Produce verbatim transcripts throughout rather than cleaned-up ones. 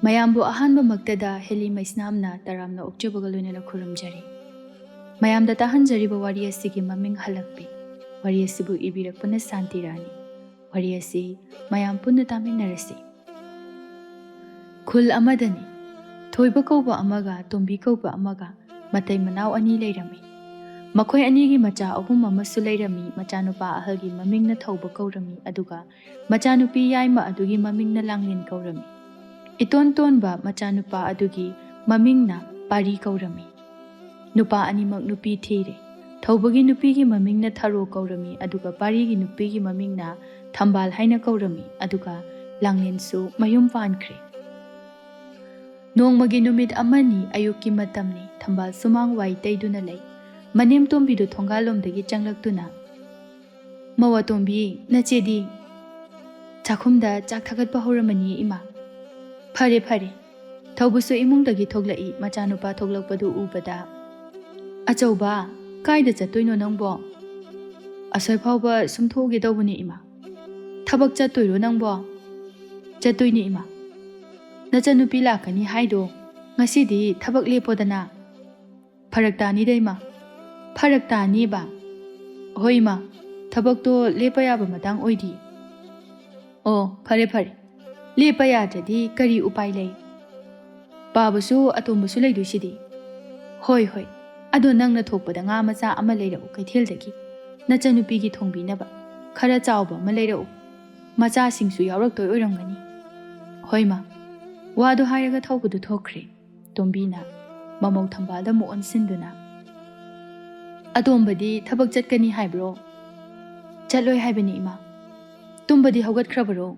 ꯃꯌꯥꯝꯕꯨ ꯑꯍꯥꯟꯕꯃꯛꯇꯗ ꯍꯦꯂꯤ ꯃꯩꯁꯅꯥꯝꯅ ꯇꯔꯥꯝꯅ ꯑꯣꯛꯆꯕꯒ ꯂꯣꯏꯅꯅ ꯈꯨꯔꯨꯝꯖꯔꯤ꯫ ꯃꯌꯥꯝꯗ ꯇꯥꯍꯟꯖꯔꯤꯕ ꯋꯥꯔꯤ ꯑꯁꯤꯒꯤ ꯃꯃꯤꯡ ꯍꯜꯂꯛꯄꯤ꯫ ꯋꯥꯔꯤ ꯑꯁꯤꯕꯨ ꯏꯕꯤꯔꯛꯄꯅ ꯁꯥꯟꯇꯤ ꯔꯥꯅꯤ꯫ ꯋꯥꯔꯤ ꯑꯁꯤ ꯃꯌꯥꯝ ꯄꯨꯟꯅ ꯇꯥꯃꯤꯟꯅꯔꯁꯤ꯫ ꯈꯨꯜ ꯑꯃꯗꯅꯤ꯫ ꯊꯣꯏꯕ ꯀꯧꯕ ꯑꯃꯒ ꯇꯣꯝꯕꯤ ꯀꯧꯕ ꯑꯃꯒ ꯃꯇꯩ ꯃꯅꯥꯎ ꯑꯅꯤ ꯂꯩꯔꯝꯃꯤ꯫ ꯃꯈꯣꯏ ꯑꯅꯤꯒꯤ ꯃꯆꯥ ꯑꯍꯨꯝ ꯑꯃꯁꯨ ꯂꯩꯔꯝꯃꯤ꯫ ꯃꯆꯥꯅꯨꯄꯥ ꯑꯍꯜꯒꯤ ꯃꯃꯤꯡꯅ ꯊꯧꯕ ꯀꯧꯔꯝꯃꯤ, ꯑꯗꯨꯒ ꯃꯆꯥꯅꯨꯄꯤ ꯌꯥꯏꯃ ꯑꯗꯨꯒꯤ ꯃꯃꯤꯡꯅ ꯂꯥꯡꯂꯦꯟ ꯀꯧꯔꯝꯃꯤ꯫ ꯏꯇꯣꯟ ꯇꯣꯟꯕ ꯃꯆꯥꯅꯨꯄꯥ ꯑꯗꯨꯒꯤ ꯃꯃꯤꯡꯅ ꯄꯥꯔꯤ ꯀꯧꯔꯝꯃꯤ꯫ ꯅꯨꯄꯥ ꯑꯅꯤꯃꯛ ꯅꯨꯄꯤ ꯊꯤꯔꯦ꯫ ꯊꯧꯕꯒꯤ ꯅꯨꯄꯤꯒꯤ ꯃꯃꯤꯡꯅ ꯊꯔꯣ ꯀꯧꯔꯝꯃꯤ, ꯑꯗꯨꯒ ꯄꯥꯔꯤꯒꯤ ꯅꯨꯄꯤꯒꯤ ꯃꯃꯤꯡꯅ ꯊꯝꯕꯥꯜ ꯍꯥꯏꯅ ꯀꯧꯔꯝꯃꯤ, ꯑꯗꯨꯒ ꯂꯥꯡꯂꯦꯟꯁꯨ ꯃꯌꯨꯝ ꯄꯥꯟꯈ꯭ꯔꯦ꯫ ꯅꯣꯡꯃꯒꯤ ꯅꯨꯃꯤꯠ ꯑꯃꯅꯤ, ꯑꯌꯨꯛꯀꯤ ꯃꯇꯝꯅꯤ꯫ ꯊꯝꯕꯥꯜ ꯁꯨꯃꯥꯡ ꯋꯥꯏ ꯇꯩꯗꯨꯅ ꯂꯩ꯫ ꯃꯅꯦꯝ ꯇꯣꯝꯕꯤꯗꯨ ꯊꯣꯡꯒꯥꯜꯂꯣꯝꯗꯒꯤ ꯆꯪꯂꯛꯇꯨꯅ, "ꯃꯧ ꯑꯇꯣꯝꯕꯤ, ꯅꯆꯦꯗꯤ?" "ꯆꯥꯛꯈꯨꯝꯗ ꯆꯥꯛ ꯊꯥꯒꯠꯄ ꯍꯧꯔꯝꯃꯅꯤ, ꯏꯃꯥ꯫" "ꯐꯔꯦ, ꯐꯔꯦ꯫" ꯊꯧꯕꯁꯨ ꯏꯃꯨꯡꯗꯒꯤ ꯊꯣꯛꯂꯛꯏ꯫ ꯃꯆꯥꯅꯨꯄꯥ ꯊꯣꯛꯂꯛꯄꯗꯨ ꯎꯕꯗ, "ꯑꯆꯧꯕ, ꯀꯥꯏꯗ ꯆꯠꯇꯣꯏꯅꯣ ꯅꯪꯕꯣ?" "ꯑꯁꯣꯏ ꯐꯥꯎꯕ ꯁꯨꯝ ꯊꯣꯛꯎꯒꯦ ꯇꯧꯕꯅꯦ, ꯏꯃꯥ꯫" "ꯊꯕꯛ ꯆꯠꯇꯣꯏꯔꯣ ꯅꯪꯕꯣ?" "ꯆꯠꯇꯣꯏꯅꯦ, ꯏꯃꯥ꯫" "ꯅꯆꯟꯅꯨꯄꯤ ꯂꯥꯛꯀꯅꯤ ꯍꯥꯏꯗꯣ, ꯉꯁꯤꯗꯤ ꯊꯕꯛ ꯂꯦꯞꯄꯣꯗꯅ꯫" "ꯐꯔꯛ ꯇꯥꯅꯤꯗ, ꯏꯃꯥ꯫" "ꯐꯔꯛ ꯇꯥꯅꯤꯕ?" "ꯍꯣꯏ, ꯏꯃꯥ, ꯊꯕꯛꯇꯣ ꯂꯦꯞꯄ ꯌꯥꯕ ꯃꯇꯥꯡ ꯑꯣꯏꯗꯤ꯫" "ꯑꯣ, ꯐꯔꯦ, ꯐꯔꯦ꯫ ꯂꯦꯞꯄ ꯌꯥꯗ꯭ꯔꯗꯤ ꯀꯔꯤ ꯎꯄꯥꯏ ꯂꯩ? ꯄꯥꯕꯁꯨ ꯑꯇꯣꯝꯕꯁꯨ ꯂꯩꯗꯣꯏꯁꯤꯗꯤ꯫" "ꯍꯣꯏ, ꯍꯣꯏ꯫ ꯑꯗꯣ ꯅꯪꯅ ꯊꯣꯛꯄꯗ ꯉꯥ ꯃꯆꯥ ꯑꯃ ꯂꯩꯔꯛꯎ ꯀꯩꯊꯦꯜꯗꯒꯤ, ꯅꯆꯟꯅꯨꯄꯤꯒꯤ ꯊꯣꯡꯕꯤꯅꯕ꯫ ꯈꯔ ꯆꯥꯎꯕ ꯑꯃ ꯂꯩꯔꯛꯎ꯫ ꯃꯆꯥꯁꯤꯡꯁꯨ ꯌꯥꯎꯔꯛꯇꯣꯏ ꯑꯣꯏꯔꯝꯒꯅꯤ꯫" "ꯍꯣꯏ, ꯃꯥ꯫" ꯋꯥꯗꯨ ꯍꯥꯏꯔꯒ ꯊꯧꯕꯗꯨ ꯊꯣꯛꯈ꯭ꯔꯦ꯫ ꯇꯣꯝꯕꯤꯅ ꯃꯃꯧ ꯊꯝꯕꯥꯜꯗ ꯑꯃꯨꯛ ꯑꯣꯟꯁꯤꯟꯗꯨꯅ, "ꯑꯇꯣꯝꯕꯗꯤ ꯊꯕꯛ ꯆꯠꯀꯅꯤ ꯍꯥꯏꯕ꯭ꯔꯣ?" "ꯆꯠꯂꯣꯏ ꯍꯥꯏꯕꯅꯤ, ꯏꯃꯥ꯫" "ꯇꯨꯝꯕꯗꯤ ꯍꯧꯒꯠꯈ꯭ꯔꯕꯔꯣ?"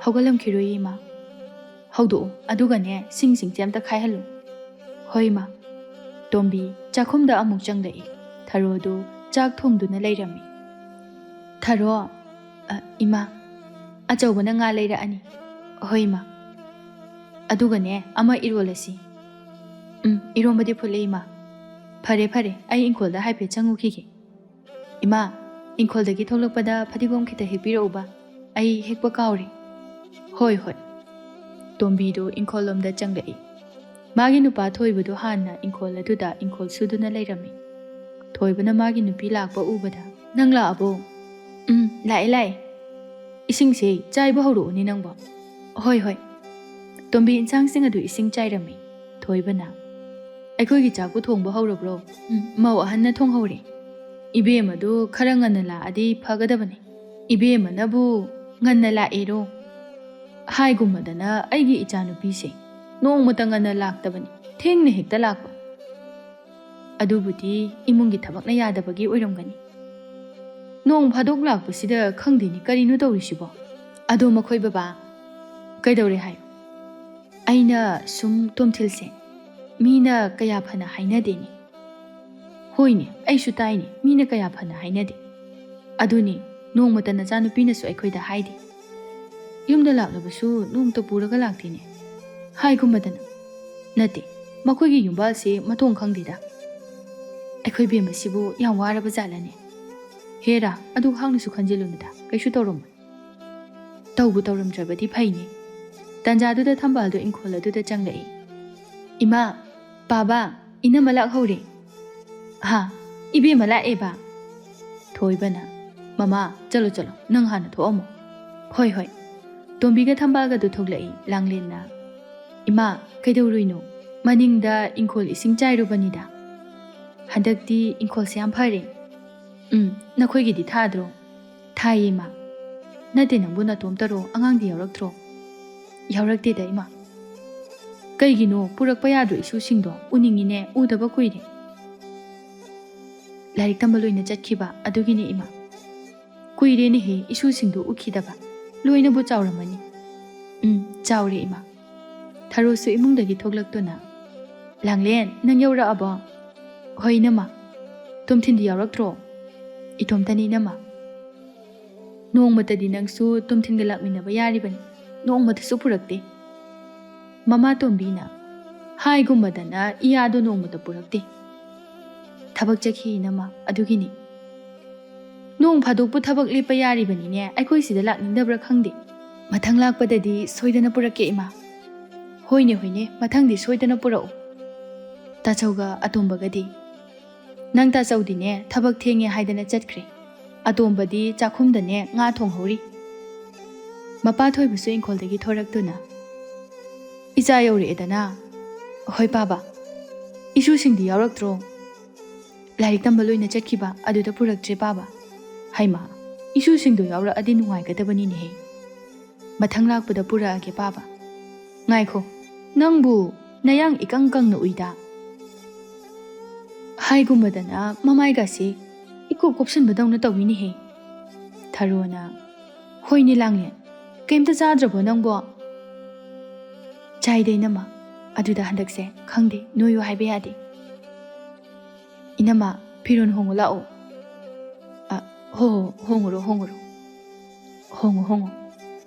"ꯍꯧꯒꯠꯂꯝꯈꯤꯔꯣꯏ, ꯏꯃꯥ꯫" "ꯍꯧꯗꯣꯛꯎ, ꯑꯗꯨꯒꯅꯦ, ꯁꯤꯡꯁꯤꯡꯁꯦ ꯑꯝꯇ ꯈꯥꯏꯍꯜꯂꯨ꯫" "ꯍꯣꯏ, ꯏꯃꯥ꯫" ꯇꯣꯝꯕꯤ ꯆꯥꯛꯈꯨꯝꯗ ꯑꯃꯨꯛ ꯆꯪꯂꯛꯏ꯫ ꯊꯔꯣꯗꯨ ꯆꯥꯛ ꯊꯣꯡꯗꯨꯅ ꯂꯩꯔꯝꯃꯤ꯫ "ꯊꯔꯣ, ꯑ, ꯏꯃꯥ, ꯑꯆꯧꯕꯅ ꯉꯥ ꯂꯩꯔꯛꯑꯅꯤ꯫" "ꯍꯣꯏ, ꯏꯃꯥ꯫ ꯑꯗꯨꯒꯅꯦ, ꯑꯃ ꯏꯔꯣꯜꯂꯁꯤ꯫" "ꯎꯝ, ꯏꯔꯣꯝꯕꯗꯤ ꯐꯨꯠꯂꯦ, ꯏꯃꯥ꯫" "ꯐꯔꯦ, ꯐꯔꯦ, ꯑꯩ ꯏꯪꯈꯣꯜꯗ ꯍꯥꯏꯐꯦꯠ ꯆꯪꯉꯨꯈꯤꯒꯦ꯫ ꯏꯃꯥ, ꯏꯪꯈꯣꯜꯗꯒꯤ ꯊꯣꯛꯂꯛꯄꯗ ꯐꯗꯤꯒꯣꯝ ꯈꯤꯇ ꯍꯦꯛꯄꯤꯔꯛꯎꯕ, ꯑꯩ ꯍꯦꯛꯄ ꯀꯥꯎꯔꯦ꯫" "ꯍꯣꯏ, ꯍꯣꯏ꯫" ꯇꯣꯝꯕꯤꯗꯨ ꯏꯪꯈꯣꯜꯂꯣꯝꯗ ꯆꯪꯂꯛꯏ꯫ ꯃꯥꯒꯤ ꯅꯨꯄꯥ ꯊꯣꯏꯕꯗꯨ ꯍꯥꯟꯅ ꯏꯪꯈꯣꯜ ꯑꯗꯨꯗ ꯏꯪꯈꯣꯜ ꯁꯨꯗꯨꯅ ꯂꯩꯔꯝꯃꯤ꯫ ꯊꯣꯏꯕꯅ ꯃꯥꯒꯤ ꯅꯨꯄꯤ ꯂꯥꯛꯄ ꯎꯕꯗ, "ꯅꯪ ꯂꯥꯛꯑꯕꯣ?" "ꯎꯝ, ꯂꯥꯛꯑꯦ, ꯂꯥꯛꯑꯦ꯫ ꯏꯁꯤꯡꯁꯦ ꯆꯥꯏꯕ ꯍꯧꯔꯛꯎꯅꯦ ꯅꯪꯕꯣ꯫" "ꯍꯣꯏ, ꯍꯣꯏ꯫" ꯇꯣꯝꯕꯤ ꯏꯟꯁꯥꯡꯁꯤꯡ ꯑꯗꯨ ꯏꯁꯤꯡ ꯆꯥꯏꯔꯝꯃꯤ꯫ ꯊꯣꯏꯕꯅ, "ꯑꯩꯈꯣꯏꯒꯤ ꯆꯥꯛꯄꯨ ꯊꯣꯡꯕ ꯍꯧꯔꯕ꯭ꯔꯣ?" "ꯎꯝ, ꯃꯧ ꯑꯍꯟꯅ ꯊꯣꯡꯍꯧꯔꯦ꯫ ꯏꯕꯦꯝꯃꯗꯨ ꯈꯔ ꯉꯟꯅ ꯂꯥꯛꯑꯗꯤ ꯐꯒꯗꯕꯅꯤ꯫ ꯏꯕꯦꯝꯃꯅꯕꯨ ꯉꯟꯅ ꯂꯥꯛꯑꯦꯔꯣ? ꯍꯥꯏꯒꯨꯝꯕꯗꯅ ꯑꯩꯒꯤ ꯏꯆꯥꯅꯨꯄꯤꯁꯦ ꯅꯣꯡꯃꯇ ꯉꯟꯅ ꯂꯥꯛꯇꯕꯅꯤ, ꯊꯦꯡꯅ ꯍꯦꯛꯇ ꯂꯥꯛꯄ꯫ ꯑꯗꯨꯕꯨꯗꯤ ꯏꯃꯨꯡꯒꯤ ꯊꯕꯛꯅ ꯌꯥꯗꯕꯒꯤ ꯑꯣꯏꯔꯝꯒꯅꯤ꯫ ꯅꯣꯡ ꯐꯥꯗꯣꯛ ꯂꯥꯛꯄꯁꯤꯗ ꯈꯪꯗꯦꯅꯦ ꯀꯔꯤꯅꯣ ꯇꯧꯔꯤꯁꯤꯕꯣ꯫ ꯑꯗꯣ ꯃꯈꯣꯏ ꯕꯕꯥ ꯀꯩꯗꯧꯔꯦ ꯍꯥꯏꯌꯨ?" "ꯑꯩꯅ ꯁꯨꯝ ꯇꯣꯝꯊꯤꯜꯁꯦ ꯃꯤꯅ ꯀꯌꯥ ꯐꯅ ꯍꯥꯏꯅꯗꯦꯅꯦ꯫" "ꯍꯣꯏꯅꯦ, ꯑꯩꯁꯨ ꯇꯥꯏꯅꯦ, ꯃꯤꯅ ꯀꯌꯥ ꯐꯅ ꯍꯥꯏꯅꯗꯦ꯫ ꯑꯗꯨꯅꯤ, ꯅꯣꯡꯃꯇ ꯅꯆꯥꯅꯨꯄꯤꯅꯁꯨ ꯑꯩꯈꯣꯏꯗ ꯍꯥꯏꯗꯦ꯫ ꯌꯨꯝꯗ ꯂꯥꯛꯂꯕꯁꯨ ꯅꯣꯡꯃꯇ ꯄꯨꯔꯒ ꯂꯥꯛꯇꯦꯅꯦ꯫ ꯍꯥꯏꯒꯨꯝꯕꯗꯅ, ꯅꯠꯇꯦ, ꯃꯈꯣꯏꯒꯤ ꯌꯨꯝꯕꯥꯜꯁꯤ ꯃꯊꯣꯡ ꯈꯪꯗꯦꯗ꯫ ꯑꯩꯈꯣꯏ ꯕꯦꯝꯃꯁꯤꯕꯨ ꯌꯥꯝ ꯋꯥꯔꯕ ꯖꯥꯠꯂꯅꯦ? ꯍꯦꯔꯥ, ꯑꯗꯨ ꯍꯥꯡꯅꯁꯨ ꯈꯟꯖꯤꯜꯂꯨꯅꯨꯗ, ꯀꯩꯁꯨ ꯇꯧꯔꯝꯃꯣꯏ꯫" ꯇꯧꯕꯨ ꯇꯧꯔꯝꯗ꯭ꯔꯕꯗꯤ ꯐꯩꯅꯦ꯫ ꯇꯟꯖꯥꯗꯨꯗ ꯊꯝꯕꯥꯜꯗꯣ ꯏꯪꯈꯣꯜ ꯑꯗꯨꯗ ꯆꯪꯂꯛꯏ꯫ "ꯏꯃꯥ, ꯄꯥꯕ, ꯏꯅꯝꯃ ꯂꯥꯛꯍꯧꯔꯦ꯫" "ꯍꯥ, ꯏꯕꯦꯝꯃ ꯂꯥꯛꯑꯦꯕ?" ꯊꯣꯏꯕꯅ, "ꯃꯃꯥ, ꯆꯠꯂꯣ, ꯆꯠꯂꯣ, ꯅꯪ ꯍꯥꯟꯅ ꯊꯣꯛꯑꯝꯃꯣ꯫" "ꯍꯣꯏ, ꯍꯣꯏ꯫" ꯇꯣꯝꯕꯤꯒ ꯊꯝꯕꯥꯜꯒꯗꯨ ꯊꯣꯛꯂꯛꯏ꯫ ꯂꯥꯡꯂꯦꯟꯅ, "ꯏꯃꯥ, ꯀꯩꯗꯧꯔꯨꯏꯅꯣ? ꯃꯅꯤꯡꯗ ꯏꯪꯈꯣꯜ ꯏꯁꯤꯡ ꯆꯥꯏꯔꯨꯕꯅꯤꯗ꯫ ꯍꯟꯗꯛꯇꯤ ꯏꯪꯈꯣꯜꯁꯦ ꯌꯥꯝ ꯐꯔꯦ꯫" "ꯎꯝ, ꯅꯈꯣꯏꯒꯤꯗꯤ ꯊꯥꯗ꯭ꯔꯣ?" "ꯊꯥꯏꯌꯦ, ꯏꯃꯥ꯫" "ꯅꯠꯇꯦ, ꯅꯪꯕꯨ ꯅꯇꯣꯝꯇꯔꯣ? ꯑꯉꯥꯡꯗꯤ ꯌꯥꯎꯔꯛꯇ꯭ꯔꯣ?" "ꯌꯥꯎꯔꯛꯇꯦꯗ, ꯏꯃꯥ꯫" "ꯀꯩꯒꯤꯅꯣ ꯄꯨꯔꯛꯄ ꯌꯥꯗ꯭ꯔꯣ ꯏꯁꯨꯁꯤꯡꯗꯣ? ꯎꯅꯤꯡꯉꯤꯅꯦ, ꯎꯗꯕ ꯀꯨꯏꯔꯦ꯫" "ꯂꯥꯏꯔꯤꯛ ꯇꯝꯕ ꯂꯣꯏꯅ ꯆꯠꯈꯤꯕ ꯑꯗꯨꯒꯤꯅꯦ, ꯏꯃꯥ꯫" "ꯀꯨꯏꯔꯦꯅꯦꯍꯦ ꯏꯁꯨꯁꯤꯡꯗꯨ ꯎꯈꯤꯗꯕ꯫ ꯂꯣꯏꯅꯕꯨ ꯆꯥꯎꯔꯝꯃꯅꯤ꯫" "ꯎꯝ, ꯆꯥꯎꯔꯦ, ꯏꯃꯥ꯫" ꯊꯔꯣꯁꯨ ꯏꯃꯨꯡꯗꯒꯤ ꯊꯣꯛꯂꯛꯇꯨꯅ, "ꯂꯥꯡꯂꯦꯟ, ꯅꯪ ꯌꯧꯔꯛꯑꯕꯣ?" "ꯍꯣꯏ, ꯏꯅꯝꯃ꯫" "ꯇꯣꯝꯊꯤꯟꯗꯤ ꯌꯥꯎꯔꯛꯇ꯭ꯔꯣ?" "ꯏꯇꯣꯝꯇꯅꯤ, ꯏꯅꯝꯃ꯫" "ꯅꯣꯡꯃꯇꯗꯤ ꯅꯪꯁꯨ ꯇꯣꯝꯊꯤꯟꯒ ꯂꯥꯛꯃꯤꯟꯅꯕ ꯌꯥꯔꯤꯕꯅꯤ, ꯅꯣꯡꯃꯇꯁꯨ ꯄꯨꯔꯛꯇꯦ꯫" ꯃꯃꯥ ꯇꯣꯝꯕꯤꯅ, "ꯍꯥꯏꯒꯨꯝꯕꯗꯅ ꯏꯌꯥꯗꯣ ꯅꯣꯡꯃꯇ ꯄꯨꯔꯛꯇꯦ꯫ ꯊꯕꯛ ꯆꯠꯈꯤ, ꯏꯅꯝꯃ, ꯑꯗꯨꯒꯤꯅꯤ꯫" "ꯅꯣꯡ ꯐꯥꯗꯣꯛꯄꯨ ꯊꯕꯛ ꯂꯦꯞꯄ ꯌꯥꯔꯤꯕꯅꯤꯅꯦ, ꯑꯩꯈꯣꯏ ꯁꯤꯗ ꯂꯥꯛꯅꯤꯡꯗꯕ꯭ꯔꯥ ꯈꯪꯗꯦ꯫ ꯃꯊꯪ ꯂꯥꯛꯄꯗꯗꯤ ꯁꯣꯏꯗꯅ ꯄꯨꯔꯛꯀꯦ, ꯏꯃꯥ꯫" "ꯍꯣꯏꯅꯦ, ꯍꯣꯏꯅꯦ, ꯃꯊꯪꯗꯤ ꯁꯣꯏꯗꯅ ꯄꯨꯔꯛꯎ꯫ ꯇꯥꯆꯧꯒ ꯑꯇꯣꯝꯕꯒꯗꯤ?" "ꯅꯪ ꯇꯥꯆꯧꯗꯤꯅꯦ, ꯊꯕꯛ ꯊꯦꯡꯉꯦ ꯍꯥꯏꯗꯅ ꯆꯠꯈ꯭ꯔꯦ꯫ ꯑꯇꯣꯝꯕꯗꯤ ꯆꯥꯛꯈꯨꯝꯗꯅꯦ ꯉꯥ ꯊꯣꯡꯍꯧꯔꯤ꯫" ꯃꯄꯥ ꯊꯣꯏꯕꯁꯨ ꯏꯪꯈꯣꯜꯗꯒꯤ ꯊꯣꯔꯛꯇꯨꯅ, "ꯏꯆꯥ ꯌꯧꯔꯛꯑꯦꯗꯅ?" "ꯍꯣꯏ ꯄꯥꯕ꯫" "ꯏꯁꯨꯁꯤꯡꯗꯤ ꯌꯥꯎꯔꯛꯇ꯭ꯔꯣ?" "ꯂꯥꯏꯔꯤꯛ ꯇꯝꯕ ꯂꯣꯏꯅ ꯆꯠꯈꯤꯕ, ꯑꯗꯨꯗ ꯄꯨꯔꯛꯇ꯭ꯔꯦ ꯄꯥꯕ꯫" "ꯍꯩꯃꯥ, ꯏꯁꯨꯁꯤꯡꯗꯣ ꯌꯥꯎꯔꯛꯑꯗꯤ ꯅꯨꯡꯉꯥꯏꯒꯗꯕꯅꯤꯅꯦꯍꯦ꯫ ꯃꯊꯪ ꯂꯥꯛꯄꯗ ꯄꯨꯔꯛꯑꯒꯦ ꯄꯥꯕ꯫" "ꯉꯥꯏꯈꯣ, ꯅꯪꯕꯨ ꯅꯌꯥꯡ ꯏꯀꯪ ꯀꯪꯅ ꯎꯏꯗ?" ꯍꯥꯏꯒꯨꯝꯕꯗꯅ ꯃꯃꯥꯏꯒꯁꯤ ꯏꯀꯨꯞ ꯀꯨꯞꯁꯤꯟꯕꯗꯧꯅ ꯇꯧꯏꯅꯦꯍꯦ꯫ ꯊꯔꯣꯅ, "ꯍꯣꯏꯅꯦ ꯂꯥꯡꯂꯦꯟ, ꯀꯩꯝꯇ ꯆꯥꯗ꯭ꯔꯕꯣ ꯅꯪꯕꯣ?" "ꯆꯥꯏꯗ ꯏꯅꯝꯃ, ꯑꯗꯨꯗ ꯍꯟꯗꯛꯁꯦ ꯈꯪꯗꯦ, ꯅꯣꯏꯌꯨ ꯍꯥꯏꯕ ꯌꯥꯗꯦ꯫" "ꯏꯅꯝꯃ, ꯐꯤꯔꯣꯜ ꯍꯣꯡꯉꯨ ꯂꯥꯛꯑꯣ꯫" "ꯑ, ꯍꯣ, ꯍꯣ, ꯍꯣꯡꯉꯨꯔꯣ, ꯍꯣꯡꯉꯨꯔꯣ꯫ ꯍꯣꯡꯉꯨ, ꯍꯣꯡꯉꯨ꯫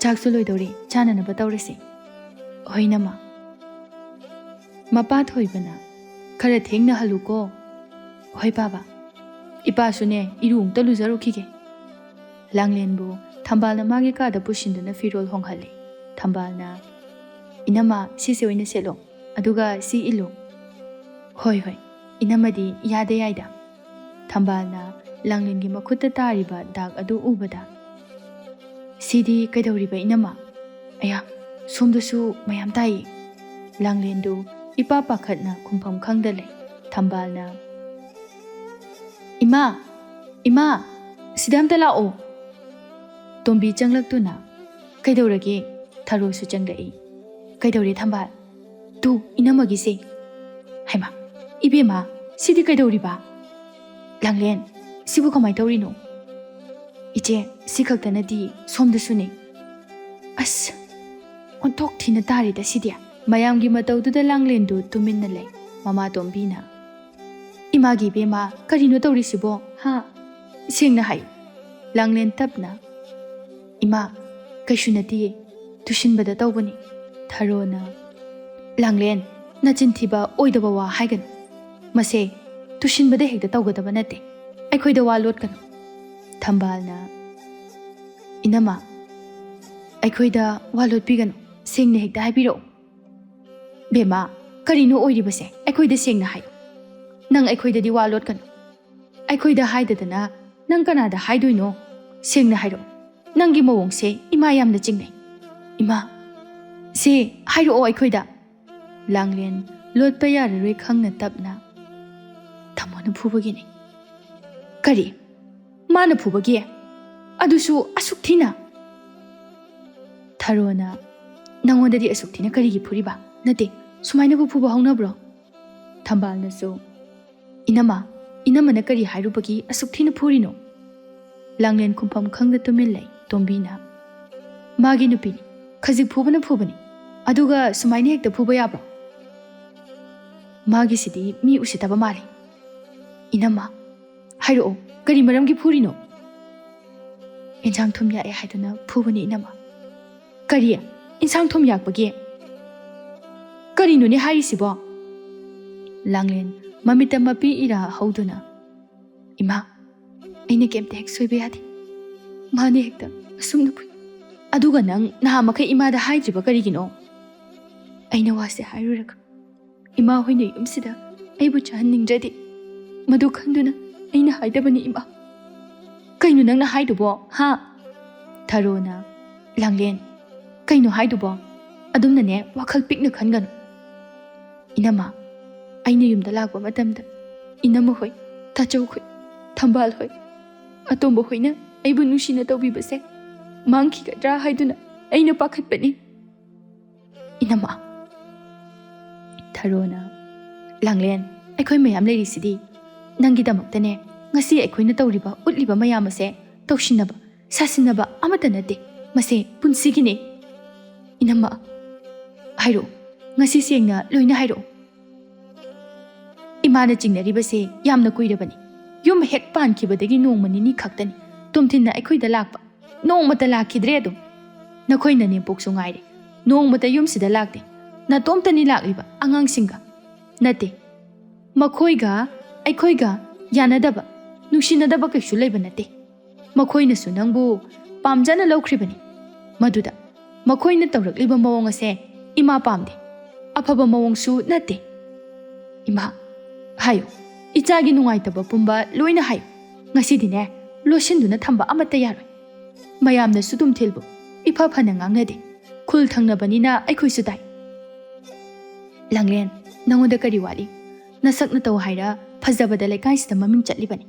ꯆꯥꯛꯁꯨ ꯂꯣꯏꯗꯧꯔꯦ, ꯆꯥꯅꯅꯕ ꯇꯧꯔꯁꯤ꯫" "ꯍꯣꯏ ꯏꯅꯝꯃ꯫" ꯃꯄꯥ ꯊꯣꯏꯕꯅ, "ꯈꯔ ꯊꯦꯡꯅ ꯍꯜꯂꯨꯀꯣ꯫" "ꯍꯣꯏ ꯄꯥꯕ꯫ ꯏꯄꯥꯁꯨꯅꯦ, ꯏꯔꯨ ꯑꯃꯨꯛꯇ ꯂꯨꯖꯔꯨꯈꯤꯒꯦ꯫" ꯂꯥꯡꯂꯦꯟꯕꯨ ꯊꯝꯕꯥꯜꯅ ꯃꯥꯒꯤ ꯀꯥꯗ ꯄꯨꯁꯤꯟꯗꯨꯅ ꯐꯤꯔꯣꯜ ꯍꯣꯡꯍꯜꯂꯤ꯫ ꯊꯝꯕꯥꯜꯅ, "ꯏꯅꯝꯃ, ꯁꯤꯁꯦ ꯑꯣꯏꯅ ꯁꯦꯠꯂꯣ, ꯑꯗꯨꯒ ꯁꯤ ꯏꯜꯂꯨ꯫" "ꯍꯣꯏ, ꯍꯣꯏ, ꯏꯅꯝꯃꯗꯤ ꯌꯥꯗ ꯌꯥꯏꯗ꯫" ꯊꯝꯕꯥꯜꯅ ꯂꯥꯡꯂꯦꯟꯒꯤ ꯃꯈꯨꯠꯇ ꯇꯥꯔꯤꯕ ꯗꯥꯛ ꯑꯗꯨ ꯎꯕꯗ, "ꯁꯤꯗꯤ ꯀꯩꯗꯧꯔꯤꯕ ꯏꯅꯝꯃ? ꯑꯌꯥ, ꯁꯣꯝꯗꯁꯨ ꯃꯌꯥꯝ ꯇꯥꯏꯌꯦ꯫" ꯂꯥꯡꯂꯦꯟꯗꯨ ꯏꯄꯥ ꯄꯥꯈꯠꯅ ꯈꯨꯝꯐꯝ ꯈꯪꯗ ꯂꯩ꯫ ꯊꯝꯕꯥꯜꯅ, "ꯏꯃꯥ, ꯏꯃꯥ, ꯁꯤꯗ ꯑꯝꯇ ꯂꯥꯛꯑꯣ꯫" ꯇꯣꯝꯕꯤ ꯆꯪꯂꯛꯇꯨꯅ, "ꯀꯩꯗꯧꯔꯒꯦ?" ꯊꯔꯣꯁꯨ ꯆꯪꯂꯛꯏ꯫ "ꯀꯩꯗꯧꯔꯦ ꯊꯝꯕꯥꯜ?" "ꯇꯨ, ꯏꯅꯝꯃꯒꯤꯁꯦ꯫" "ꯍꯩꯃꯥ, ꯏꯕꯦꯝꯃ, ꯁꯤꯗꯤ ꯀꯩꯗꯧꯔꯤꯕ? ꯂꯥꯡꯂꯦꯟ, ꯁꯤꯕꯨ ꯀꯃꯥꯏ ꯇꯧꯔꯤꯅꯣ?" "ꯏꯆꯦ, ꯁꯤ ꯈꯛꯇ ꯅꯠꯇꯦ, ꯁꯣꯝꯗꯁꯨꯅꯦ꯫" "ꯑꯁ, ꯑꯣꯟꯊꯣꯛ ꯊꯤꯅ ꯇꯥꯔꯦꯗ ꯁꯤꯗꯤ꯫" ꯃꯌꯥꯝꯒꯤ ꯃꯇꯧꯗꯨꯗ ꯂꯥꯡꯂꯦꯟꯗꯨ ꯇꯨꯃꯤꯟꯅ ꯂꯩ꯫ ꯃꯃꯥ ꯇꯣꯝꯕꯤꯅ, "ꯏꯃꯥꯒꯤ ꯏꯕꯦꯝꯃ, ꯀꯔꯤꯅꯣ ꯇꯧꯔꯤꯁꯤꯕꯣ, ꯍꯥ? ꯁꯦꯡꯅ ꯍꯥꯏꯌꯨ꯫" ꯂꯥꯡꯂꯦꯟ ꯇꯞꯅ, "ꯏꯃꯥ, ꯀꯩꯁꯨ ꯅꯠꯇꯤꯌꯦ, ꯇꯨꯁꯤꯟꯕꯗ ꯇꯧꯕꯅꯤ꯫" ꯊꯔꯣꯅ, "ꯂꯥꯡꯂꯦꯟ, ꯅꯆꯤꯟ ꯊꯤꯕ ꯑꯣꯏꯗꯕ ꯋꯥ ꯍꯥꯏꯒꯅꯨ꯫ ꯃꯁꯦ ꯇꯨꯁꯤꯟꯕꯗ ꯍꯦꯛꯇ ꯇꯧꯒꯗꯕ ꯅꯠꯇꯦ꯫ ꯑꯩꯈꯣꯏꯗ ꯋꯥ ꯂꯣꯠꯀꯅꯨ꯫" ꯊꯝꯕꯥꯜꯅ, "ꯏꯅꯝꯃ, ꯑꯩꯈꯣꯏꯗ ꯋꯥ ꯂꯣꯠꯄꯤꯒꯅꯨ, ꯁꯦꯡꯅ ꯍꯦꯛꯇ ꯍꯥꯏꯕꯤꯔꯛꯎ꯫" "ꯕꯦꯝꯃ, ꯀꯔꯤꯅꯣ ꯑꯣꯏꯔꯤꯕꯁꯦ? ꯑꯩꯈꯣꯏꯗ ꯁꯦꯡꯅ ꯍꯥꯏꯌꯨ꯫ ꯅꯪ ꯑꯩꯈꯣꯏꯗꯗꯤ ꯋꯥ ꯂꯣꯠꯀꯅꯨ꯫ ꯑꯩꯈꯣꯏꯗ ꯍꯥꯏꯗꯗꯅ ꯅꯪ ꯀꯅꯥꯗ ꯍꯥꯏꯗꯣꯏꯅꯣ? ꯁꯦꯡꯅ ꯍꯥꯏꯔꯛꯑꯣ꯫ ꯅꯪꯒꯤ ꯃꯑꯣꯡꯁꯦ ꯏꯃꯥ ꯌꯥꯝꯅ ꯆꯤꯡꯅꯩ꯫ ꯏꯃꯥ, ꯁꯦ ꯍꯥꯏꯔꯛꯑꯣ ꯑꯩꯈꯣꯏꯗ꯫" ꯂꯥꯡꯂꯦꯟ ꯂꯣꯠꯄ ꯌꯥꯔꯔꯣꯏ ꯈꯪꯅ ꯇꯞꯅ, "ꯇꯥꯃꯣꯅ ꯐꯨꯕꯒꯤꯅꯤ꯫" "ꯀꯔꯤ? ꯃꯥꯅ ꯐꯨꯕꯒꯤ? ꯑꯗꯨꯁꯨ ꯑꯁꯨꯛ ꯊꯤꯅ?" ꯊꯔꯣꯅ, "ꯅꯪꯉꯣꯟꯗꯗꯤ ꯑꯁꯨꯛ ꯊꯤꯅ ꯀꯔꯤꯒꯤ ꯐꯨꯔꯤꯕ? ꯅꯠꯇꯦ, ꯁꯨꯃꯥꯏꯅꯕꯨ ꯐꯨꯕ ꯍꯧꯅꯕ꯭ꯔꯣ?" ꯊꯝꯕꯥꯜꯅꯁꯨ, "ꯏꯅꯝꯃ, ꯏꯅꯝꯃꯅ ꯀꯔꯤ ꯍꯥꯏꯔꯨꯕꯒꯤ ꯑꯁꯨꯛ ꯊꯤꯅ ꯐꯨꯔꯤꯅꯣ?" ꯂꯥꯡꯂꯦꯟ ꯈꯨꯝꯐꯝ ꯈꯪꯗ ꯇꯨꯃꯤꯟ ꯂꯩ꯫ ꯇꯣꯝꯕꯤꯅ, "ꯃꯥꯒꯤ ꯅꯨꯄꯤꯅꯤ, ꯈꯖꯤꯛ ꯐꯨꯕꯅ ꯐꯨꯕꯅꯤ, ꯑꯗꯨꯒ ꯁꯨꯃꯥꯏꯅ ꯍꯦꯛꯇ ꯐꯨꯕ ꯌꯥꯕ꯭ꯔꯣ? ꯃꯥꯒꯤꯁꯤꯗꯤ ꯃꯤ ꯎꯁꯤꯠꯇꯕ ꯃꯥꯜꯂꯤ꯫ ꯏꯅꯝꯃ, ꯍꯥꯏꯔꯛꯑꯣ, ꯀꯔꯤ ꯃꯔꯝꯒꯤ ꯐꯨꯔꯤꯅꯣ?" "ꯏꯟꯁꯥꯡ ꯊꯨꯝ ꯌꯥꯛꯑꯦ ꯍꯥꯏꯗꯨꯅ ꯐꯨꯕꯅꯤ ꯏꯅꯝꯃ꯫" "ꯀꯔꯤ? ꯏꯟꯁꯥꯡ ꯊꯨꯝ ꯌꯥꯛꯄꯒꯤ? ꯀꯔꯤꯅꯣꯅꯦ ꯍꯥꯏꯔꯤꯁꯤꯕꯣ?" ꯂꯥꯡꯂꯦꯟ ꯃꯃꯤꯠꯇ ꯃꯄꯤ ꯏꯔꯥ ꯍꯧꯗꯨꯅ, "ꯏꯃꯥ, ꯑꯩꯅ ꯀꯩꯝꯇ ꯍꯦꯛ ꯁꯣꯏꯕ ꯌꯥꯗꯦ꯫ ꯃꯥꯅ ꯍꯦꯛꯇ ꯑꯁꯨꯝꯅ ꯐꯨꯏ꯫" "ꯑꯗꯨꯒ ꯅꯪ ꯅꯍꯥꯟ ꯃꯈꯩ ꯏꯃꯥꯗ ꯍꯥꯏꯗ꯭ꯔꯤꯕ ꯀꯔꯤꯒꯤꯅꯣ?" "ꯑꯩꯅ ꯋꯥꯁꯦ ꯍꯥꯏꯔꯨꯔꯒ ꯏꯃꯥ ꯍꯣꯏꯅ ꯌꯨꯝꯁꯤꯗ ꯑꯩꯕꯨ ꯆꯥꯍꯟꯅꯤꯡꯗ꯭ꯔꯗꯤ, ꯃꯗꯨ ꯈꯟꯗꯨꯅ ꯑꯩꯅ ꯍꯥꯏꯗꯕꯅꯤ ꯏꯃꯥ꯫" "ꯀꯩꯅꯣ ꯅꯪꯅ ꯍꯥꯏꯗꯨꯕꯣ, ꯍꯥ?" ꯊꯔꯣꯅ, "ꯂꯥꯡꯂꯦꯟ, ꯀꯩꯅꯣ ꯍꯥꯏꯗꯨꯕꯣ? ꯑꯗꯨꯝꯅꯅꯦ ꯋꯥꯈꯜ ꯄꯤꯛꯅ ꯈꯟꯒꯅꯨ꯫" "ꯏꯅꯝꯃ, ꯑꯩꯅ ꯌꯨꯝꯗ ꯂꯥꯛꯄ ꯃꯇꯝꯗ ꯏꯅꯝꯃ ꯍꯣꯏ, ꯇꯥꯆꯧ ꯍꯣꯏ, ꯊꯝꯕꯥꯜ ꯍꯣꯏ, ꯑꯇꯣꯝꯕ ꯍꯣꯏꯅ ꯑꯩꯕꯨ ꯅꯨꯡꯁꯤꯅ ꯇꯧꯕꯤꯕꯁꯦ ꯃꯥꯡꯈꯤꯒꯗ꯭ꯔꯥ ꯍꯥꯏꯗꯨꯅ ꯑꯩꯅ ꯄꯥꯈꯠꯄꯅꯤ ꯏꯅꯝꯃ꯫" ꯊꯔꯣꯅ, "ꯂꯥꯡꯂꯦꯟ, ꯑꯩꯈꯣꯏ ꯃꯌꯥꯝ ꯂꯩꯔꯤꯁꯤꯗꯤ ꯅꯪꯒꯤꯗꯃꯛꯇꯅꯦ꯫ ꯉꯁꯤ ꯑꯩꯈꯣꯏꯅ ꯇꯧꯔꯤꯕ, ꯎꯠꯂꯤꯕ ꯃꯌꯥꯝ ꯑꯁꯦ ꯇꯧꯁꯤꯟꯅꯕ, ꯁꯥꯁꯤꯟꯅꯕ ꯑꯃꯠꯇ ꯅꯠꯇꯦ꯫ ꯃꯁꯦ ꯄꯨꯟꯁꯤꯒꯤꯅꯦ꯫" "ꯏꯅꯝꯃ, ꯍꯥꯏꯔꯛꯑꯣ, ꯉꯁꯤ ꯁꯦꯡꯅ ꯂꯣꯏꯅ ꯍꯥꯏꯔꯛꯑꯣ꯫" "ꯏꯃꯥꯅ ꯆꯤꯡꯅꯔꯤꯕꯁꯦ ꯌꯥꯝꯅ ꯀꯨꯏꯔꯕꯅꯤ꯫ ꯌꯨꯝ ꯍꯦꯛ ꯄꯥꯟꯈꯤꯕꯗꯒꯤ ꯅꯣꯡꯃ ꯅꯤꯅꯤ ꯈꯛꯇꯅꯤ ꯇꯣꯝꯊꯤꯟꯅ ꯑꯩꯈꯣꯏꯗ ꯂꯥꯛꯄ꯫ ꯅꯣꯡꯃꯇ ꯂꯥꯛꯈꯤꯗ꯭ꯔꯦ ꯑꯗꯨꯝ꯫ ꯅꯈꯣꯏ ꯅꯅꯦꯝꯄꯣꯛꯁꯨ ꯉꯥꯏꯔꯦ, ꯅꯣꯡꯃꯇ ꯌꯨꯝꯁꯤꯗ ꯂꯥꯛꯇꯦ꯫ ꯅꯇꯣꯝꯇꯅꯤ ꯂꯥꯛꯂꯤꯕ ꯑꯉꯥꯡꯁꯤꯡꯒ꯫ ꯅꯠꯇꯦ, ꯃꯈꯣꯏꯒ ꯑꯩꯈꯣꯏꯒ ꯌꯥꯅꯗꯕ, ꯅꯨꯡꯁꯤꯅꯗꯕ ꯀꯩꯁꯨ ꯂꯩꯕ ꯅꯠꯇꯦ꯫ ꯃꯈꯣꯏꯅꯁꯨ ꯅꯪꯕꯨ ꯄꯥꯝꯖꯅ ꯂꯧꯈ꯭ꯔꯤꯕꯅꯤ꯫ ꯃꯗꯨꯗ ꯃꯈꯣꯏꯅ ꯇꯧꯔꯛꯂꯤꯕ ꯃꯑꯣꯡ ꯑꯁꯦ ꯏꯃꯥ ꯄꯥꯝꯗꯦ꯫ ꯑꯐꯕ ꯃꯑꯣꯡꯁꯨ ꯅꯠꯇꯦ꯫ ꯏꯃꯥ, ꯍꯥꯏꯌꯨ, ꯏꯆꯥꯒꯤ ꯅꯨꯡꯉꯥꯏꯇꯕ ꯄꯨꯝꯕ ꯂꯣꯏꯅ ꯍꯥꯏꯌꯨ꯫ ꯉꯁꯤꯗꯤꯅꯦ, ꯂꯣꯠꯁꯤꯟꯗꯨꯅ ꯊꯝꯕ ꯑꯃꯠꯇ ꯌꯥꯔꯣꯏ꯫ ꯃꯌꯥꯝꯅꯁꯨ ꯇꯨꯝꯊꯤꯜꯕꯨ ꯏꯐ ꯐꯅ ꯉꯥꯡꯅꯗꯦ꯫ ꯈꯨꯜ ꯊꯪꯅꯕꯅꯤꯅ ꯑꯩꯈꯣꯏꯁꯨ ꯇꯥꯏ꯫ ꯂꯥꯡꯂꯦꯟ, ꯅꯉꯣꯟꯗ ꯀꯔꯤ ꯋꯥꯠꯂꯤ? ꯅꯁꯛ ꯅꯇꯧ ꯍꯥꯏꯔ ꯐꯖꯕꯗ ꯂꯩꯀꯥꯏꯁꯤꯗ ꯃꯃꯤꯡ ꯆꯠꯂꯤꯕꯅꯤ꯫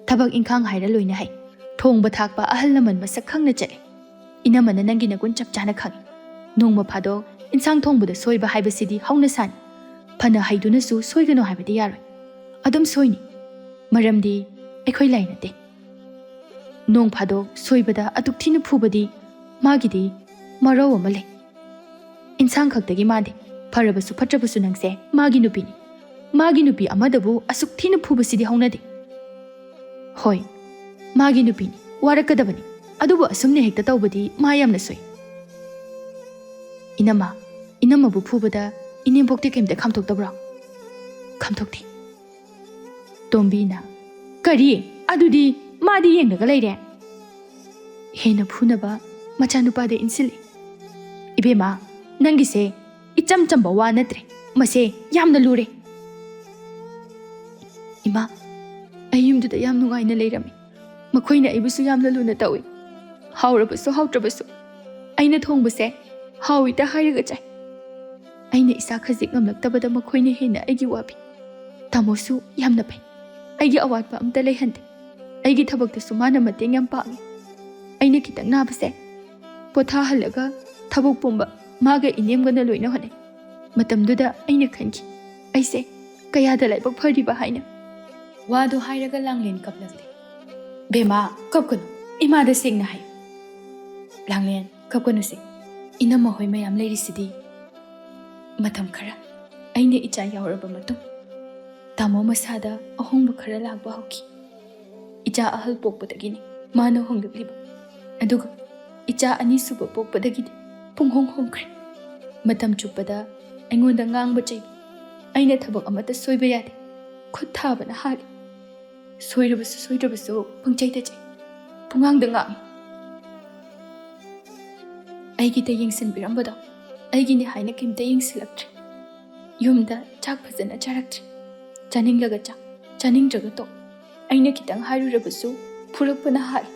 ꯊꯕꯛ ꯏꯪꯈꯥꯡ ꯍꯥꯏꯔ ꯂꯣꯏꯅ ꯍꯩ꯫ ꯊꯣꯡꯕ ꯊꯥꯛꯄ ꯑꯍꯜ ꯂꯃꯟ ꯃꯁꯛ ꯈꯪꯅ ꯆꯠꯂꯤ꯫ ꯏꯅꯝꯃꯅ ꯅꯪꯒꯤ ꯅꯒꯨꯟ ꯆꯞ ꯆꯥꯅ ꯈꯪꯏ꯫ ꯅꯣꯡꯃ ꯐꯥꯗꯣꯛ ꯏꯟꯁꯥꯡ ꯊꯣꯡꯕꯗ ꯁꯣꯏꯕ ꯍꯥꯏꯕꯁꯤꯗꯤ ꯍꯧꯅꯁꯥꯅꯤ꯫ ꯐꯅ ꯍꯩꯗꯨꯅꯁꯨ ꯁꯣꯏꯒꯅꯨ ꯍꯥꯏꯕꯗꯤ ꯌꯥꯔꯣꯏ꯫ ꯑꯗꯨꯝ ꯁꯣꯏꯅꯤ꯫ ꯃꯔꯝꯗꯤ ꯑꯩꯈꯣꯏ ꯂꯥꯏ ꯅꯠꯇꯦ꯫ ꯅꯣꯡ ꯐꯥꯗꯣꯛ ꯁꯣꯏꯕꯗ ꯑꯗꯨꯛ ꯊꯤꯅ ꯐꯨꯕꯗꯤ ꯃꯥꯒꯤꯗꯤ ꯃꯔꯧ ꯑꯃ ꯂꯩ꯫ ꯏꯟꯁꯥꯡ ꯈꯛꯇꯒꯤ ꯃꯥꯟꯗꯦ, ꯐꯔꯕꯁꯨ ꯐꯠꯇ꯭ꯔꯕꯁꯨ ꯅꯪꯁꯦ ꯃꯥꯒꯤ ꯅꯨꯄꯤꯅꯤ꯫ ꯃꯥꯒꯤ ꯅꯨꯄꯤ ꯑꯃꯗꯕꯨ ꯑꯁꯨꯛ ꯊꯤꯅ ꯐꯨꯕꯁꯤꯗꯤ ꯍꯧꯅꯗꯦ꯫ ꯍꯣꯏ, ꯃꯥꯒꯤ ꯅꯨꯄꯤꯅꯤ, ꯋꯥꯔꯛꯀꯗꯕꯅꯤ꯫ ꯑꯗꯨꯕꯨ ꯑꯁꯨꯝꯅ ꯍꯦꯛꯇ ꯇꯧꯕꯗꯤ ꯃꯥ ꯌꯥꯝꯅ ꯁꯣꯏ꯫ ꯏꯅꯝꯃ, ꯏꯅꯝꯃꯕꯨ ꯐꯨꯕꯗ ꯏꯅꯦꯝꯕꯣꯛꯇꯤ ꯀꯩꯝꯇ ꯈꯥꯝꯊꯣꯛꯇꯕ꯭ꯔꯣ? ꯈꯥꯝꯊꯣꯛꯇꯦ꯫ ꯇꯣꯝꯕꯤꯅ, "ꯀꯔꯤ? ꯑꯗꯨꯗꯤ ꯃꯥꯗꯤ ꯌꯦꯡꯂꯒ ꯂꯩꯔꯦ?" ꯍꯦꯟꯅ ꯐꯨꯅꯕ ꯃꯆꯥꯅꯨꯄꯥꯗ ꯏꯟꯁꯤꯜꯂꯤ꯫ "ꯏꯕꯦꯝꯃ, ꯅꯪꯒꯤꯁꯦ ꯏꯆꯝ ꯆꯝꯕ ꯋꯥ ꯅꯠꯇ꯭ꯔꯦ꯫ ꯃꯁꯦ ꯌꯥꯝꯅ ꯂꯨꯔꯦ꯫ ꯏꯃꯥ, ꯑꯩ ꯌꯨꯝꯗꯨꯗ ꯌꯥꯝ ꯅꯨꯡꯉꯥꯏꯅ ꯂꯩꯔꯝꯃꯤ꯫ ꯃꯈꯣꯏꯅ ꯑꯩꯕꯨꯁꯨ ꯌꯥꯝꯅ ꯂꯨꯅ ꯇꯧꯏ꯫ ꯍꯥꯎꯔꯕꯁꯨ ꯍꯥꯎꯇ꯭ꯔꯕꯁꯨ ꯑꯩꯅ ꯊꯣꯡꯕꯁꯦ ꯍꯥꯎꯏꯇ ꯍꯥꯏꯔꯒ ꯆꯥꯏ꯫ ꯑꯩꯅ ꯏꯁꯥ ꯈꯖꯤꯛ ꯉꯝꯂꯛꯇꯕꯗ ꯃꯈꯣꯏꯅ ꯍꯦꯟꯅ ꯑꯩꯒꯤ ꯋꯥꯕꯤ꯫ ꯇꯥꯃꯣꯁꯨ ꯌꯥꯝꯅ ꯐꯩ꯫ ꯑꯩꯒꯤ ꯑꯋꯥꯠꯄ ꯑꯝꯇ ꯂꯩꯍꯟꯗꯦ꯫ ꯑꯩꯒꯤ ꯊꯕꯛꯇꯁꯨ ꯃꯥꯅ ꯃꯇꯦꯡ ꯌꯥꯝ ꯄꯥꯡꯉꯤ꯫ ꯑꯩꯅ ꯈꯤꯇꯪ ꯅꯥꯕꯁꯦ ꯄꯣꯊꯥꯍꯜꯂꯒ ꯊꯕꯛ ꯄꯨꯝꯕ ꯃꯥꯒ ꯏꯅꯦꯝꯒꯅ ꯂꯣꯏꯅ ꯍꯣꯠꯅꯩ꯫ ꯃꯇꯝꯗꯨꯗ ꯑꯩꯅ ꯈꯟꯈꯤ, ꯑꯩꯁꯦ ꯀꯌꯥꯗ ꯂꯥꯏꯕꯛ ꯐꯔꯤꯕ ꯍꯥꯏꯅ꯫ ꯋꯥꯗꯨ ꯍꯥꯏꯔꯒ ꯂꯥꯡꯂꯦꯟ ꯀꯞꯂꯛꯂꯦ꯫ "ꯕꯦꯝꯃ, ꯀꯞꯀꯅꯨ꯫ ꯏꯃꯥꯗ ꯁꯦꯡꯅ ꯍꯥꯏꯌꯨ꯫" "ꯂꯥꯡꯂꯦꯟ, ꯀꯞꯀꯅꯨꯁꯦ꯫ ꯏꯅꯝꯃ ꯍꯣꯏ ꯃꯌꯥꯝ ꯂꯩꯔꯤꯁꯤꯗꯤ꯫" ꯃꯇꯝ ꯈꯔ ꯑꯩꯅ ꯏꯆꯥ ꯌꯥꯎꯔꯕ ꯃꯇꯨꯡ, ꯇꯥꯃꯣ ꯃꯁꯥꯗ ꯑꯍꯣꯡꯕ ꯈꯔ ꯂꯥꯛꯄ ꯍꯧꯈꯤ꯫ ꯏꯆꯥ ꯑꯍꯜ ꯄꯣꯛꯄꯗꯒꯤꯅꯤ ꯃꯥꯅ ꯍꯣꯡꯂꯛꯂꯤꯕ꯫ ꯑꯗꯨꯒ ꯏꯆꯥ ꯑꯅꯤꯁꯨꯕ ꯄꯣꯛꯄꯗꯒꯤꯗꯤ ꯄꯨꯡꯍꯣꯡ ꯍꯣꯡꯈ꯭ꯔꯦ꯫ ꯃꯇꯝ ꯆꯨꯞꯄꯗ ꯑꯩꯉꯣꯟꯗ ꯉꯥꯡꯕ ꯆꯩꯕ꯫ ꯑꯩꯅ ꯊꯕꯛ ꯑꯃꯠꯇ ꯁꯣꯏꯕ ꯌꯥꯗꯦ꯫ ꯈꯨꯠ ꯊꯥꯕꯅ ꯍꯥꯜꯂꯤ꯫ ꯁꯣꯏꯔꯕꯁꯨ ꯁꯣꯏꯗ꯭ꯔꯕꯁꯨ ꯄꯪꯆꯩꯗ ꯆꯩ꯫ ꯄꯨꯡꯉꯥꯡꯗ ꯉꯥꯡꯏ꯫ ꯑꯩꯒꯤꯗ ꯌꯦꯡꯁꯤꯟꯕꯤꯔꯝꯕꯗꯣ ꯑꯩꯒꯤꯅꯤ ꯍꯥꯏꯅ ꯀꯩꯝꯇ ꯌꯦꯡꯁꯤꯜꯂꯛꯇ꯭ꯔꯦ꯫ ꯌꯨꯝꯗ ꯆꯥꯛ ꯐꯖꯅ ꯆꯥꯔꯛꯇ꯭ꯔꯦ꯫ ꯆꯥꯅꯤꯡꯂꯒ ꯆꯥ, ꯆꯥꯅꯤꯡꯗ꯭ꯔꯒ ꯇꯣꯛ꯫ ꯑꯩꯅ ꯈꯤꯇꯪ ꯍꯥꯏꯔꯨꯔꯕꯁꯨ ꯐꯨꯔꯛꯄꯅ ꯍꯥꯜꯂꯤ꯫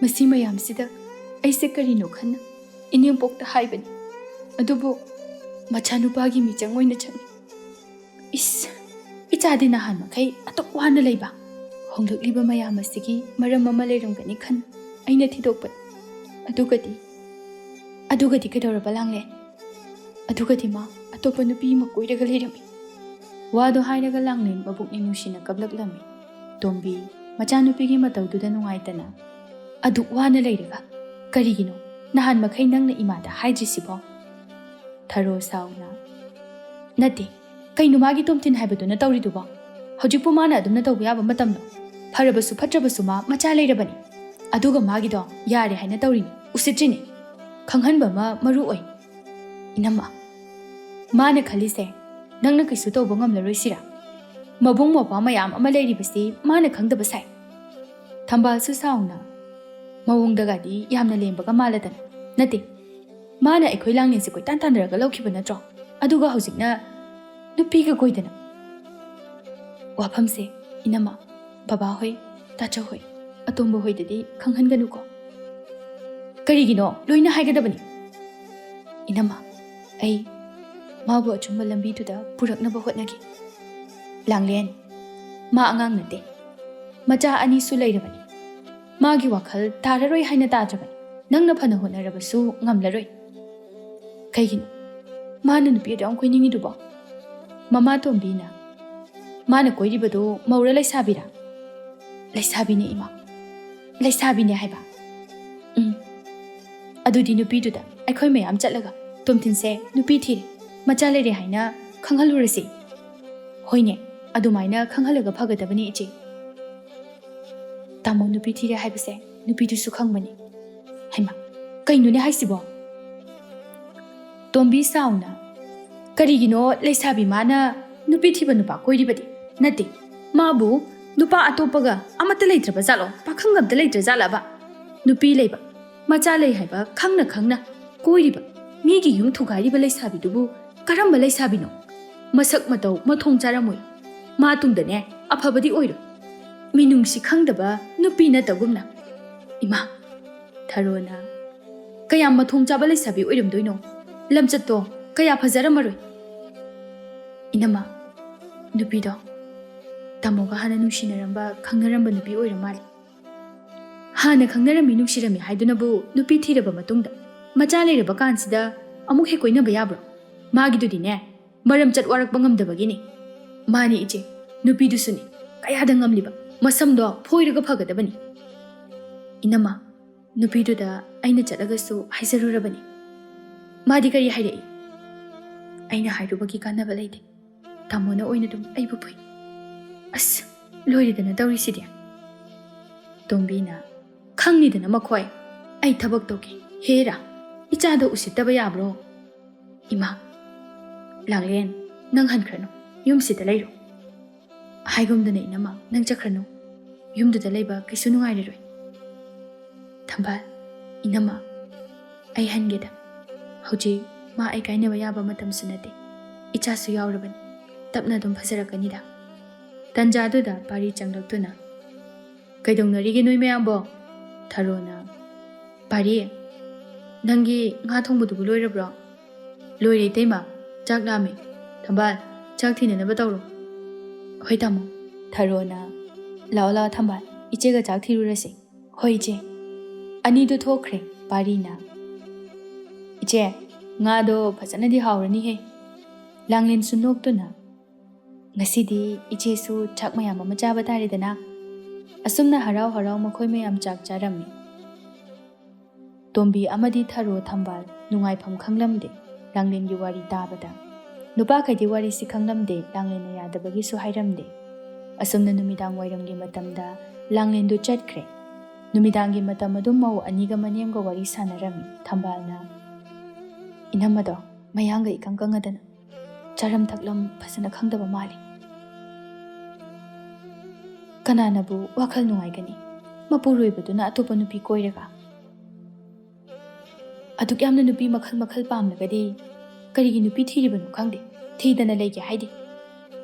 ꯃꯁꯤ ꯃꯌꯥꯝꯁꯤꯗ ꯑꯩꯁꯦ ꯀꯔꯤꯅꯣ ꯈꯟꯅ ꯏꯅꯦꯝꯄꯣꯛꯇ ꯍꯥꯏꯕꯅꯤ꯫ ꯑꯗꯨꯕꯨ ꯃꯆꯥꯅꯨꯄꯥꯒꯤ ꯃꯤꯆꯪ ꯑꯣꯏꯅ ꯆꯪꯏ꯫ ꯏꯁ, ꯏꯆꯥꯗꯤ ꯅꯍꯥꯟ ꯃꯈꯩ ꯑꯗꯨꯛ ꯋꯥꯅ ꯂꯩꯕ, ꯍꯣꯡꯂꯛꯂꯤꯕ ꯃꯌꯥꯝ ꯑꯁꯤꯒꯤ ꯃꯔꯝ ꯑꯃ ꯂꯩꯔꯝꯒꯅꯤ ꯈꯟ ꯑꯩꯅ ꯊꯤꯗꯣꯛꯄꯅꯤ꯫ ꯑꯗꯨꯒꯗꯤ, ꯑꯗꯨꯒꯗꯤ ꯀꯩꯗꯧꯔꯕ ꯂꯥꯡꯂꯦ? ꯑꯗꯨꯒꯗꯤ ꯃꯥ ꯑꯇꯣꯞꯄ ꯅꯨꯄꯤ ꯑꯃ ꯀꯣꯏꯔꯒ ꯂꯩꯔꯝꯃꯤ꯫ ꯋꯥꯗꯣ ꯍꯥꯏꯔꯒ ꯂꯥꯡꯂꯦꯟ ꯃꯕꯨꯛꯅꯤꯡ ꯅꯨꯡꯁꯤꯅ ꯀꯞꯂꯛꯂꯝꯃꯤ꯫ ꯇꯣꯝꯕꯤ, ꯃꯆꯥꯅꯨꯄꯤꯒꯤ ꯃꯇꯧꯗꯨꯗ ꯅꯨꯡꯉꯥꯏꯇꯅ, "ꯑꯗꯨꯛ ꯋꯥꯅ ꯂꯩꯔꯒ ꯀꯔꯤꯒꯤꯅꯣ ꯅꯍꯥꯟ ꯃꯈꯩ ꯅꯪꯅ ꯏꯃꯥꯗ ꯍꯥꯏꯗ꯭ꯔꯤꯁꯤꯕꯣ?" ꯊꯔꯣ ꯁꯥꯎꯅ, "ꯅꯠꯇꯦ, ꯀꯩꯅꯣ ꯃꯥꯒꯤ ꯇꯣꯝꯊꯤꯟ ꯍꯥꯏꯕꯗꯨꯅ ꯇꯧꯔꯤꯗꯨꯕꯣ? ꯍꯧꯖꯤꯛꯄꯨ ꯃꯥꯅ ꯑꯗꯨꯝꯅ ꯇꯧꯕ ꯌꯥꯕ ꯃꯇꯝꯂꯣ? ꯐꯔꯕꯁꯨ ꯐꯠꯇ꯭ꯔꯕꯁꯨ ꯃꯥ ꯃꯆꯥ ꯂꯩꯔꯕꯅꯤ꯫ ꯑꯗꯨꯒ ꯃꯥꯒꯤꯗꯣ ꯌꯥꯔꯦ ꯍꯥꯏꯅ ꯇꯧꯔꯤꯅꯤ, ꯎꯁꯤꯠꯇ꯭ꯔꯤꯅꯤ꯫ ꯈꯪꯍꯟꯕ ꯑꯃ ꯃꯔꯨ ꯑꯣꯏ꯫ ꯏꯅꯝꯃ, ꯃꯥꯅ ꯈꯜꯂꯤꯁꯦ ꯅꯪꯅ ꯀꯩꯁꯨ ꯇꯧꯕ ꯉꯝꯂꯔꯣꯏ ꯁꯤꯔꯥ? ꯃꯕꯨꯡ ꯃꯧꯄ꯭ꯋꯥ ꯃꯌꯥꯝ ꯑꯃ ꯂꯩꯔꯤꯕꯁꯤ ꯃꯥꯅ ꯈꯪꯗꯕ ꯁꯥꯏ?" ꯊꯝꯕꯥꯜꯁꯨ ꯁꯥꯎꯅ, "ꯃꯑꯣꯡꯗꯒꯗꯤ ꯌꯥꯝꯅ ꯂꯦꯝꯕꯒ ꯃꯥꯜꯂꯗꯅ꯫ ꯅꯠꯇꯦ, ꯃꯥꯅ ꯑꯩꯈꯣꯏ ꯂꯥꯡꯂꯦꯟꯁꯦ ꯀꯣꯏꯇꯥꯟ ꯇꯥꯟꯅꯔꯒ ꯂꯧꯈꯤꯕ ꯅꯠꯇ꯭ꯔꯣ? ꯑꯗꯨꯒ ꯍꯧꯖꯤꯛꯅ ꯅꯨꯄꯤꯒ ꯀꯣꯏꯗꯅ?" ꯋꯥꯐꯝꯁꯦ ꯏꯅꯝꯃ, ꯕꯕꯥ ꯍꯣꯏ, ꯇꯥꯆꯧ ꯍꯣꯏ, ꯑꯇꯣꯝꯕ ꯍꯣꯏꯗꯗꯤ ꯈꯪꯍꯟꯒꯅꯨꯀꯣ꯫ ꯀꯔꯤꯒꯤꯅꯣ? ꯂꯣꯏꯅ ꯍꯥꯏꯒꯗꯕꯅꯤ꯫ ꯏꯅꯝꯃ, ꯑꯩ ꯃꯥꯕꯨ ꯑꯆꯨꯝꯕ ꯂꯝꯕꯤꯗꯨꯗ ꯄꯨꯔꯛꯅꯕ ꯍꯣꯠꯅꯒꯦ꯫ ꯂꯥꯡꯂꯦꯟ, ꯃꯥ ꯑꯉꯥꯡ ꯅꯠꯇꯦ꯫ ꯃꯆꯥ ꯑꯅꯤꯁꯨ ꯂꯩꯔꯕꯅꯤ꯫ ꯃꯥꯒꯤ ꯋꯥꯈꯜ ꯇꯥꯔꯔꯣꯏ ꯍꯥꯏꯅ ꯇꯥꯗ꯭ꯔꯕꯅꯤ꯫ ꯅꯪꯅ ꯐꯅ ꯍꯣꯠꯅꯔꯕꯁꯨ ꯉꯝꯂꯔꯣꯏ꯫ ꯀꯩꯒꯤꯅꯣ ꯃꯥꯅ ꯅꯨꯄꯤ ꯑꯗꯨ ꯌꯥꯝ ꯀꯣꯏꯅꯤꯡꯉꯤꯗꯨꯕꯣ? ꯃꯃꯥ ꯇꯣꯝꯕꯤꯅ, "ꯃꯥꯅ ꯀꯣꯏꯔꯤꯕꯗꯨ ꯃꯧꯔ ꯂꯩꯁꯥꯕꯤꯔꯥ?" "ꯂꯩꯁꯥꯕꯤꯅꯦ ꯏꯃꯥ, ꯂꯩꯁꯥꯕꯤꯅꯦ ꯍꯥꯏꯕ?" "ꯎꯝ꯫ ꯑꯗꯨꯗꯤ ꯅꯨꯄꯤꯗꯨꯗ ꯑꯩꯈꯣꯏ ꯃꯌꯥꯝ ꯆꯠꯂꯒ ꯇꯣꯝꯊꯤꯟꯁꯦ ꯅꯨꯄꯤ ꯊꯤꯔꯦ, ꯃꯆꯥ ꯂꯩꯔꯦ ꯍꯥꯏꯅ ꯈꯪꯍꯜꯂꯨꯔꯁꯤ꯫" "ꯍꯣꯏꯅꯦ, ꯑꯗꯨꯃꯥꯏꯅ ꯈꯪꯍꯜꯂꯒ ꯐꯒꯗꯕꯅꯤ ꯏꯆꯦ꯫ ꯇꯥꯃꯣ ꯅꯨꯄꯤ ꯊꯤꯔꯦ ꯍꯥꯏꯕꯁꯦ ꯅꯨꯄꯤꯗꯨꯁꯨ ꯈꯪꯕꯅꯤ꯫" ꯍꯩꯃꯥ, ꯀꯩꯅꯣꯅꯦ ꯍꯥꯏꯁꯤꯕꯣ? ꯇꯣꯝꯕꯤ ꯁꯥꯎꯅ, "ꯀꯔꯤꯒꯤꯅꯣ ꯂꯩꯁꯥꯕꯤ ꯃꯥꯅ ꯅꯨꯄꯤ ꯊꯤꯕ ꯅꯨꯄꯥ ꯀꯣꯏꯔꯤꯕꯗꯤ? ꯅꯠꯇꯦ, ꯃꯥꯕꯨ ꯅꯨꯄꯥ ꯑꯇꯣꯞꯄꯒ ꯑꯃꯠꯇ ꯂꯩꯇ꯭ꯔꯕ ꯖꯥꯠꯂꯣ? ꯄꯥꯈꯪꯒ ꯑꯝꯇ ꯂꯩꯇ꯭ꯔ ꯖꯥꯠꯂꯕ? ꯅꯨꯄꯤ ꯂꯩꯕ, ꯃꯆꯥ ꯂꯩ ꯍꯥꯏꯕ ꯈꯪꯅ ꯈꯪꯅ ꯀꯣꯏꯔꯤꯕ, ꯃꯤꯒꯤ ꯌꯨꯝ ꯊꯨꯒꯥꯏꯔꯤꯕ ꯂꯩꯁꯥꯕꯤꯗꯨꯕꯨ ꯀꯔꯝꯕ ꯂꯩꯁꯥꯕꯤꯅꯣ?" ꯃꯁꯛ ꯃꯇꯧ ꯃꯊꯣꯡ ꯆꯥꯔꯝꯃꯣꯏ꯫ ꯃꯥ ꯇꯨꯡꯗꯅꯦ ꯑꯐꯕꯗꯤ ꯑꯣꯏꯔꯣꯏ꯫ ꯃꯤꯅꯨꯡꯁꯤ ꯈꯪꯗꯕ ꯅꯨꯄꯤ ꯅꯠꯇꯒꯨꯝꯅ꯫ ꯏꯃꯥ, ꯊꯔꯣꯅ ꯀꯌꯥꯝ ꯃꯊꯣꯡ ꯆꯥꯕ ꯂꯩꯁꯥꯕꯤ ꯑꯣꯏꯔꯝꯗꯣꯏꯅꯣ? ꯂꯝꯆꯠꯇꯣ ꯀꯌꯥ ꯐꯖꯔꯝꯃꯔꯣꯏ꯫ ꯏꯅꯝꯃ, ꯅꯨꯄꯤꯗꯣ ꯇꯥꯃꯣꯒ ꯍꯥꯟꯅ ꯅꯨꯡꯁꯤꯅꯔꯝꯕ, ꯈꯪꯅꯔꯝꯕ ꯅꯨꯄꯤ ꯑꯣꯏꯔ ꯃꯥꯜꯂꯦ꯫ ꯍꯥꯟꯅ ꯈꯪꯅꯔꯝꯃꯤ, ꯅꯨꯡꯁꯤꯔꯝꯃꯤ ꯍꯥꯏꯗꯨꯅꯕꯨ ꯅꯨꯄꯤ ꯊꯤꯔꯕ ꯃꯇꯨꯡꯗ, ꯃꯆꯥ ꯂꯩꯔꯕ ꯀꯥꯟꯁꯤꯗ ꯑꯃꯨꯛ ꯍꯦꯛ ꯀꯣꯏꯅꯕ ꯌꯥꯕ꯭ꯔꯣ? ꯃꯥꯒꯤꯗꯨꯗꯤꯅꯦ, ꯃꯔꯝ ꯆꯠ ꯋꯥꯔꯛꯄ ꯉꯝꯗꯕꯒꯤꯅꯤ꯫ ꯃꯥꯅꯤ ꯏꯆꯦ, ꯅꯨꯄꯤꯗꯨꯁꯨꯅꯤ꯫ ꯀꯌꯥꯗ ꯉꯝꯂꯤꯕ? ꯃꯁꯝꯗꯣ ꯐꯣꯏꯔꯒ ꯐꯒꯗꯕꯅꯤ꯫ ꯏꯅꯝꯃ, ꯅꯨꯄꯤꯗꯨꯗ ꯑꯩꯅ ꯆꯠꯂꯒꯁꯨ ꯍꯥꯏꯖꯔꯨꯔꯕꯅꯤ꯫ ꯃꯥꯗꯤ ꯀꯔꯤ ꯍꯥꯏꯔꯛꯏ? ꯑꯩꯅ ꯍꯥꯏꯔꯨꯕꯒꯤ ꯀꯥꯟꯅꯕ ꯂꯩꯇꯦ꯫ ꯇꯥꯃꯣꯅ ꯑꯣꯏꯅ ꯑꯗꯨꯝ ꯑꯩꯕꯨ ꯐꯨꯏ꯫ ꯑꯁ, ꯂꯣꯏꯔꯦꯗꯅ ꯇꯧꯔꯤꯁꯤꯗꯤ꯫ ꯇꯣꯝꯕꯤꯅ, "ꯈꯪꯅꯤꯗꯅ ꯃꯈꯣꯏ꯫ ꯑꯩ ꯊꯕꯛ ꯇꯧꯒꯦ꯫ ꯍꯦꯔꯥ, ꯏꯆꯥꯗ ꯎꯁꯤꯠꯇꯕ ꯌꯥꯕ꯭ꯔꯣ?" ꯏꯃꯥ, ꯂꯥꯡꯂꯦꯟ, ꯅꯪ ꯍꯟꯈ꯭ꯔꯅꯨ, ꯌꯨꯝꯁꯤꯗ ꯂꯩꯔꯣ꯫ ꯍꯥꯏꯒꯨꯝꯗꯅ ꯏꯅꯝꯃ, ꯅꯪ ꯆꯠꯈ꯭ꯔꯅꯨ꯫ ꯌꯨꯝꯗꯨꯗ ꯂꯩꯕ ꯀꯩꯁꯨ ꯅꯨꯡꯉꯥꯏꯔꯔꯣꯏ꯫ ꯊꯝꯕꯥꯜ, ꯏꯅꯝꯃ, ꯑꯩ ꯍꯟꯒꯦꯗ꯫ ꯍꯧꯖꯤꯛ ꯃꯥ ꯑꯩ ꯀꯥꯏꯅꯕ ꯌꯥꯕ ꯃꯇꯝꯁꯨ ꯅꯠꯇꯦ꯫ ꯏꯆꯥꯁꯨ ꯌꯥꯎꯔꯕꯅꯤ꯫ ꯇꯞꯅ ꯑꯗꯨꯝ ꯐꯖꯔꯛꯀꯅꯤꯗ꯫ ꯇꯟꯖꯥꯗꯨꯗ ꯄꯥꯔꯤ ꯆꯪꯂꯛꯇꯨꯅ, "ꯀꯩꯗꯧꯅꯔꯤꯒꯦ ꯅꯣꯏ ꯃꯌꯥꯝꯕꯣ?" ꯊꯔꯣꯅ, "ꯄꯥꯔꯤ, ꯅꯪꯒꯤ ꯉꯥ ꯊꯣꯡꯕꯗꯨꯕꯨ ꯂꯣꯏꯔꯕ꯭ꯔꯣ?" "ꯂꯣꯏꯔꯦ ꯏꯇꯩꯃ, ꯆꯥꯛ ꯂꯥꯝꯃꯦ꯫ ꯊꯝꯕꯥꯜ, ꯆꯥꯛ ꯊꯤꯅꯅꯕ ꯇꯧꯔꯣ꯫" "ꯍꯣꯏ ꯇꯥꯃꯣ꯫" ꯊꯔꯣꯅ, "ꯂꯥꯛꯑꯣ ꯂꯥꯛꯑꯣ ꯊꯝꯕꯥꯜ, ꯏꯆꯦꯒ ꯆꯥꯛ ꯊꯤꯔꯨꯔꯁꯦ꯫" "ꯍꯣꯏ ꯏꯆꯦ꯫" ꯑꯅꯤꯗꯨ ꯊꯣꯛꯈ꯭ꯔꯦ꯫ ꯄꯥꯔꯤꯅ, "ꯏꯆꯦ, ꯉꯥꯗꯣ ꯐꯖꯅꯗꯤ ꯍꯥꯎꯔꯅꯤꯍꯦ꯫" ꯂꯥꯡꯂꯦꯟꯁꯨ ꯅꯣꯛꯇꯨꯅ, "ꯉꯁꯤꯗꯤ ꯏꯆꯦꯁꯨ ꯆꯥꯛ ꯃꯌꯥꯝ ꯑꯃ ꯆꯥꯕ ꯇꯥꯔꯦꯗꯅ꯫" ꯑꯁꯨꯝꯅ ꯍꯔꯥꯎ ꯍꯔꯥꯎ ꯃꯈꯣꯏ ꯃꯌꯥꯝ ꯆꯥꯛ ꯆꯥꯔꯝꯃꯤ꯫ ꯇꯣꯝꯕꯤ ꯑꯃꯗꯤ ꯊꯔꯣ, ꯊꯝꯕꯥꯜ ꯅꯨꯡꯉꯥꯏꯐꯝ ꯈꯪꯂꯝꯗꯦ꯫ ꯂꯥꯡꯂꯦꯟꯒꯤ ꯋꯥꯔꯤ ꯇꯥꯕꯗ ꯅꯨꯄꯥꯈꯩꯗꯤ ꯋꯥꯔꯤꯁꯤ ꯈꯪꯂꯝꯗꯦ, ꯂꯥꯡꯂꯦꯟꯅ ꯌꯥꯗꯕꯒꯤꯁꯨ ꯍꯥꯏꯔꯝꯗꯦ꯫ ꯑꯁꯨꯝꯅ ꯅꯨꯃꯤꯗꯥꯡ ꯋꯥꯏꯔꯝꯒꯤ ꯃꯇꯝꯗ ꯂꯥꯡꯂꯦꯟꯗꯨ ꯆꯠꯈ꯭ꯔꯦ꯫ ꯅꯨꯃꯤꯗꯥꯡꯒꯤ ꯃꯇꯝ ꯑꯗꯨꯝ ꯃꯧ ꯑꯅꯤꯒ ꯃꯅꯦꯝꯒ ꯋꯥꯔꯤ ꯁꯥꯟꯅꯔꯝꯃꯤ꯫ ꯊꯝꯕꯥꯜꯅ, "ꯏꯅꯝꯃꯗꯣ ꯃꯌꯥꯡꯒ ꯏꯀꯪ ꯀꯪꯉꯗꯅ ꯆꯥꯔꯝ ꯊꯛꯂꯝ ꯐꯖꯅ ꯈꯪꯗꯕ ꯃꯥꯜꯂꯤ꯫ ꯀꯅꯥꯅꯕꯨ ꯋꯥꯈꯜ ꯅꯨꯡꯉꯥꯏꯒꯅꯤ? ꯃꯄꯨꯔꯣꯏꯕꯗꯨꯅ ꯑꯇꯣꯞꯄ ꯅꯨꯄꯤ ꯀꯣꯏꯔꯒ꯫ ꯑꯗꯨꯛ ꯌꯥꯝꯅ ꯅꯨꯄꯤ ꯃꯈꯜ ꯃꯈꯜ ꯄꯥꯝꯂꯒꯗꯤ ꯀꯔꯤꯒꯤ ꯅꯨꯄꯤ ꯊꯤꯔꯤꯕꯅꯣ ꯈꯪꯗꯦ꯫ ꯊꯤꯗꯅ ꯂꯩꯒꯦ ꯍꯥꯏꯗꯦ꯫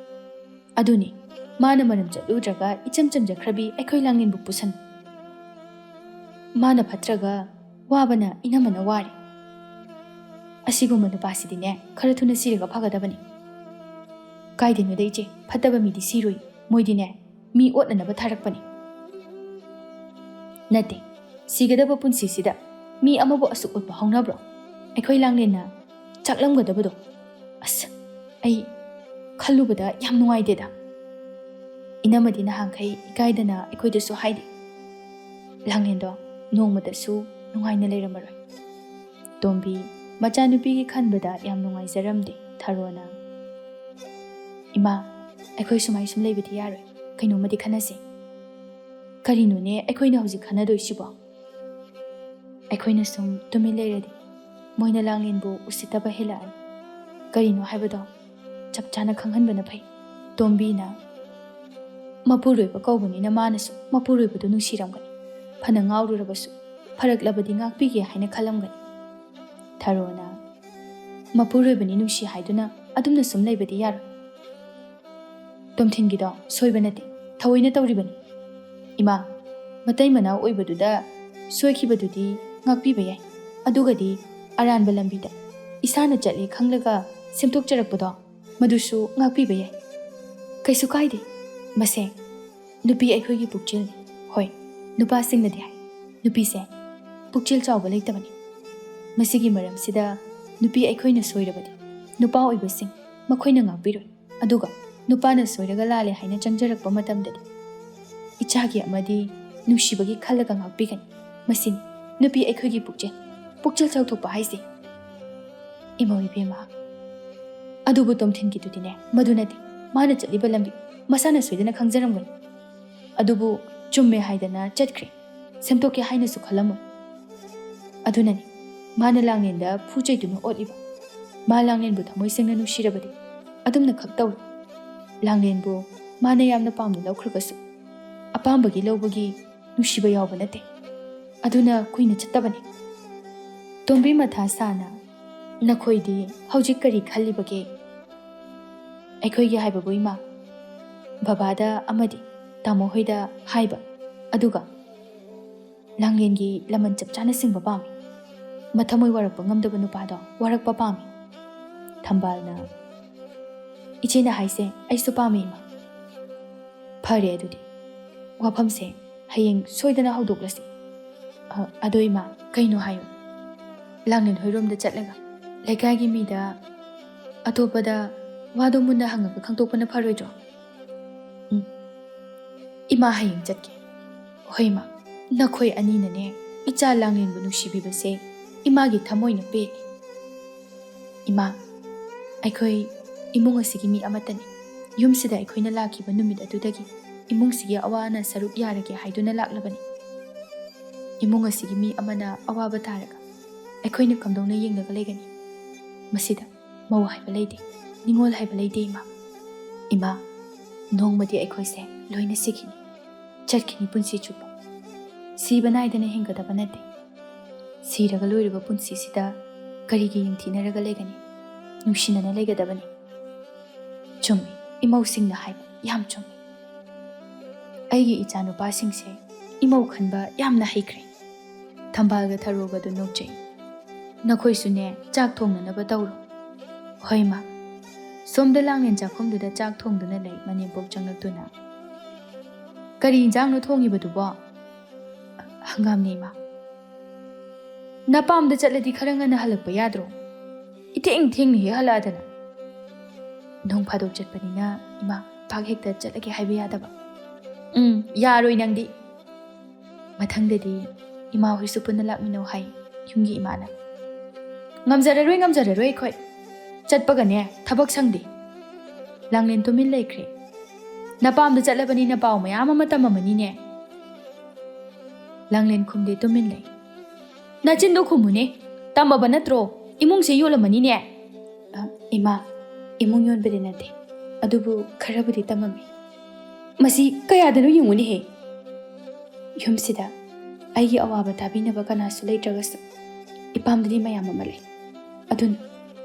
ꯑꯗꯨꯅꯤ, ꯃꯥꯅ ꯃꯔꯝ ꯆꯠꯂꯨꯗ꯭ꯔꯒ ꯏꯆꯝ ꯆꯝꯖꯈ꯭ꯔꯕꯤ ꯑꯩꯈꯣꯏ ꯂꯥꯡꯂꯦꯟꯕꯨ ꯄꯨꯁꯟ꯫ ꯃꯥꯅ ꯐꯠꯇ꯭ꯔꯒ ꯋꯥꯕꯅ ꯏꯅꯝꯃꯅ ꯋꯥꯔꯦ꯫ ꯑꯁꯤꯒꯨꯝꯕ ꯅꯨꯄꯥꯁꯤꯗꯤꯅꯦ, ꯈꯔ ꯊꯨꯅ ꯁꯤꯔꯒ ꯐꯒꯗꯕꯅꯤ꯫ ꯀꯥꯏꯗꯩꯅꯣꯗ ꯏꯆꯦ, ꯐꯠꯇꯕ ꯃꯤꯗꯤ ꯁꯤꯔꯣꯏ, ꯃꯣꯏꯗꯤꯅꯦ, ꯃꯤ ꯑꯣꯠꯅꯅꯕ ꯊꯥꯔꯛꯄꯅꯤ꯫ ꯅꯠꯇꯦ, ꯁꯤꯒꯗꯕ ꯄꯨꯟꯁꯤꯁꯤꯗ ꯃꯤ ꯑꯃꯕꯨ ꯑꯁꯨꯛ ꯑꯣꯠꯄ ꯍꯧꯅꯕ꯭ꯔꯣ? ꯑꯩꯈꯣꯏ ꯂꯥꯡꯂꯦꯟꯅ ꯆꯥꯛꯂꯝꯒꯗꯕꯗꯣ꯫ ꯑꯁ, ꯑꯩ ꯈꯜꯂꯨꯕꯗ ꯌꯥꯝ ꯅꯨꯡꯉꯥꯏꯇꯦꯗ꯫ ꯏꯅꯝꯃꯗꯤ ꯅꯍꯥꯟꯈꯩ ꯏꯀꯥꯏꯗꯅ ꯑꯩꯈꯣꯏꯗꯁꯨ ꯍꯥꯏꯗꯦ꯫ ꯂꯥꯡꯂꯦꯟꯗꯣ ꯅꯣꯡꯃꯇꯁꯨ ꯅꯨꯡꯉꯥꯏꯅ ꯂꯩꯔꯝꯃꯔꯣꯏ꯫ ꯇꯣꯝꯕꯤ ꯃꯆꯥꯅꯨꯄꯤꯒꯤ ꯈꯟꯕꯗ ꯌꯥꯝ ꯅꯨꯡꯉꯥꯏꯖꯔꯝꯗꯦ꯫ ꯊꯔꯣꯅ, "ꯏꯃꯥ, ꯑꯩꯈꯣꯏ ꯁꯨꯃꯥꯏ ꯁꯨꯝ ꯂꯩꯕꯗꯤ ꯌꯥꯔꯣꯏ, ꯀꯩꯅꯣꯝꯃꯗꯤ ꯈꯟꯅꯁꯤ꯫" "ꯀꯔꯤꯅꯣꯅꯦ ꯑꯩꯈꯣꯏꯅ ꯍꯧꯖꯤꯛ ꯈꯟꯅꯗꯣꯏꯁꯤꯕꯣ?" "ꯑꯩꯈꯣꯏꯅ ꯁꯨꯝ ꯇꯨꯃꯤꯟ ꯂꯩꯔꯗꯤ ꯃꯣꯏꯅ ꯂꯥꯡꯂꯦꯟꯕꯨ ꯎꯁꯤꯠꯇꯕ ꯍꯦꯜꯂꯛꯑꯅꯤ꯫ ꯀꯔꯤꯅꯣ ꯍꯥꯏꯕꯗꯣ ꯆꯞ ꯆꯥꯅ ꯈꯪꯍꯟꯕꯅ ꯐꯩ꯫" ꯇꯣꯝꯕꯤꯅ, "ꯃꯄꯨꯔꯣꯏꯕ ꯀꯧꯕꯅꯤꯅ ꯃꯥꯅꯁꯨ ꯃꯄꯨꯔꯣꯏꯕꯗꯨ ꯅꯨꯡꯁꯤꯔꯝꯒꯅꯤ꯫ ꯐꯅ ꯉꯥꯎꯔꯨꯔꯕꯁꯨ ꯐꯔꯛꯂꯕꯗꯤ ꯉꯥꯛꯄꯤꯒꯦ ꯍꯥꯏꯅ ꯈꯜꯂꯝꯒꯅꯤ꯫" ꯊꯔꯣꯅ, "ꯃꯄꯨꯔꯣꯏꯕꯅꯤ ꯅꯨꯡꯁꯤ ꯍꯥꯏꯗꯨꯅ ꯑꯗꯨꯝꯅ ꯁꯨꯝ ꯂꯩꯕꯗꯤ ꯌꯥꯔꯣꯏ꯫ ꯇꯣꯝꯊꯤꯟꯒꯤꯗꯣ ꯁꯣꯏꯕ ꯅꯠꯇꯦ, ꯊꯑꯣꯏꯅ ꯇꯧꯔꯤꯕꯅꯤ꯫ ꯏꯃꯥ, ꯃꯇꯩ ꯃꯅꯥꯎ ꯑꯣꯏꯕꯗꯨꯗ ꯁꯣꯏꯈꯤꯕꯗꯨꯗꯤ ꯉꯥꯛꯄꯤꯕ ꯌꯥꯏ, ꯑꯗꯨꯒꯗꯤ ꯑꯔꯥꯟꯕ ꯂꯝꯕꯤꯗ ꯏꯁꯥꯅ ꯆꯠꯂꯦ ꯈꯪꯂꯒ ꯁꯦꯝꯗꯣꯛꯆꯔꯛꯄꯗꯣ, ꯃꯗꯨꯁꯨ ꯉꯥꯛꯄꯤꯕ ꯌꯥꯏ꯫ ꯀꯩꯁꯨ ꯀꯥꯏꯗꯦ, ꯃꯁꯦ ꯅꯨꯄꯤ ꯑꯩꯈꯣꯏꯒꯤ ꯄꯨꯛꯆꯦꯜꯅꯤ꯫ ꯍꯣꯏ, ꯅꯨꯄꯥꯁꯤꯡꯅꯗꯤ ꯍꯥꯏ, ꯅꯨꯄꯤꯁꯦ ꯄꯨꯛꯆꯦꯜ ꯆꯥꯎꯕ ꯂꯩꯇꯕꯅꯤ꯫ ꯃꯁꯤꯒꯤ ꯃꯔꯝꯁꯤꯗ ꯅꯨꯄꯤ ꯑꯩꯈꯣꯏꯅ ꯁꯣꯏꯔꯕꯗꯤ ꯅꯨꯄꯥ ꯑꯣꯏꯕꯁꯤꯡ ꯃꯈꯣꯏꯅ ꯉꯥꯛꯄꯤꯔꯣꯏ꯫ ꯑꯗꯨꯒ ꯅꯨꯄꯥꯅ ꯁꯣꯏꯔꯒ ꯂꯥꯜꯂꯦ ꯍꯥꯏꯅ ꯆꯪꯖꯔꯛꯄ ꯃꯇꯝꯗꯗꯤ ꯏꯆꯥꯒꯤ ꯑꯃꯗꯤ ꯅꯨꯡꯁꯤꯕꯒꯤ ꯈꯜꯂꯒ ꯉꯥꯛꯄꯤꯒꯅꯤ꯫ ꯃꯁꯤꯅꯤ ꯅꯨꯄꯤ ꯑꯩꯈꯣꯏꯒꯤ ꯄꯨꯛꯆꯦꯜ, ꯄꯨꯛꯆꯦꯜ ꯆꯥꯎꯊꯣꯛꯄ ꯍꯥꯏꯁꯦ꯫" "ꯏꯃꯧ ꯏꯕꯦꯝꯃ, ꯑꯗꯨꯕꯨ ꯇꯣꯝꯊꯤꯟꯒꯤꯗꯨꯗꯤꯅꯦ, ꯃꯗꯨ ꯅꯠꯇꯦ꯫ ꯃꯥꯅ ꯆꯠꯂꯤꯕ ꯂꯝꯕꯤ ꯃꯁꯥꯅ ꯁꯣꯏꯗꯅ ꯈꯪꯖꯔꯝꯒꯅꯤ꯫ ꯑꯗꯨꯕꯨ ꯆꯨꯝꯃꯦ ꯍꯥꯏꯗꯅ ꯆꯠꯈ꯭ꯔꯦ꯫ ꯁꯦꯝꯗꯣꯛꯀꯦ ꯍꯥꯏꯅꯁꯨ ꯈꯜꯂꯝꯃꯣꯏ꯫ ꯑꯗꯨꯅꯅꯤ ꯃꯥꯅ ꯂꯥꯡꯂꯦꯟꯗ ꯐꯨ ꯆꯩꯗꯨꯅ ꯑꯣꯠꯂꯤꯕ꯫ ꯃꯥ ꯂꯥꯡꯂꯦꯟꯕꯨ ꯊꯃꯣꯏ ꯁꯦꯡꯅ ꯅꯨꯡꯁꯤꯔꯕꯗꯤ ꯑꯗꯨꯝꯅ ꯈꯛ ꯇꯧꯏ꯫ ꯂꯥꯡꯂꯦꯟꯕꯨ ꯃꯥꯅ ꯌꯥꯝꯅ ꯄꯥꯝꯅ ꯂꯧꯈ꯭ꯔꯒꯁꯨ ꯑꯄꯥꯝꯕꯒꯤ ꯂꯧꯕꯒꯤ ꯅꯨꯡꯁꯤꯕ ꯌꯥꯎꯕ ꯅꯠꯇꯦ꯫ ꯑꯗꯨꯅ ꯀꯨꯏꯅ ꯆꯠꯇꯕꯅꯤ꯫" ꯇꯣꯝꯕꯤ ꯃꯊꯥ ꯁꯥꯅ, "ꯅꯈꯣꯏꯗꯤ ꯍꯧꯖꯤꯛ ꯀꯔꯤ ꯈꯜꯂꯤꯕꯒꯦ?" ꯑꯩꯈꯣꯏꯒꯤ ꯍꯥꯏꯕꯕꯨ ꯏꯃꯥ, ꯕꯕꯥꯗ ꯑꯃꯗꯤ ꯇꯥꯃꯣ ꯍꯣꯏꯗ ꯍꯥꯏꯕ, ꯑꯗꯨꯒ ꯂꯥꯡꯂꯦꯟꯒꯤ ꯂꯃꯟ ꯆꯞ ꯆꯥꯅ ꯁꯤꯡꯕ ꯄꯥꯝꯃꯤ꯫ ꯃꯊꯃꯣꯏ ꯋꯥꯔꯛꯄ ꯉꯝꯗꯕ ꯅꯨꯄꯥꯗꯣ ꯋꯥꯔꯛꯄ ꯄꯥꯝꯃꯤ꯫ ꯊꯝꯕꯥꯜꯅ, "ꯏꯆꯦꯅ ꯍꯥꯏꯁꯦ ꯑꯩꯁꯨ ꯄꯥꯝꯃꯤ, ꯏꯃꯥ꯫ ꯐꯔꯦ ꯑꯗꯨꯗꯤ, ꯋꯥꯐꯝꯁꯦ ꯍꯌꯦꯡ ꯁꯣꯏꯗꯅ ꯍꯧꯗꯣꯛꯂꯁꯤ꯫ ꯑ, ꯑꯗꯣ ꯏꯃꯥ, ꯀꯩꯅꯣ ꯍꯥꯏꯌꯨ꯫ ꯂꯥꯡꯂꯦꯟ ꯍꯣꯏꯔꯣꯝꯗ ꯆꯠꯂꯒ ꯂꯩꯀꯥꯏꯒꯤ ꯃꯤꯗ, ꯑꯇꯣꯞꯄꯗ ꯋꯥꯗꯣ ꯃꯨꯟꯅ ꯍꯪꯉꯒ ꯈꯪꯗꯣꯛꯄꯅ ꯐꯔꯣꯏꯗ꯭ꯔꯣ?" ꯎꯝ꯫ "ꯏꯃꯥ, ꯍꯌꯦꯡ ꯆꯠꯀꯦ꯫" "ꯍꯣꯏ ꯏꯃꯥ, ꯅꯈꯣꯏ ꯑꯅꯤꯅꯅꯦ ꯏꯆꯥ ꯂꯥꯡꯂꯦꯟꯕꯨ ꯅꯨꯡꯁꯤꯕꯤꯕꯁꯦ ꯏꯃꯥꯒꯤ ꯊꯃꯣꯏꯅ ꯄꯦꯜꯂꯤ꯫" "ꯏꯃꯥ, ꯑꯩꯈꯣꯏ ꯏꯃꯨꯡ ꯑꯁꯤꯒꯤ ꯃꯤ ꯑꯃꯠꯇꯅꯤ꯫ ꯌꯨꯝꯁꯤꯗ ꯑꯩꯈꯣꯏꯅ ꯂꯥꯛꯈꯤꯕ ꯅꯨꯃꯤꯠ ꯑꯗꯨꯗꯒꯤ ꯏꯃꯨꯡꯁꯤꯒꯤ ꯑꯋꯥ ꯑꯅꯥ ꯁꯔꯨꯛ ꯌꯥꯔꯒꯦ ꯍꯥꯏꯗꯨꯅ ꯂꯥꯛꯂꯕꯅꯤ꯫ ꯏꯃꯨꯡ ꯑꯁꯤꯒꯤ ꯃꯤ ꯑꯃꯅ ꯑꯋꯥꯕ ꯇꯥꯔꯒ ꯑꯩꯈꯣꯏꯅ ꯀꯝꯗꯧꯅ ꯌꯦꯡꯂꯒ ꯂꯩꯒꯅꯤ? ꯃꯁꯤꯗ ꯃꯧ ꯍꯥꯏꯕ ꯂꯩꯇꯦ, ꯅꯤꯉꯣꯜ ꯍꯥꯏꯕ ꯂꯩꯇꯦ, ꯏꯃꯥ꯫ ꯏꯃꯥ, ꯅꯣꯡꯃꯗꯤ ꯑꯩꯈꯣꯏꯁꯦ ꯂꯣꯏꯅ ꯁꯤꯈꯤꯅꯤ, ꯆꯠꯈꯤꯅꯤ ꯄꯨꯟꯁꯤ ꯆꯨꯞꯄ꯫ ꯁꯤꯕ ꯅꯥꯏꯗꯅ ꯍꯤꯡꯒꯗꯕ ꯅꯠꯇꯦ꯫ ꯁꯤꯔꯒ ꯂꯣꯏꯔꯕ ꯄꯨꯟꯁꯤꯁꯤꯗ ꯀꯔꯤꯒꯤ ꯌꯦꯡꯊꯤꯅꯔꯒ ꯂꯩꯒꯅꯤ? ꯅꯨꯡꯁꯤꯅꯅ ꯂꯩꯒꯗꯕꯅꯤ꯫" "ꯆꯨꯝꯃꯤ, ꯏꯃꯧꯁꯤꯡꯅ ꯍꯥꯏꯕ ꯌꯥꯝ ꯆꯨꯝꯃꯤ꯫ ꯑꯩꯒꯤ ꯏꯆꯥꯅꯨꯄꯥꯁꯤꯡꯁꯦ ꯏꯃꯧ ꯈꯟꯕ ꯌꯥꯝꯅ ꯍꯩꯈ꯭ꯔꯦ꯫" ꯊꯝꯕꯥꯜꯒ ꯊꯔꯣꯒꯗꯨ ꯅꯣꯛꯆꯩ꯫ "ꯅꯈꯣꯏꯁꯨꯅꯦ, ꯆꯥꯛ ꯊꯣꯡꯅꯅꯕ ꯇꯧꯔꯣ꯫" "ꯍꯣꯏ, ꯃꯥ꯫" ꯁꯣꯝꯗ ꯂꯥꯡꯂꯦꯟ ꯆꯥꯛꯈꯨꯝꯗꯨꯗ ꯆꯥꯛ ꯊꯣꯡꯗꯨꯅ ꯂꯩ ꯃꯅꯦꯝꯄꯣꯛ ꯆꯪꯂꯛꯇꯨꯅ꯫ "ꯀꯔꯤ ꯏꯟꯖꯥꯡꯅꯣ ꯊꯣꯡꯉꯤꯕꯗꯨꯕꯣ?" "ꯍꯪꯒꯥꯝꯅꯦ, ꯏꯃꯥ꯫" "ꯅꯄꯥꯝꯗ ꯆꯠꯂꯗꯤ ꯈꯔ ꯉꯟꯅ ꯍꯜꯂꯛꯄ ꯌꯥꯗ꯭ꯔꯣ? ꯏꯊꯦꯡ ꯊꯦꯡꯅ ꯍꯦꯛ ꯍꯜꯂꯛꯑꯗꯅ꯫" "ꯅꯣꯡ ꯐꯥꯗꯣꯛ ꯆꯠꯄꯅꯤꯅ, ꯏꯃꯥ, ꯄꯥꯛ ꯍꯦꯛꯇ ꯆꯠꯂꯒꯦ ꯍꯥꯏꯕ ꯌꯥꯗꯕ꯫" "ꯎꯝ, ꯌꯥꯔꯣꯏ ꯅꯪꯗꯤ꯫ ꯃꯊꯪꯗꯗꯤ ꯏꯃꯥ ꯍꯣꯏꯁꯨ ꯄꯨꯟꯅ ꯂꯥꯛꯃꯤꯟꯅꯧ ꯍꯥꯏ ꯌꯨꯝꯒꯤ ꯏꯃꯥꯅ꯫" "ꯉꯝꯖꯔꯔꯣꯏ, ꯉꯝꯖꯔꯔꯣꯏ ꯑꯩꯈꯣꯏ꯫ ꯆꯠꯄꯒꯅꯦ ꯊꯕꯛ ꯁꯪꯗꯦ꯫" ꯂꯥꯡꯂꯦꯟ ꯇꯨꯃꯤꯟ ꯂꯩꯈ꯭ꯔꯦ꯫ "ꯅꯄꯥꯝꯗ ꯆꯠꯂꯕꯅꯤꯅ ꯄꯥꯎ ꯃꯌꯥꯝ ꯑꯃ ꯇꯝꯃꯝꯃꯅꯤꯅꯦ?" ꯂꯥꯡꯂꯦꯟ ꯈꯨꯝꯗꯦ, ꯇꯨꯃꯤꯟ ꯂꯩ꯫ "ꯅꯆꯤꯟꯗꯣ ꯈꯨꯝꯃꯨꯅꯦ, ꯇꯝꯃꯕ ꯅꯠꯇ꯭ꯔꯣ? ꯏꯃꯨꯡꯁꯦ ꯌꯣꯜꯂꯝꯃꯅꯤꯅꯦ?" "ꯑ, ꯏꯃꯥ, ꯏꯃꯨꯡ ꯌꯣꯟꯕꯗꯤ ꯅꯠꯇꯦ, ꯑꯗꯨꯕꯨ ꯈꯔꯕꯨꯗꯤ ꯇꯝꯃꯝꯃꯤ꯫" "ꯃꯁꯤ ꯀꯌꯥꯗꯅꯣ ꯌꯦꯡꯉꯨꯅꯦꯍꯦ꯫" "ꯌꯨꯝꯁꯤꯗ ꯑꯩꯒꯤ ꯑꯋꯥꯕ ꯇꯥꯕꯤꯅꯕ ꯀꯅꯥꯁꯨ ꯂꯩꯇ꯭ꯔꯒꯁꯨ, ꯏꯄꯥꯝꯗꯗꯤ ꯃꯌꯥꯝ ꯑꯃ ꯂꯩ꯫ ꯑꯗꯨꯅ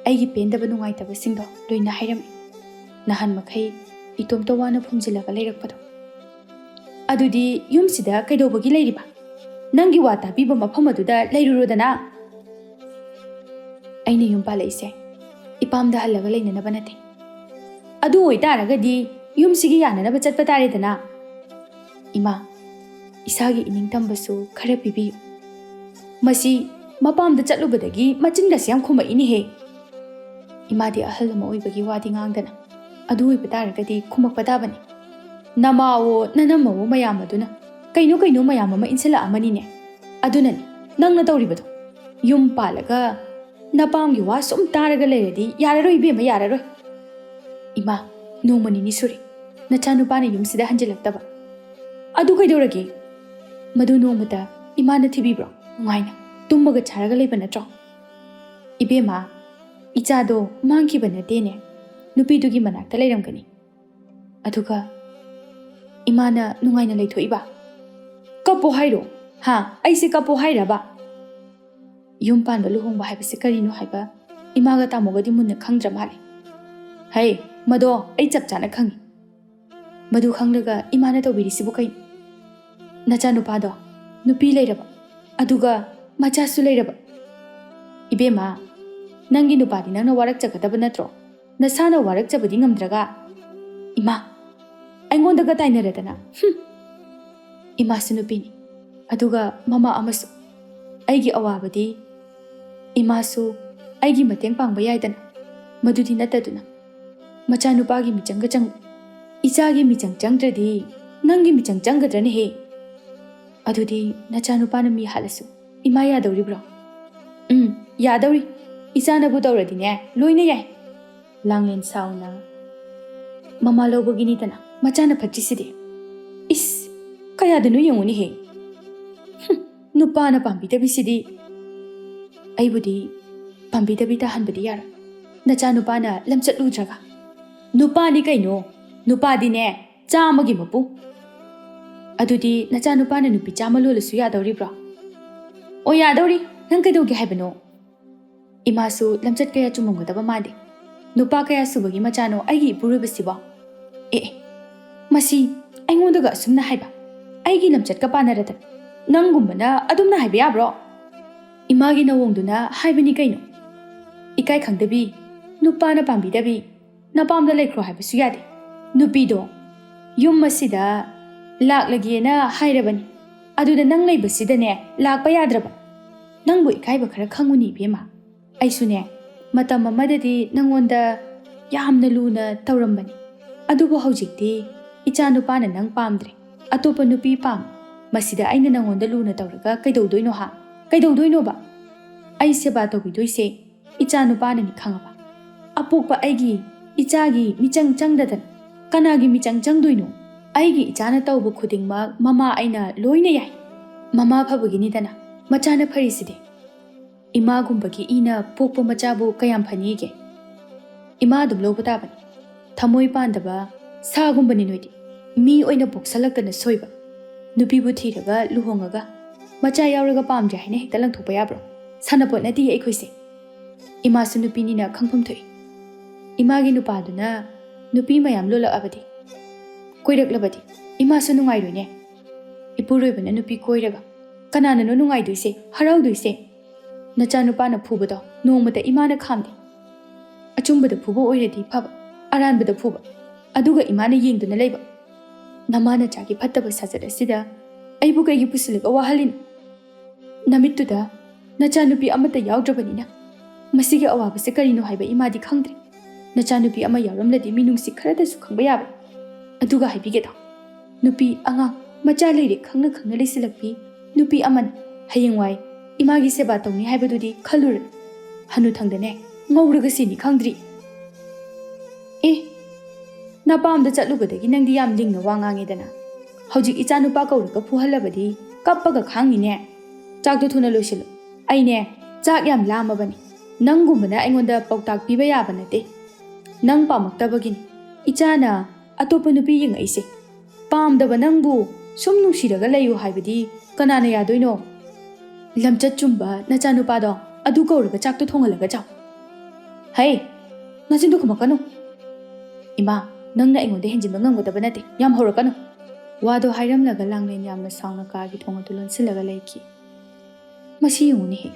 ꯑꯩꯒꯤ ꯄꯦꯟꯗꯕ ꯅꯨꯡꯉꯥꯏꯇꯕꯁꯤꯡꯗꯣ ꯂꯣꯏꯅ ꯍꯥꯏꯔꯝꯃꯤ꯫" ꯅꯍꯥꯟ ꯃꯈꯩ ꯏꯇꯣꯝꯇ ꯋꯥꯅ ꯐꯨꯝꯖꯤꯜꯂꯒ ꯂꯩꯔꯛꯄꯗꯣ꯫ ꯑꯗꯨꯗꯤ ꯌꯨꯝꯁꯤꯗ ꯀꯩꯗꯧꯕꯒꯤ ꯂꯩꯔꯤꯕ? ꯅꯪꯒꯤ ꯋꯥ ꯇꯥꯕꯤꯕ ꯃꯐꯝ ꯑꯗꯨꯗ ꯂꯩꯔꯨꯔꯣꯗꯅ꯫ ꯑꯩꯅ ꯌꯨꯝ ꯄꯥꯜꯂꯛꯏꯁꯦ ꯏꯄꯥꯝꯗ ꯍꯜꯂꯒ ꯂꯩꯅꯅꯕ ꯅꯠꯇꯦ꯫ ꯑꯗꯨ ꯑꯣꯏꯇꯥꯔꯒꯗꯤ ꯌꯨꯝꯁꯤꯒꯤ ꯌꯥꯅꯅꯕ ꯆꯠꯄ ꯇꯥꯔꯦꯗꯅ꯫ ꯏꯃꯥ, ꯏꯁꯥꯒꯤ ꯏꯅꯤꯡꯇꯝꯕꯁꯨ ꯈꯔ ꯄꯤꯕꯤꯌꯨ꯫ ꯃꯁꯤ ꯃꯄꯥꯝꯗ ꯆꯠꯂꯨꯕꯗꯒꯤ ꯃꯆꯤꯟꯒꯁꯦ ꯌꯥꯝ ꯈꯨꯝꯃꯛꯏꯅꯦꯍꯦ꯫ ꯏꯃꯥꯗꯤ ꯑꯍꯜ ꯑꯃ ꯑꯣꯏꯕꯒꯤ ꯋꯥꯗꯤ ꯉꯥꯡꯗꯅ ꯑꯗꯨ ꯑꯣꯏꯕ ꯇꯥꯔꯒꯗꯤ ꯈꯨꯝꯃꯛꯄ ꯇꯥꯕꯅꯤ꯫ ꯅꯃꯥꯋꯣ ꯅꯅꯝꯃꯋꯣ ꯃꯌꯥꯝ ꯑꯗꯨꯅ ꯀꯩꯅꯣ ꯀꯩꯅꯣ ꯃꯌꯥꯝ ꯑꯃ ꯏꯟꯁꯤꯜꯂꯛꯑꯃꯅꯤꯅꯦ꯫ ꯑꯗꯨꯅꯅꯤ ꯅꯪꯅ ꯇꯧꯔꯤꯕꯗꯣ꯫ ꯌꯨꯝ ꯄꯥꯜꯂꯒ ꯅꯄꯥꯝꯒꯤ ꯋꯥ ꯁꯨꯝ ꯇꯥꯔꯒ ꯂꯩꯔꯗꯤ ꯌꯥꯔꯔꯣꯏ ꯏꯕꯦꯝꯃ, ꯌꯥꯔꯔꯣꯏ꯫ ꯏꯃꯥ, ꯅꯣꯡꯃ ꯅꯤꯅꯤ ꯁꯨꯔꯦ ꯅꯆꯥꯅꯨꯄꯥꯅ ꯌꯨꯝꯁꯤꯗ ꯍꯟꯖꯤꯜꯂꯛꯇꯕ꯫ ꯑꯗꯨ ꯀꯩꯗꯧꯔꯒꯦ? ꯃꯗꯨ ꯅꯣꯡꯃꯇ ꯏꯃꯥꯅ ꯊꯤꯕꯤꯕ꯭ꯔꯣ? ꯅꯨꯡꯉꯥꯏꯅ ꯇꯨꯝꯃꯒ ꯆꯥꯔꯒ ꯂꯩꯕ ꯅꯠꯇ꯭ꯔꯣ? ꯏꯕꯦꯝꯃ, ꯏꯆꯥꯗꯣ ꯃꯥꯡꯈꯤꯕ ꯅꯠꯇꯦꯅꯦ, ꯅꯨꯄꯤꯗꯨꯒꯤ ꯃꯅꯥꯛꯇ ꯂꯩꯔꯝꯒꯅꯤ꯫ ꯑꯗꯨꯒ ꯏꯃꯥꯅ ꯅꯨꯡꯉꯥꯏꯅ ꯂꯩꯊꯣꯛꯏꯕ꯫ ꯀꯞꯄꯣ ꯍꯥꯏꯔꯣ? ꯍꯥ? ꯑꯩꯁꯦ ꯀꯞꯄꯣ ꯍꯥꯏꯔꯕ? ꯌꯨꯝ ꯄꯥꯟꯕ ꯂꯨꯍꯣꯡꯕ ꯍꯥꯏꯕꯁꯦ ꯀꯔꯤꯅꯣ ꯍꯥꯏꯕ ꯏꯃꯥꯒ ꯇꯥꯃꯣꯒꯗꯤ ꯃꯨꯟꯅ ꯈꯪꯗ꯭ꯔ ꯃꯥꯜꯂꯦ꯫ ꯍꯩ, ꯃꯗꯣ ꯑꯩ ꯆꯞ ꯆꯥꯅ ꯈꯪꯉꯤ꯫ ꯃꯗꯨ ꯈꯪꯂꯒ ꯏꯃꯥꯅ ꯇꯧꯕꯤꯔꯤꯁꯤꯕꯨ ꯀꯩꯅꯣ? ꯅꯆꯥꯅꯨꯄꯥꯗꯣ ꯅꯨꯄꯤ ꯂꯩꯔꯕ, ꯑꯗꯨꯒ ꯃꯆꯥꯁꯨ ꯂꯩꯔꯕ꯫ ꯏꯕꯦꯝꯃ, ꯅꯪꯒꯤ ꯅꯨꯄꯥꯗꯤ ꯅꯪꯅ ꯋꯥꯔꯛꯆꯒꯗꯕ ꯅꯠꯇ꯭ꯔꯣ? ꯅꯁꯥꯅ ꯋꯥꯔꯛꯆꯕꯗꯤ ꯉꯝꯗ꯭ꯔꯒ꯫ ꯏꯃꯥ, ꯑꯩꯉꯣꯟꯗꯒ ꯇꯥꯏꯅꯔꯗꯅ꯫ ꯍꯨꯝ! ꯏꯃꯥꯁꯨ ꯅꯨꯄꯤꯅꯤ, ꯑꯗꯨꯒ ꯃꯃꯥ ꯑꯃꯁꯨ꯫ ꯑꯩꯒꯤ ꯑꯋꯥꯕꯗꯤ ꯏꯃꯥꯁꯨ ꯑꯩꯒꯤ ꯃꯇꯦꯡ ꯄꯥꯡꯕ ꯌꯥꯏꯗꯅ꯫ ꯃꯗꯨꯗꯤ ꯅꯠꯇꯗꯨꯅ ꯃꯆꯥꯅꯨꯄꯥꯒꯤ ꯃꯤꯆꯪꯒ ꯆꯪ-, ꯏꯆꯥꯒꯤ ꯃꯤꯆꯪ ꯆꯪꯗ꯭ꯔꯗꯤ ꯅꯪꯒꯤ ꯃꯤꯆꯪ ꯆꯪꯒꯗ꯭ꯔꯅꯦꯍꯦ? ꯑꯗꯨꯗꯤ ꯅꯆꯥꯅꯨꯄꯥꯅ ꯃꯤ ꯍꯥꯠꯂꯁꯨ ꯏꯃꯥ ꯌꯥꯗꯧꯔꯤꯕ꯭ꯔꯣ? ꯎꯝ, ꯌꯥꯗꯧꯔꯤ꯫ ꯏꯆꯥꯅꯕꯨ ꯇꯧꯔꯗꯤꯅꯦ, ꯂꯣꯏꯅ ꯌꯥꯏ꯫ ꯂꯥꯡꯂꯦꯟ ꯁꯥꯎꯅ ꯃꯃꯥ ꯂꯧꯕꯒꯤꯅꯤꯗꯅ ꯃꯆꯥꯅ ꯐꯠꯇ꯭ꯔꯤꯁꯤꯗꯤ꯫ ꯏꯁ, ꯀꯌꯥꯗꯅꯣ ꯌꯦꯡꯉꯨꯅꯦꯍꯦ꯫ ꯍꯨꯝ, ꯅꯨꯄꯥꯅ ꯄꯥꯝꯕꯤꯗꯕꯤꯁꯤꯗꯤ꯫ ꯑꯩꯕꯨꯗꯤ ꯄꯥꯝꯕꯤꯗꯕꯤ ꯇꯥꯍꯟꯕꯗꯤ ꯌꯥꯔꯣꯏ꯫ ꯅꯆꯥꯅꯨꯄꯥꯅ ꯂꯝꯆꯠ ꯎꯗ꯭ꯔꯒ꯫ ꯅꯨꯄꯥꯅꯤ ꯀꯩꯅꯣ, ꯅꯨꯄꯥꯗꯤꯅꯦ, ꯆꯥꯝꯃꯒꯤ ꯃꯄꯨ꯫ ꯑꯗꯨꯗꯤ ꯅꯆꯥꯅꯨꯄꯥꯅ ꯅꯨꯄꯤ ꯆꯥꯝꯃ ꯂꯣꯜꯂꯁꯨ ꯌꯥꯗꯧꯔꯤꯕ꯭ꯔꯣ? ꯑꯣ, ꯌꯥꯗꯧꯔꯤ꯫ ꯅꯪ ꯀꯩꯗꯧꯒꯦ ꯍꯥꯏꯕꯅꯣ? ꯏꯃꯥꯁꯨ ꯂꯝꯆꯠ ꯀꯌꯥ ꯆꯨꯝꯃꯝꯒꯗꯕ ꯃꯥꯟꯗꯦ꯫ ꯅꯨꯄꯥ ꯀꯌꯥ ꯁꯨꯕꯒꯤ ꯃꯆꯥꯅꯣ ꯑꯩꯒꯤ ꯏꯄꯨꯔꯣꯏꯕꯁꯤꯕꯣ? ꯑꯦ ꯑꯦ, ꯃꯁꯤ ꯑꯩꯉꯣꯟꯗꯒ ꯑꯁꯨꯝꯅ ꯍꯥꯏꯕ? ꯑꯩꯒꯤ ꯂꯝꯆꯠꯀ ꯄꯥꯟꯅꯔꯗꯅ ꯅꯪꯒꯨꯝꯕꯅ ꯑꯗꯨꯝꯅ ꯍꯥꯏꯕ ꯌꯥꯕ꯭ꯔꯣ? ꯏꯃꯥꯒꯤ ꯅꯋꯣꯡꯗꯨꯅ ꯍꯥꯏꯕꯅꯤ ꯀꯩꯅꯣ꯫ ꯏꯀꯥꯏ ꯈꯪꯗꯕꯤ, ꯅꯨꯄꯥꯅ ꯄꯥꯝꯕꯤꯗꯕꯤ, ꯅꯄꯥꯝꯗ ꯂꯩꯈ꯭ꯔꯣ ꯍꯥꯏꯕꯁꯨ ꯌꯥꯗꯦ꯫ ꯅꯨꯄꯤꯗꯣ ꯌꯨꯝ ꯑꯁꯤꯗ ꯂꯥꯛꯂꯒꯦꯅ ꯍꯥꯏꯔꯕꯅꯤ꯫ ꯑꯗꯨꯗ ꯅꯪ ꯂꯩꯕꯁꯤꯗꯅꯦ ꯂꯥꯛꯄ ꯌꯥꯗ꯭ꯔꯕ꯫ ꯅꯪꯕꯨ ꯏꯀꯥꯏꯕ ꯈꯔ ꯈꯪꯉꯨꯅꯤ ꯏꯕꯦꯝꯃ꯫ ꯑꯩꯁꯨꯅꯦ ꯃꯇꯝ ꯑꯃꯗꯗꯤ ꯅꯪꯉꯣꯟꯗ ꯌꯥꯝꯅ ꯂꯨꯅ ꯇꯧꯔꯝꯕꯅꯤ꯫ ꯑꯗꯨꯕꯨ ꯍꯧꯖꯤꯛꯇꯤ ꯏꯆꯥ ꯅꯨꯄꯥꯅ ꯅꯪ ꯄꯥꯝꯗ꯭ꯔꯦ, ꯑꯇꯣꯞꯄ ꯅꯨꯄꯤ ꯄꯥꯝꯃꯤ꯫ ꯃꯁꯤꯗ ꯑꯩꯅ ꯅꯪꯉꯣꯟꯗ ꯂꯨꯅ ꯇꯧꯔꯒ ꯀꯩꯗꯧꯗꯣꯏꯅꯣ ꯍꯥ? ꯀꯩꯗꯧꯗꯣꯏꯅꯣꯕ? ꯑꯩ ꯁꯦꯕꯥ ꯇꯧꯕꯤꯗꯣꯏꯁꯦ ꯏꯆꯥ ꯅꯨꯄꯥꯅꯅꯤ ꯈꯪꯉꯕ? ꯑꯄꯣꯛꯄ ꯑꯩꯒꯤ ꯏꯆꯥꯒꯤ ꯃꯤꯆꯪ ꯆꯪꯗꯗꯅ ꯀꯅꯥꯒꯤ ꯃꯤꯆꯪ ꯆꯪꯗꯣꯏꯅꯣ? ꯑꯩꯒꯤ ꯏꯆꯥꯅ ꯇꯧꯕ ꯈꯨꯗꯤꯡꯃꯛ ꯃꯃꯥ ꯑꯩꯅ ꯂꯣꯏꯅ ꯌꯥꯏ꯫ ꯃꯃꯥ ꯐꯕꯒꯤꯅꯤꯗꯅ ꯃꯆꯥꯅ ꯐꯔꯤꯁꯤꯗꯤ꯫ ꯏꯃꯥꯒꯨꯝꯕꯒꯤ ꯏꯅ ꯄꯣꯛꯄ ꯃꯆꯥꯕꯨ ꯀꯌꯥꯝ ꯐꯅꯤꯒꯦ? ꯏꯃꯥ ꯑꯗꯨꯝ ꯂꯧꯕ ꯇꯥꯕꯅꯤ꯫ ꯊꯃꯣꯏ ꯄꯥꯟꯗꯕ ꯁꯥꯒꯨꯝꯕꯅꯤ ꯅꯣꯏꯗꯤ꯫ ꯃꯤ ꯑꯣꯏꯅ ꯄꯣꯛꯁꯜꯂꯛꯇꯅ ꯁꯣꯏꯕ꯫ ꯅꯨꯄꯤꯕꯨ ꯊꯤꯔꯒ ꯂꯨꯍꯣꯡꯉꯒ ꯃꯆꯥ ꯌꯥꯎꯔꯒ ꯄꯥꯝꯗ꯭ꯔꯦ ꯍꯥꯏꯅ ꯍꯦꯛꯇ ꯂꯪꯊꯣꯛꯄ ꯌꯥꯕ꯭ꯔꯣ? ꯁꯥꯟꯅꯄꯣꯠ ꯅꯠꯇꯦ ꯑꯩꯈꯣꯏꯁꯦ꯫ ꯏꯃꯥꯁꯨ ꯅꯨꯄꯤꯅꯤꯅ ꯈꯪꯐꯝ ꯊꯣꯛꯏ꯫ ꯏꯃꯥꯒꯤ ꯅꯨꯄꯥꯗꯨꯅ ꯅꯨꯄꯤ ꯃꯌꯥꯝ ꯂꯣꯜꯂꯛꯑꯕꯗꯤ, ꯀꯣꯏꯔꯛꯂꯕꯗꯤ ꯏꯃꯥꯁꯨ ꯅꯨꯡꯉꯥꯏꯔꯣꯏꯅꯦ꯫ ꯏꯄꯨꯔꯣꯏꯕꯅ ꯅꯨꯄꯤ ꯀꯣꯏꯔꯒ ꯀꯅꯥꯅꯅꯣ ꯅꯨꯡꯉꯥꯏꯗꯣꯏꯁꯦ, ꯍꯔꯥꯎꯗꯣꯏꯁꯦ? ꯅꯆꯥꯅꯨꯄꯥꯅ ꯐꯨꯕꯗꯣ ꯅꯣꯡꯃꯇ ꯏꯃꯥꯅ ꯈꯥꯝꯗꯦ꯫ ꯑꯆꯨꯝꯕꯗ ꯐꯨꯕ ꯑꯣꯏꯔꯗꯤ ꯐꯕ, ꯑꯔꯥꯟꯕꯗ ꯐꯨꯕ, ꯑꯗꯨꯒ ꯏꯃꯥꯅ ꯌꯦꯡꯗꯨꯅ ꯂꯩꯕ꯫ ꯅꯃꯥ ꯅꯆꯥꯒꯤ ꯐꯠꯇꯕ ꯁꯥꯖꯠ ꯑꯁꯤꯗ ꯑꯩꯕꯨ ꯀꯩꯒꯤ ꯄꯨꯁꯤꯜꯂꯒ ꯋꯥꯍꯜꯂꯤꯅꯣ? ꯅꯃꯤꯠꯇꯨꯗ ꯅꯆꯥꯅꯨꯄꯤ ꯑꯃꯠꯇ ꯌꯥꯎꯗ꯭ꯔꯕꯅꯤꯅ ꯃꯁꯤꯒꯤ ꯑꯋꯥꯕꯁꯦ ꯀꯔꯤꯅꯣ ꯍꯥꯏꯕ ꯏꯃꯥꯗꯤ ꯈꯪꯗ꯭ꯔꯦ꯫ ꯅꯆꯥꯅꯨꯄꯤ ꯑꯃ ꯌꯥꯎꯔꯝꯂꯗꯤ ꯃꯤꯅꯨꯡꯁꯤ ꯈꯔꯗꯁꯨ ꯈꯪꯕ ꯌꯥꯕ꯫ ꯑꯗꯨꯒ ꯍꯥꯏꯕꯤꯒꯦꯗ, ꯅꯨꯄꯤ ꯑꯉꯥꯡ ꯃꯆꯥ ꯂꯩꯔꯦ ꯈꯪꯅ ꯈꯪꯅ ꯂꯩꯁꯤꯜꯂꯛꯄꯤ ꯅꯨꯄꯤ ꯑꯃꯅ ꯍꯌꯦꯡꯋꯥꯏ ꯏꯃꯥꯒꯤ ꯁꯦꯕꯥ ꯇꯧꯅꯤ ꯍꯥꯏꯕꯗꯨꯗꯤ ꯈꯜꯂꯨꯔꯦ꯫ ꯍꯅꯨꯊꯪꯗꯅꯦ ꯉꯧꯔꯒ ꯁꯤꯅꯤ ꯈꯪꯗ꯭ꯔꯤ꯫ ꯑꯦ, ꯅꯄꯥꯝꯗ ꯆꯠꯂꯨꯕꯗꯒꯤ ꯅꯪꯗꯤ ꯌꯥꯝ ꯂꯤꯡꯅ ꯋꯥ ꯉꯥꯡꯉꯦꯗꯅ꯫ ꯍꯧꯖꯤꯛ ꯏꯆꯥ ꯅꯨꯄꯥ ꯀꯧꯔꯒ ꯐꯨꯍꯜꯂꯕꯗꯤ ꯀꯞꯄꯒ ꯈꯥꯡꯅꯤꯅꯦ꯫ ꯆꯥꯛꯇꯣ ꯊꯨꯅ ꯂꯣꯏꯁꯤꯜꯂꯨ꯫ ꯑꯩꯅꯦ ꯆꯥꯛ ꯌꯥꯝ ꯂꯥꯝꯃꯕꯅꯤ꯫ ꯅꯪꯒꯨꯝꯕꯅ ꯑꯩꯉꯣꯟꯗ ꯄꯥꯎꯇꯥꯛ ꯄꯤꯕ ꯌꯥꯕ ꯅꯠꯇꯦ꯫ ꯅꯪ ꯄꯥꯝꯃꯛꯇꯕꯒꯤꯅꯤ ꯏꯆꯥꯅ ꯑꯇꯣꯞꯄ ꯅꯨꯄꯤ ꯌꯦꯡꯉꯛꯏꯁꯦ꯫ ꯄꯥꯝꯗꯕ ꯅꯪꯕꯨ ꯁꯨꯝ ꯅꯨꯡꯁꯤꯔꯒ ꯂꯩꯌꯨ ꯍꯥꯏꯕꯗꯤ ꯀꯅꯥꯅ ꯌꯥꯗꯣꯏꯅꯣ? ꯂꯝꯆꯠ ꯆꯨꯝꯕ ꯅꯆꯥꯅꯨꯄꯥꯗꯣ ꯑꯗꯨ ꯀꯧꯔꯒ ꯆꯥꯛꯇꯣ ꯊꯣꯡꯍꯜꯂꯒ ꯆꯥꯎ꯫ ꯍꯩ, ꯅꯆꯤꯟꯗꯨ ꯈꯨꯝꯃꯛꯀꯅꯨ꯫ ꯏꯃꯥ, ꯅꯪꯅ ꯑꯩꯉꯣꯟꯗ ꯍꯦꯟꯖꯤꯟꯕ ꯉꯝꯒꯗꯕ ꯅꯠꯇꯦ, ꯌꯥꯝ ꯍꯧꯔꯛꯀꯅꯨ꯫ ꯋꯥꯗꯣ ꯍꯥꯏꯔꯝꯂꯒ ꯂꯥꯡꯂꯦꯟ ꯌꯥꯝꯅ ꯁꯥꯎꯅ ꯀꯥꯒꯤ ꯊꯣꯡ ꯑꯗꯨ ꯂꯣꯟꯁꯤꯜꯂꯒ ꯂꯩꯈꯤ꯫ ꯃꯁꯤ ꯌꯦꯡꯉꯨꯅꯦꯍꯦ,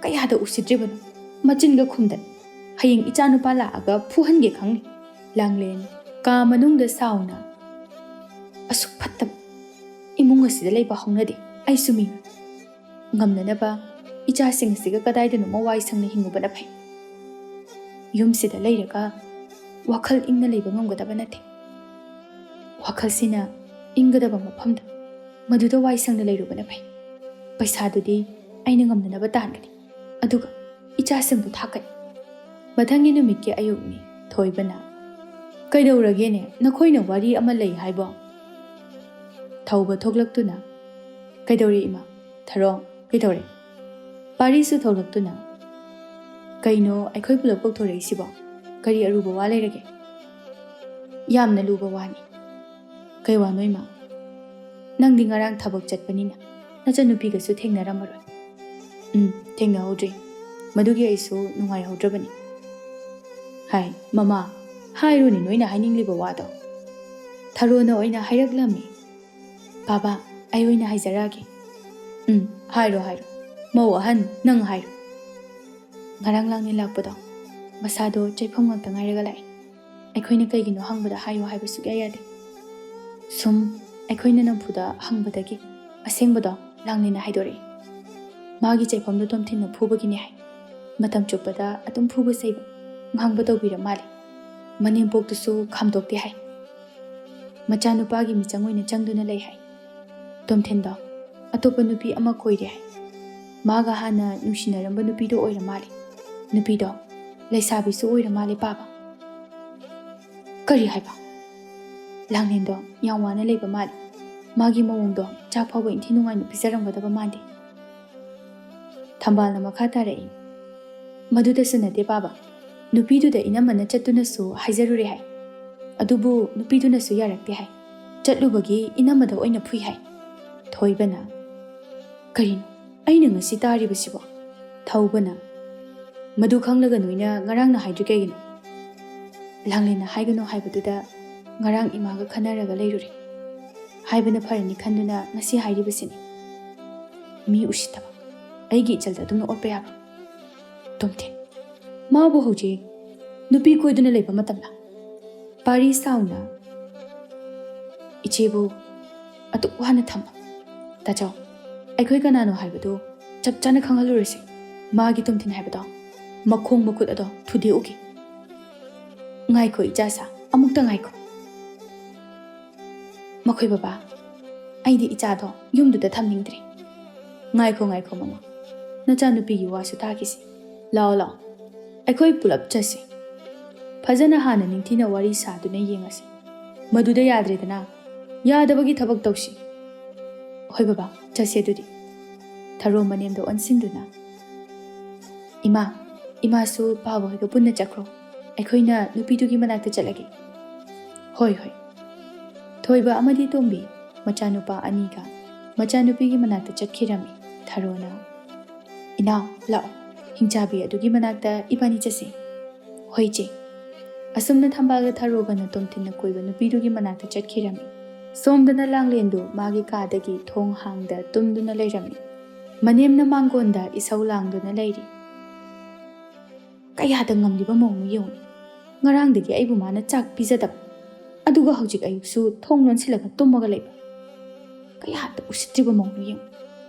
ꯀꯌꯥꯗ ꯎꯁꯤꯠꯇ꯭ꯔꯤꯕꯅꯣ, ꯃꯆꯤꯟꯒ ꯈꯨꯝꯗꯅ꯫ ꯍꯌꯦꯡ ꯏꯆꯥꯅꯨꯄꯥ ꯂꯥꯛꯑꯒ ꯐꯨꯍꯟꯒꯦ ꯈꯪꯅꯤ꯫ ꯂꯥꯡꯂꯦꯟ ꯀꯥ ꯃꯅꯨꯡꯗ ꯁꯥꯎꯅ, ꯑꯁꯨꯛ ꯐꯠꯇꯕ ꯏꯃꯨꯡ ꯑꯁꯤꯗ ꯂꯩꯕ ꯍꯧꯅꯗꯦ꯫ ꯑꯩꯁꯨ ꯃꯤꯅꯤ꯫ ꯉꯝꯅꯅꯕ ꯏꯆꯥꯁꯤꯡ ꯑꯁꯤꯒ ꯀꯗꯥꯏꯗꯅꯣꯃ ꯋꯥꯏ ꯁꯪꯅ ꯍꯤꯡꯉꯨꯕꯅ ꯐꯩ꯫ ꯌꯨꯝꯁꯤꯗ ꯂꯩꯔꯒ ꯋꯥꯈꯜ ꯏꯪꯅ ꯂꯩꯕ ꯉꯝꯒꯗꯕ ꯅꯠꯇꯦ꯫ ꯋꯥꯈꯜꯁꯤꯅ ꯏꯪꯒꯗꯕ ꯃꯐꯝꯗ, ꯃꯗꯨꯗ ꯋꯥꯏ ꯁꯪꯅ ꯂꯩꯔꯨꯕꯅ ꯐꯩ꯫ ꯄꯩꯁꯥꯗꯨꯗꯤ ꯑꯩꯅ ꯉꯝꯅꯅꯕ ꯇꯥꯟꯒꯅꯤ, ꯑꯗꯨꯒ ꯏꯆꯥꯁꯤꯡꯕꯨ ꯊꯥꯛꯀꯅꯤ꯫ ꯃꯊꯪꯒꯤ ꯅꯨꯃꯤꯠꯀꯤ ꯑꯌꯨꯛꯅꯤ꯫ ꯊꯣꯏꯕꯅ, "ꯀꯩꯗꯧꯔꯒꯦꯅꯦ? ꯅꯈꯣꯏꯅ ꯋꯥꯔꯤ ꯑꯃ ꯂꯩ ꯍꯥꯏꯕꯣ?" ꯊꯧꯕ ꯊꯣꯛꯂꯛꯇꯨꯅ, "ꯀꯩꯗꯧꯔꯦ ꯏꯃꯥ?" "ꯊꯔꯣ, ꯀꯩꯗꯧꯔꯦ?" ꯄꯥꯔꯤꯁꯨ ꯊꯣꯛꯂꯛꯇꯨꯅ, "ꯀꯩꯅꯣ ꯑꯩꯈꯣꯏ ꯄꯨꯂꯞ ꯀꯧꯊꯣꯔꯛꯏꯁꯤꯕꯣ? ꯀꯔꯤ ꯑꯔꯨꯕ ꯋꯥ ꯂꯩꯔꯒꯦ?" "ꯌꯥꯝꯅ ꯂꯨꯕ ꯋꯥꯅꯤ꯫ ꯀꯩ ꯋꯥꯅꯣ ꯏꯃꯥ?" "ꯅꯪꯗꯤ ꯉꯔꯥꯡ ꯊꯕꯛ ꯆꯠꯄꯅꯤꯅ ꯅꯆꯟꯅꯨꯄꯤꯒꯁꯨ ꯊꯦꯡꯅꯔꯝꯃꯔꯣꯏ꯫" "ꯎꯝ, ꯊꯦꯡꯅꯍꯧꯗ꯭ꯔꯤ꯫ ꯃꯗꯨꯒꯤ ꯑꯩꯁꯨ ꯅꯨꯡꯉꯥꯏꯍꯧꯗ꯭ꯔꯕꯅꯤ꯫" "ꯍꯥꯏ, ꯃꯃꯥ, ꯍꯥꯏꯔꯨꯅꯦ ꯅꯣꯏꯅ ꯍꯥꯏꯅꯤꯡꯂꯤꯕ ꯋꯥꯗꯣ꯫" ꯊꯔꯣꯅ ꯑꯣꯏꯅ ꯍꯥꯏꯔꯛꯂꯝꯃꯤ꯫ "ꯕꯥꯕꯥ, ꯑꯩ ꯑꯣꯏꯅ ꯍꯥꯏꯖꯔꯛꯑꯒꯦ꯫" "ꯎꯝ, ꯍꯥꯏꯔꯣ, ꯍꯥꯏꯔꯣ꯫ ꯃꯧ ꯑꯍꯟ, ꯅꯪ ꯍꯥꯏꯔꯣ꯫" "ꯉꯔꯥꯡ ꯂꯥꯡꯅꯦ ꯂꯥꯛꯄꯗꯣ, ꯃꯁꯥꯗꯣ ꯆꯩꯐꯝ ꯉꯥꯛꯇ ꯉꯥꯏꯔꯒ ꯂꯥꯛꯑꯦ꯫ ꯑꯩꯈꯣꯏꯅ ꯀꯩꯒꯤꯅꯣ ꯍꯪꯕꯗ ꯍꯥꯏꯌꯨ ꯍꯥꯏꯕ ꯁꯨꯛꯌꯥ ꯌꯥꯗꯦ꯫ ꯁꯨꯝ ꯑꯩꯈꯣꯏꯅ ꯅꯝꯐꯨꯗ ꯍꯪꯕꯗꯒꯤ ꯑꯁꯦꯡꯕꯗꯣ ꯂꯥꯡꯅꯦꯅ ꯍꯥꯏꯗꯣꯔꯛꯑꯦ꯫ ꯃꯥꯒꯤ ꯆꯩꯐꯝꯗꯣ ꯇꯣꯝꯊꯤꯟꯅ ꯐꯨꯕꯒꯤꯅꯦ ꯍꯥꯏ꯫ ꯃꯇꯝ ꯆꯨꯞꯄꯗ ꯑꯗꯨꯝ ꯐꯨꯕ ꯆꯩꯕ, ꯉꯥꯡꯕ ꯇꯧꯕꯤꯔ ꯃꯥꯜꯂꯦ꯫ ꯃꯅꯦꯝꯄꯣꯛꯇꯨꯁꯨ ꯈꯥꯝꯗꯣꯛꯇꯦ ꯍꯥꯏ꯫ ꯃꯆꯥꯅꯨꯄꯥꯒꯤ ꯃꯤꯆꯪ ꯑꯣꯏꯅ ꯆꯪꯗꯨꯅ ꯂꯩ ꯍꯥꯏ꯫ ꯇꯣꯝꯊꯤꯟꯗꯣ ꯑꯇꯣꯞꯄ ꯅꯨꯄꯤ ꯑꯃ ꯀꯣꯏꯔꯦ ꯍꯥꯏ꯫ ꯃꯥꯒ ꯍꯥꯟꯅ ꯅꯨꯡꯁꯤꯅꯔꯝꯕ ꯅꯨꯄꯤꯗꯣ ꯑꯣꯏꯔ ꯃꯥꯜꯂꯦ꯫ ꯅꯨꯄꯤꯗꯣ ꯂꯩꯁꯥꯕꯤꯁꯨ ꯑꯣꯏꯔ ꯃꯥꯜꯂꯦ ꯄꯥꯕ꯫" "ꯀꯔꯤ ꯍꯥꯏꯕ?" "ꯂꯥꯡꯂꯦꯟꯗꯣ ꯌꯥꯝ ꯋꯥꯅ ꯂꯩꯕ ꯃꯥꯜꯂꯦ꯫ ꯃꯥꯒꯤ ꯃꯑꯣꯡꯗꯣ ꯆꯥꯛ ꯐꯥꯎꯕ ꯏꯟꯊꯤ ꯅꯨꯡꯉꯥꯏꯅ ꯄꯤꯖꯔꯝꯒꯗꯕ ꯃꯥꯟꯗꯦ꯫" ꯊꯝꯕꯥꯜꯅ ꯃꯈꯥ ꯇꯥꯔꯛꯏ, "ꯃꯗꯨꯗꯁꯨ ꯅꯠꯇꯦ ꯄꯥꯕ, ꯅꯨꯄꯤꯗꯨꯗ ꯏꯅꯝꯃꯅ ꯆꯠꯇꯨꯅꯁꯨ ꯍꯥꯏꯖꯔꯨꯔꯦ ꯍꯥꯏ꯫ ꯑꯗꯨꯕꯨ ꯅꯨꯄꯤꯗꯨꯅꯁꯨ ꯌꯥꯔꯛꯇꯦ ꯍꯥꯏ꯫ ꯆꯠꯂꯨꯕꯒꯤ ꯏꯅꯝꯃꯗ ꯑꯣꯏꯅ ꯐꯨꯏ ꯍꯥꯏ꯫" ꯊꯣꯏꯕꯅ, "ꯀꯔꯤꯅꯣ ꯑꯩꯅ ꯉꯁꯤ ꯇꯥꯔꯤꯕꯁꯤꯕꯣ?" ꯊꯧꯕꯅ, "ꯃꯗꯨ ꯈꯪꯂꯒ ꯅꯣꯏꯅ ꯉꯔꯥꯡꯅ ꯍꯥꯏꯗ꯭ꯔꯤ ꯀꯩꯒꯤꯅꯣ? ꯂꯥꯡꯂꯦꯟꯅ ꯍꯥꯏꯒꯅꯨ ꯍꯥꯏꯕꯗꯨꯗ ꯉꯔꯥꯡ ꯏꯃꯥꯒ ꯈꯟꯅꯔꯒ ꯂꯩꯔꯨꯔꯦ꯫ ꯍꯥꯏꯕꯅ ꯐꯔꯅꯤ ꯈꯟꯗꯨꯅ ꯉꯁꯤ ꯍꯥꯏꯔꯤꯕꯁꯤꯅꯤ꯫ ꯃꯤ ꯎꯁꯤꯠꯇꯕ, ꯑꯩꯒꯤ ꯏꯆꯜꯗ ꯑꯗꯨꯝꯅ ꯑꯣꯠꯄ ꯌꯥꯕ? ꯇꯣꯝꯊꯤꯟ, ꯃꯥꯕꯨ ꯍꯧꯖꯤꯛ ꯅꯨꯄꯤ ꯀꯣꯏꯗꯨꯅ ꯂꯩꯕ ꯃꯇꯝꯂ? ꯄꯥꯔꯤ ꯁꯥꯎꯅ ꯏꯆꯦꯕꯨ ꯑꯗꯨꯛ ꯋꯥꯅ ꯊꯝꯕ꯫ ꯇꯥꯆꯧ, ꯑꯩꯈꯣꯏ ꯀꯅꯥꯅꯣ ꯍꯥꯏꯕꯗꯨ ꯆꯞ ꯆꯥꯅ ꯈꯪꯍꯜꯂꯨꯔꯁꯤ꯫ ꯃꯥꯒꯤ ꯇꯣꯝꯊꯤꯟ ꯍꯥꯏꯕꯗꯣ ꯃꯈꯣꯡ ꯃꯈꯨꯠ ꯑꯗꯣ ꯊꯨꯗꯦꯛꯎꯒꯦ꯫ ꯉꯥꯏꯈꯣ ꯏꯆꯥꯁꯥ, ꯑꯃꯨꯛꯇ ꯉꯥꯏꯈꯣ꯫ ꯃꯈꯣꯏ ꯕꯕꯥ, ꯑꯩꯗꯤ ꯏꯆꯥꯗꯣ ꯌꯨꯝꯗꯨꯗ ꯊꯝꯅꯤꯡꯗ꯭ꯔꯦ꯫ ꯉꯥꯏꯈꯣ, ꯉꯥꯏꯈꯣ ꯃꯃꯥ, ꯅꯆꯥꯅꯨꯄꯤꯒꯤ ꯋꯥꯁꯨ ꯇꯥꯈꯤꯁꯤ꯫ ꯂꯥꯛꯑꯣ, ꯂꯥꯛꯑꯣ, ꯑꯩꯈꯣꯏ ꯄꯨꯂꯞ ꯆꯠꯁꯤ꯫ ꯐꯖꯅ ꯍꯥꯟꯅ ꯅꯤꯡꯊꯤꯅ ꯋꯥꯔꯤ ꯁꯥꯗꯨꯅ ꯌꯦꯡꯉꯁꯤ꯫ ꯃꯗꯨꯗ ꯌꯥꯗ꯭ꯔꯦꯗꯅ, ꯌꯥꯗꯕꯒꯤ ꯊꯕꯛ ꯇꯧꯁꯤ꯫ ꯍꯣꯏ ꯕꯕꯥ, ꯆꯠꯁꯦ ꯑꯗꯨꯗꯤ꯫ ꯊꯔꯣ ꯃꯅꯦꯝꯗ ꯑꯣꯟꯁꯤꯟꯗꯨꯅ, ꯏꯃꯥ, ꯏꯃꯥꯁꯨ ꯄꯥꯕ ꯍꯣꯏꯒ ꯄꯨꯟꯅ ꯆꯠꯈ꯭ꯔꯣ꯫ ꯑꯩꯈꯣꯏꯅ ꯅꯨꯄꯤꯗꯨꯒꯤ ꯃꯅꯥꯛꯇ ꯆꯠꯂꯒꯦ꯫ ꯍꯣꯏ, ꯍꯣꯏ꯫ ꯊꯣꯏꯕ ꯑꯃꯗꯤ ꯇꯣꯝꯕꯤ ꯃꯆꯥꯅꯨꯄꯥ ꯑꯅꯤꯒ ꯃꯆꯥꯅꯨꯄꯤꯒꯤ ꯃꯅꯥꯛꯇ ꯆꯠꯈꯤꯔꯝꯃꯤ꯫ ꯊꯔꯣꯅ, "ꯏꯅꯥꯎ, ꯂꯥꯛꯑꯣ, ꯍꯤꯡꯆꯥꯕꯤ ꯑꯗꯨꯒꯤ ꯃꯅꯥꯛꯇ ꯏꯕꯥꯅꯤ ꯆꯠꯁꯤ꯫" "ꯍꯣꯏ ꯏꯆꯦ꯫" ꯑꯁꯨꯝꯅ ꯊꯝꯕꯥꯜꯒ ꯊꯔꯣꯒꯅ ꯇꯣꯝꯊꯤꯟꯅ ꯀꯣꯏꯕ ꯅꯨꯄꯤꯗꯨꯒꯤ ꯃꯅꯥꯛꯇ ꯆꯠꯈꯤꯔꯝꯃꯤ꯫ ꯁꯣꯝꯗꯅ ꯂꯥꯡꯂꯦꯟꯗꯨ ꯃꯥꯒꯤ ꯀꯥꯗꯒꯤ ꯊꯣꯡ ꯍꯥꯡꯗ ꯇꯨꯝꯗꯨꯅ ꯂꯩꯔꯝꯃꯤ꯫ ꯃꯅꯦꯝꯅ ꯃꯥꯡꯒꯣꯟꯗ ꯏꯁꯧ ꯂꯥꯡꯗꯨꯅ ꯂꯩꯔꯤ꯫ ꯀꯌꯥꯗ ꯉꯝꯂꯤꯕ ꯃꯑꯣꯡꯅꯣ ꯌꯦꯡꯉꯨꯅꯦ꯫ ꯉꯔꯥꯡꯗꯒꯤ ꯑꯩꯕꯨ ꯃꯥꯅ ꯆꯥꯛ ꯄꯤꯖꯗꯕ, ꯑꯗꯨꯒ ꯍꯧꯖꯤꯛ ꯑꯌꯨꯛꯁꯨ ꯊꯣꯡ ꯂꯣꯟꯁꯤꯜꯂꯒ ꯇꯨꯝꯃꯒ ꯂꯩꯕ꯫ ꯀꯌꯥꯗ ꯎꯁꯤꯠꯇ꯭ꯔꯤꯕ ꯃꯑꯣꯡꯅꯣ ꯌꯦꯡꯉꯨ꯫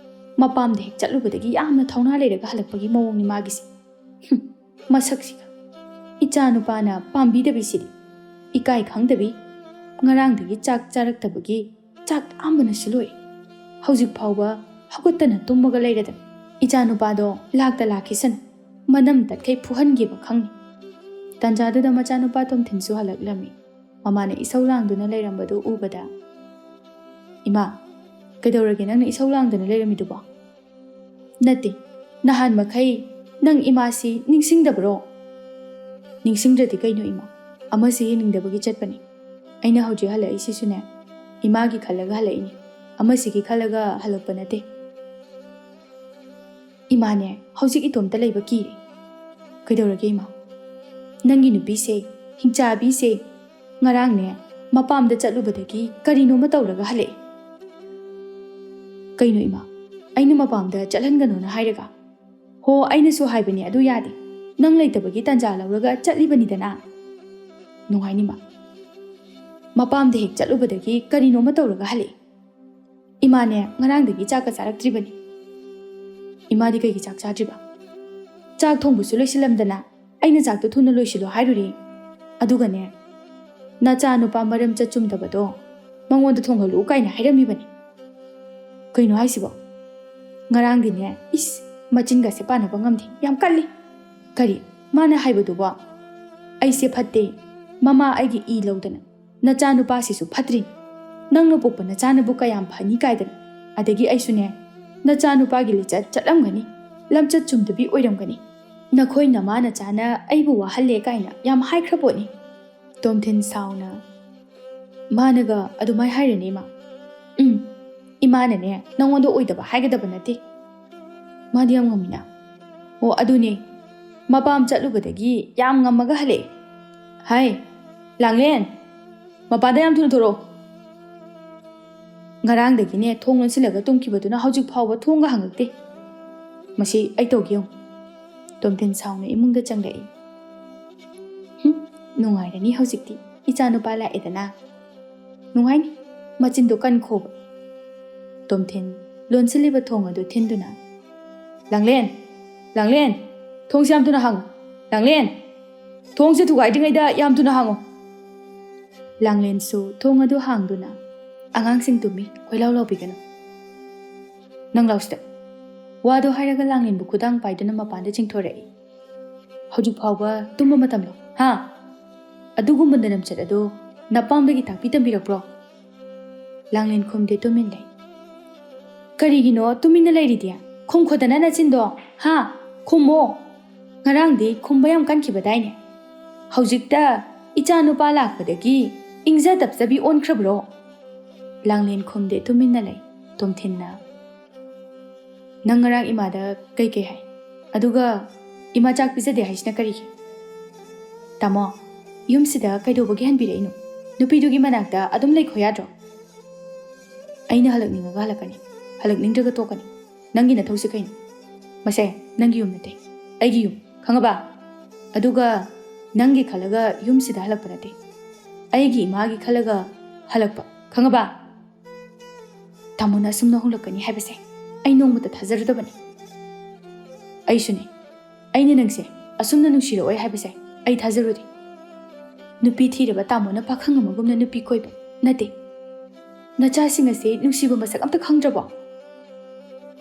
ꯃꯄꯥꯝꯗ ꯍꯦꯛ ꯆꯠꯂꯨꯕꯗꯒꯤ ꯌꯥꯝꯅ ꯊꯧꯅꯥ ꯂꯩꯔꯒ ꯍꯜꯂꯛꯄꯒꯤ ꯃꯑꯣꯡꯅꯤ ꯃꯥꯒꯤꯁꯦ꯫ ꯍꯨꯝ, ꯃꯁꯛꯁꯤꯒ꯫ ꯏꯆꯥ ꯅꯨꯄꯥꯅ ꯄꯥꯝꯕꯤꯗꯕꯤꯁꯤꯗꯤ꯫ ꯏꯀꯥꯏ ꯈꯪꯗꯕꯤ꯫ ꯉꯔꯥꯡꯗꯒꯤ ꯆꯥꯛ ꯆꯥꯔꯛꯇꯕꯒꯤ ꯆꯥꯛ ꯂꯥꯝꯕꯅꯁꯨ ꯂꯣꯏꯔꯦ꯫ ꯍꯧꯖꯤꯛ ꯐꯥꯎꯕ ꯍꯧꯒꯠꯇꯅ ꯇꯨꯝꯃꯒ ꯂꯩꯔꯗꯅ꯫ ꯏꯆꯥ ꯅꯨꯄꯥꯗꯣ ꯂꯥꯛꯇ ꯂꯥꯛꯈꯤꯁꯅꯨ꯫ ꯃꯅꯝ ꯇꯠꯈꯩ ꯐꯨꯍꯟꯒꯦꯕ ꯈꯪꯅꯤ꯫ ꯇꯥꯟꯖꯥꯗꯨꯗ ꯃꯆꯥꯅꯨꯄꯥ ꯇꯣꯝꯊꯤꯟꯁꯨ ꯍꯜꯂꯛꯂꯝꯃꯤ꯫ ꯃꯃꯥꯅ ꯏꯁꯧ ꯂꯥꯡꯗꯨꯅ ꯂꯩꯔꯝꯕꯗꯨ ꯎꯕꯗ, "ꯏꯃꯥ, ꯀꯩꯗꯧꯔꯒꯦ ꯅꯪꯅ ꯏꯁꯧ ꯂꯥꯡꯗꯅ ꯂꯩꯔꯝꯃꯤꯗꯨꯕꯣ?" "ꯅꯠꯇꯦ, ꯅꯍꯥꯟ ꯃꯈꯩ ꯅꯪ ꯏꯃꯥꯁꯤ ꯅꯤꯡꯁꯤꯡꯗꯕ꯭ꯔꯣ?" "ꯅꯤꯡꯁꯤꯡꯗ꯭ꯔꯗꯤ ꯀꯩꯅꯣ ꯏꯃꯥ? ꯑꯃꯁꯤ ꯌꯦꯡꯅꯤꯡꯗꯕꯒꯤ ꯆꯠꯄꯅꯤ꯫ ꯑꯩꯅ ꯍꯧꯖꯤꯛ ꯍꯜꯂꯛꯏꯁꯤꯁꯨꯅꯦ, ꯏꯃꯥꯒꯤ ꯈꯜꯂꯒ ꯍꯜꯂꯛꯏꯅꯤ꯫ ꯑꯃꯁꯤꯒꯤ ꯈꯜꯂꯒ ꯍꯜꯂꯛꯄ ꯅꯠꯇꯦ꯫" "ꯏꯃꯥꯅꯦ, ꯍꯧꯖꯤꯛ ꯏꯇꯣꯝꯇ ꯂꯩꯕ ꯀꯤꯔꯦ꯫" "ꯀꯩꯗꯧꯔꯒꯦ ꯏꯃꯥ?" "ꯅꯪꯒꯤ ꯅꯨꯄꯤꯁꯦ "ꯍꯤꯡꯆꯥꯕꯤꯁꯦ ꯉꯔꯥꯡꯅꯦ ꯃꯄꯥꯝꯗ ꯆꯠꯂꯨꯕꯗꯒꯤ ꯀꯔꯤꯅꯣꯃ ꯇꯧꯔꯒ ꯍꯜꯂꯛꯑꯦ꯫" "ꯀꯩꯅꯣ ꯏꯃꯥ, ꯑꯩꯅ ꯃꯄꯥꯝꯗ ꯆꯠꯍꯟꯒꯅꯣꯅ ꯍꯥꯏꯔꯒ?" "ꯍꯣ, ꯑꯩꯅꯁꯨ ꯍꯥꯏꯕꯅꯦ ꯑꯗꯨ ꯌꯥꯗꯦ꯫ ꯅꯪ ꯂꯩꯇꯕꯒꯤ ꯇꯥꯟꯖꯥ ꯂꯧꯔꯒ ꯆꯠꯂꯤꯕꯅꯤꯗꯅ꯫" "ꯅꯨꯡꯉꯥꯏꯅꯤꯃ, ꯃꯄꯥꯝꯗ ꯍꯦꯛ ꯆꯠꯂꯨꯕꯗꯒꯤ ꯀꯔꯤꯅꯣꯃ ꯇꯧꯔꯒ ꯍꯜꯂꯛꯏ꯫ ꯏꯃꯥꯅꯦ ꯉꯔꯥꯡꯗꯒꯤ ꯆꯥꯛꯀ ꯆꯥꯔꯛꯇ꯭ꯔꯤꯕꯅꯤ꯫" "ꯏꯃꯥꯗꯤ ꯀꯩꯒꯤ ꯆꯥꯛ ꯆꯥꯗ꯭ꯔꯤꯕ?" "ꯆꯥꯛ ꯊꯣꯡꯕꯁꯨ ꯂꯣꯏꯁꯤꯜꯂꯝꯗꯅ ꯑꯩꯅ ꯆꯥꯛꯇꯣ ꯊꯨꯅ ꯂꯣꯏꯁꯤꯜꯂꯣ ꯍꯥꯏꯔꯨꯔꯦ꯫ ꯑꯗꯨꯒꯅꯦ, ꯅꯆꯥ ꯅꯨꯄꯥ ꯃꯔꯝ ꯆꯠ ꯆꯨꯝꯗꯕꯗꯣ ꯃꯉꯣꯟꯗ ꯊꯣꯡꯍꯜꯂꯨ ꯀꯥꯏꯅ ꯍꯥꯏꯔꯝꯃꯤꯕꯅꯤ꯫" "ꯀꯩꯅꯣ ꯍꯥꯏꯁꯤꯕꯣ?" "ꯉꯔꯥꯡꯗꯤꯅꯦ, ꯏꯁ, ꯃꯆꯤꯟꯒꯁꯦ ꯄꯥꯟꯅꯕ ꯉꯝꯗꯦ, ꯌꯥꯝ ꯀꯜꯂꯤ꯫" "ꯀꯔꯤ? ꯃꯥꯅ ꯍꯥꯏꯕꯗꯨꯕꯣ?" "ꯑꯩꯁꯦ ꯐꯠꯇꯦ, ꯃꯃꯥ ꯑꯩꯒꯤ ꯏ ꯂꯧꯗꯅ ꯅꯆꯥꯅꯨꯄꯥꯁꯤꯁꯨ ꯐꯠꯇ꯭ꯔꯤ꯫ ꯅꯪꯅ ꯄꯣꯛꯄ ꯅꯆꯥꯅꯕꯨ ꯀꯌꯥꯝ ꯐꯅꯤ ꯀꯥꯏꯗꯅ꯫ ꯑꯗꯒꯤ ꯑꯩꯁꯨꯅꯦ, ꯅꯆꯥꯅꯨꯄꯥꯒꯤ ꯂꯤꯆꯠ ꯆꯠꯂꯝꯒꯅꯤ, ꯂꯝꯆꯠ ꯆꯨꯝꯗꯕꯤ ꯑꯣꯏꯔꯝꯒꯅꯤ꯫ ꯅꯈꯣꯏ ꯅꯃꯥ ꯅꯆꯥꯅ ꯑꯩꯕꯨ ꯋꯥꯍꯜꯂꯦ ꯀꯥꯏꯅ ꯌꯥꯝ ꯍꯥꯏꯈ꯭ꯔ ꯄꯣꯠꯅꯤ꯫" ꯇꯣꯝꯊꯤꯟ ꯁꯥꯎꯅ, "ꯃꯥꯅꯒ ꯑꯗꯨꯃꯥꯏ ꯍꯥꯏꯔꯅꯤ ꯏꯃꯥ?" "ꯎꯝ, ꯏꯃꯥꯅꯅꯦ ꯅꯪꯉꯣꯟꯗ ꯑꯣꯏꯗꯕ ꯍꯥꯏꯒꯗꯕ ꯅꯠꯇꯦ꯫ ꯃꯥꯗꯤ ꯌꯥꯝ ꯉꯝꯃꯤꯅ꯫" "ꯑꯣ, ꯑꯗꯨꯅꯦ, ꯃꯄꯥꯝ ꯆꯠꯂꯨꯕꯗꯒꯤ ꯌꯥꯝ ꯉꯝꯃꯒ ꯍꯜꯂꯛꯑꯦ꯫ ꯍꯥꯏ, ꯂꯥꯡꯂꯦꯟ, ꯃꯄꯥꯟꯗ ꯌꯥꯝ ꯊꯨꯅ ꯊꯣꯔꯛꯑꯣ꯫" ꯉꯔꯥꯡꯗꯒꯤꯅꯦ ꯊꯣꯡ ꯂꯣꯟꯁꯤꯜꯂꯒ ꯇꯨꯝꯈꯤꯕꯗꯨꯅ ꯍꯧꯖꯤꯛ ꯐꯥꯎꯕ ꯊꯣꯡꯒ ꯍꯥꯡꯉꯛꯇꯦ꯫ "ꯃꯁꯤ ꯑꯩ ꯇꯧꯒꯦ ꯌꯦꯡꯉꯨ꯫" ꯇꯣꯝꯊꯤꯟ ꯁꯥꯎꯅ ꯏꯃꯨꯡꯗ ꯆꯪꯂꯛꯏ꯫ "ꯍꯨꯝ, ꯅꯨꯡꯉꯥꯏꯔꯅꯤ ꯍꯧꯖꯤꯛꯇꯤ, ꯏꯆꯥ ꯅꯨꯄꯥ ꯂꯥꯛꯑꯦꯗꯅ꯫ ꯅꯨꯡꯉꯥꯏꯅꯤ, ꯃꯆꯤꯟꯗꯣ ꯀꯟꯈꯣꯕ꯫" ꯇꯣꯝꯊꯤꯟ ꯂꯣꯟꯁꯤꯜꯂꯤꯕ ꯊꯣꯡ ꯑꯗꯨ ꯊꯤꯟꯗꯨꯅ, "ꯂꯥꯡꯂꯦꯟ, ꯂꯥꯡꯂꯦꯟ, ꯊꯣꯡꯁꯦ ꯌꯥꯝ ꯊꯨꯅ ꯍꯥꯡꯉꯨ꯫ ꯂꯥꯡꯂꯦꯟ, ꯊꯣꯡꯁꯦ ꯊꯨꯒꯥꯏꯗ꯭ꯔꯤꯉꯩꯗ ꯌꯥꯝ ꯊꯨꯅ ꯍꯥꯡꯉꯨ꯫" ꯂꯥꯡꯂꯦꯟꯁꯨ ꯊꯣꯡ ꯑꯗꯨ ꯍꯥꯡꯗꯨꯅ, "ꯑꯉꯥꯡꯁꯤꯡ ꯇꯨꯝꯃꯤ, ꯀꯣꯏꯂꯥꯎ ꯂꯥꯎꯕꯤꯒꯅꯨ꯫ ꯅꯪ ꯂꯥꯎꯁꯤꯗ꯫" ꯋꯥꯗꯣ ꯍꯥꯏꯔꯒ ꯂꯥꯡꯂꯦꯟꯕꯨ ꯈꯨꯗꯥꯡ ꯄꯥꯏꯗꯨꯅ ꯃꯄꯥꯟꯗ ꯆꯤꯡꯊꯣꯔꯛꯏ꯫ "ꯍꯧꯖꯤꯛ ꯐꯥꯎꯕ ꯇꯨꯝꯕ ꯃꯇꯝꯂꯣ, ꯍꯥ? ꯑꯗꯨꯒꯨꯝꯕ ꯅꯔꯝꯆꯠ ꯑꯗꯣ ꯅꯄꯥꯝꯗꯒꯤ ꯇꯥꯛꯄꯤ ꯇꯝꯕꯤꯔꯛꯄ꯭ꯔꯣ?" ꯂꯥꯡꯂꯦꯟ ꯈꯨꯝꯗꯦ, ꯇꯨꯃꯤꯟ ꯂꯩ꯫ "ꯀꯔꯤꯒꯤꯅꯣ ꯇꯨꯃꯤꯟꯅ ꯂꯩꯔꯤꯗꯤ? ꯈꯨꯝꯈꯣꯗꯅ ꯅꯆꯤꯟꯗꯣ, ꯍꯥ? ꯈꯨꯝꯃꯣ꯫ ꯉꯔꯥꯡꯗꯤ ꯈꯨꯝꯕ ꯌꯥꯝ ꯀꯟꯈꯤꯕꯗꯥꯏꯅꯦ? ꯍꯧꯖꯤꯛꯇ ꯏꯆꯥ ꯅꯨꯄꯥ ꯂꯥꯛꯄꯗꯒꯤ ꯏꯪꯖ ꯇꯞꯆꯕꯤ ꯑꯣꯟꯈ꯭ꯔꯕ꯭ꯔꯣ?" ꯂꯥꯡꯂꯦꯟ ꯈꯨꯝꯗꯦ, ꯇꯨꯃꯤꯟꯅ ꯂꯩ꯫ ꯇꯣꯝꯊꯤꯟꯅ, "ꯅꯪ ꯉꯔꯥꯡ ꯏꯃꯥꯗ ꯀꯩꯀꯩ ꯍꯥꯏ? ꯑꯗꯨꯒ ꯏꯃꯥ ꯆꯥꯛ ꯄꯤꯖꯗꯦ ꯍꯥꯏꯁꯤꯅ ꯀꯔꯤꯒꯤ?" "ꯇꯥꯃꯣ, ꯌꯨꯝꯁꯤꯗ ꯀꯩꯗꯧꯕꯒꯤ ꯍꯟꯕꯤꯔꯛꯏꯅꯣ? ꯅꯨꯄꯤꯗꯨꯒꯤ ꯃꯅꯥꯛꯇ ꯑꯗꯨꯝ ꯂꯩꯈꯣ ꯌꯥꯗ꯭ꯔꯣ? ꯑꯩꯅ ꯍꯜꯂꯛꯅꯤꯡꯉꯒ ꯍꯜꯂꯛꯀꯅꯤ, ꯍꯜꯂꯛꯅꯤꯡꯗ꯭ꯔꯒ ꯇꯣꯛꯀꯅꯤ꯫ ꯅꯪꯒꯤ ꯅꯊꯧꯁꯤ ꯀꯩꯅꯣ? ꯃꯁꯦ ꯅꯪꯒꯤ ꯌꯨꯝ ꯅꯠꯇꯦ, ꯑꯩꯒꯤ ꯌꯨꯝ, ꯈꯪꯉꯕ? ꯑꯗꯨꯒ ꯅꯪꯒꯤ ꯈꯜꯂꯒ ꯌꯨꯝꯁꯤꯗ ꯍꯜꯂꯛꯄ ꯅꯠꯇꯦ, ꯑꯩꯒꯤ ꯏꯃꯥꯒꯤ ꯈꯜꯂꯒ ꯍꯜꯂꯛꯄ, ꯈꯪꯉꯕ? ꯇꯥꯃꯣꯅ ꯑꯁꯨꯝꯅ ꯍꯣꯡꯂꯛꯀꯅꯤ ꯍꯥꯏꯕꯁꯦ ꯑꯩ ꯅꯣꯡꯃꯇ ꯊꯥꯖꯔꯨꯗꯕꯅꯤ꯫ ꯑꯩꯁꯨꯅꯦ, ꯑꯩꯅ ꯅꯪꯁꯦ ꯑꯁꯨꯝꯅ ꯅꯨꯡꯁꯤꯔꯛꯑꯣꯏ ꯍꯥꯏꯕꯁꯦ ꯑꯩ ꯊꯥꯖꯔꯨꯗꯦ꯫ ꯅꯨꯄꯤ ꯊꯤꯔꯕ ꯇꯥꯃꯣꯅ ꯄꯥꯈꯪ ꯑꯃꯒꯨꯝꯅ ꯅꯨꯄꯤ ꯀꯣꯏꯕ ꯅꯠꯇꯦ꯫ ꯅꯆꯥꯁꯤꯡ ꯑꯁꯤ ꯅꯨꯡꯁꯤꯕ ꯃꯁꯛ ꯑꯝꯇ ꯈꯪꯗ꯭ꯔꯕꯣ?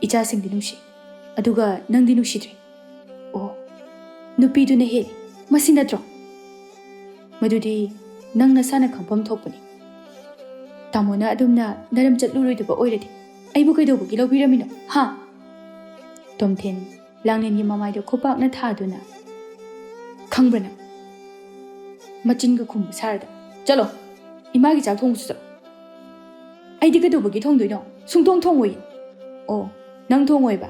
ꯏꯆꯥꯁꯤꯡꯗꯤ ꯅꯨꯡꯁꯤ, ꯑꯗꯨꯒ ꯅꯪꯗꯤ ꯅꯨꯡꯁꯤꯗ꯭ꯔꯦ꯫ ꯑꯣ, ꯅꯨꯄꯤꯗꯨꯅ ꯍꯦꯜꯂꯤ, ꯃꯁꯤ ꯅꯠꯇ꯭ꯔꯣ? ꯃꯗꯨꯗꯤ ꯅꯪ ꯅꯁꯥꯅ ꯈꯪꯐꯝ ꯊꯣꯛꯄꯅꯤ꯫ ꯇꯥꯃꯣꯅ ꯑꯗꯨꯝꯅ ꯅꯔꯝ ꯆꯠꯂꯨꯔꯣꯏꯗꯕ ꯑꯣꯏꯔꯗꯤ ꯑꯩꯕꯨ ꯀꯩꯗꯧꯕꯒꯤ ꯂꯧꯕꯤꯔꯝꯃꯤꯅꯣ, ꯍꯥ? ꯇꯣꯝꯊꯤꯟ ꯂꯥꯡꯂꯦꯟꯒꯤ ꯃꯃꯥꯏꯗ ꯈꯨꯄꯥꯛꯅ ꯊꯥꯗꯨꯅ, "ꯈꯪꯕ꯭ꯔꯥ ꯅꯪ? ꯃꯆꯤꯟꯒ ꯈꯨꯝꯕ ꯁꯥꯔꯗ꯫ ꯆꯠꯂꯣ, ꯏꯃꯥꯒꯤ ꯆꯥꯛ ꯊꯣꯡꯕꯁꯨ ꯆꯠꯂꯣ꯫ ꯑꯩꯗꯤ ꯀꯩꯗꯧꯕꯒꯤ ꯊꯣꯡꯗꯣꯏꯅꯣ? ꯁꯨꯡꯊꯣꯡ ꯊꯣꯡꯉꯣꯏ꯫" "ꯑꯣ, ꯅꯪ ꯊꯣꯡꯉꯣꯏꯕ?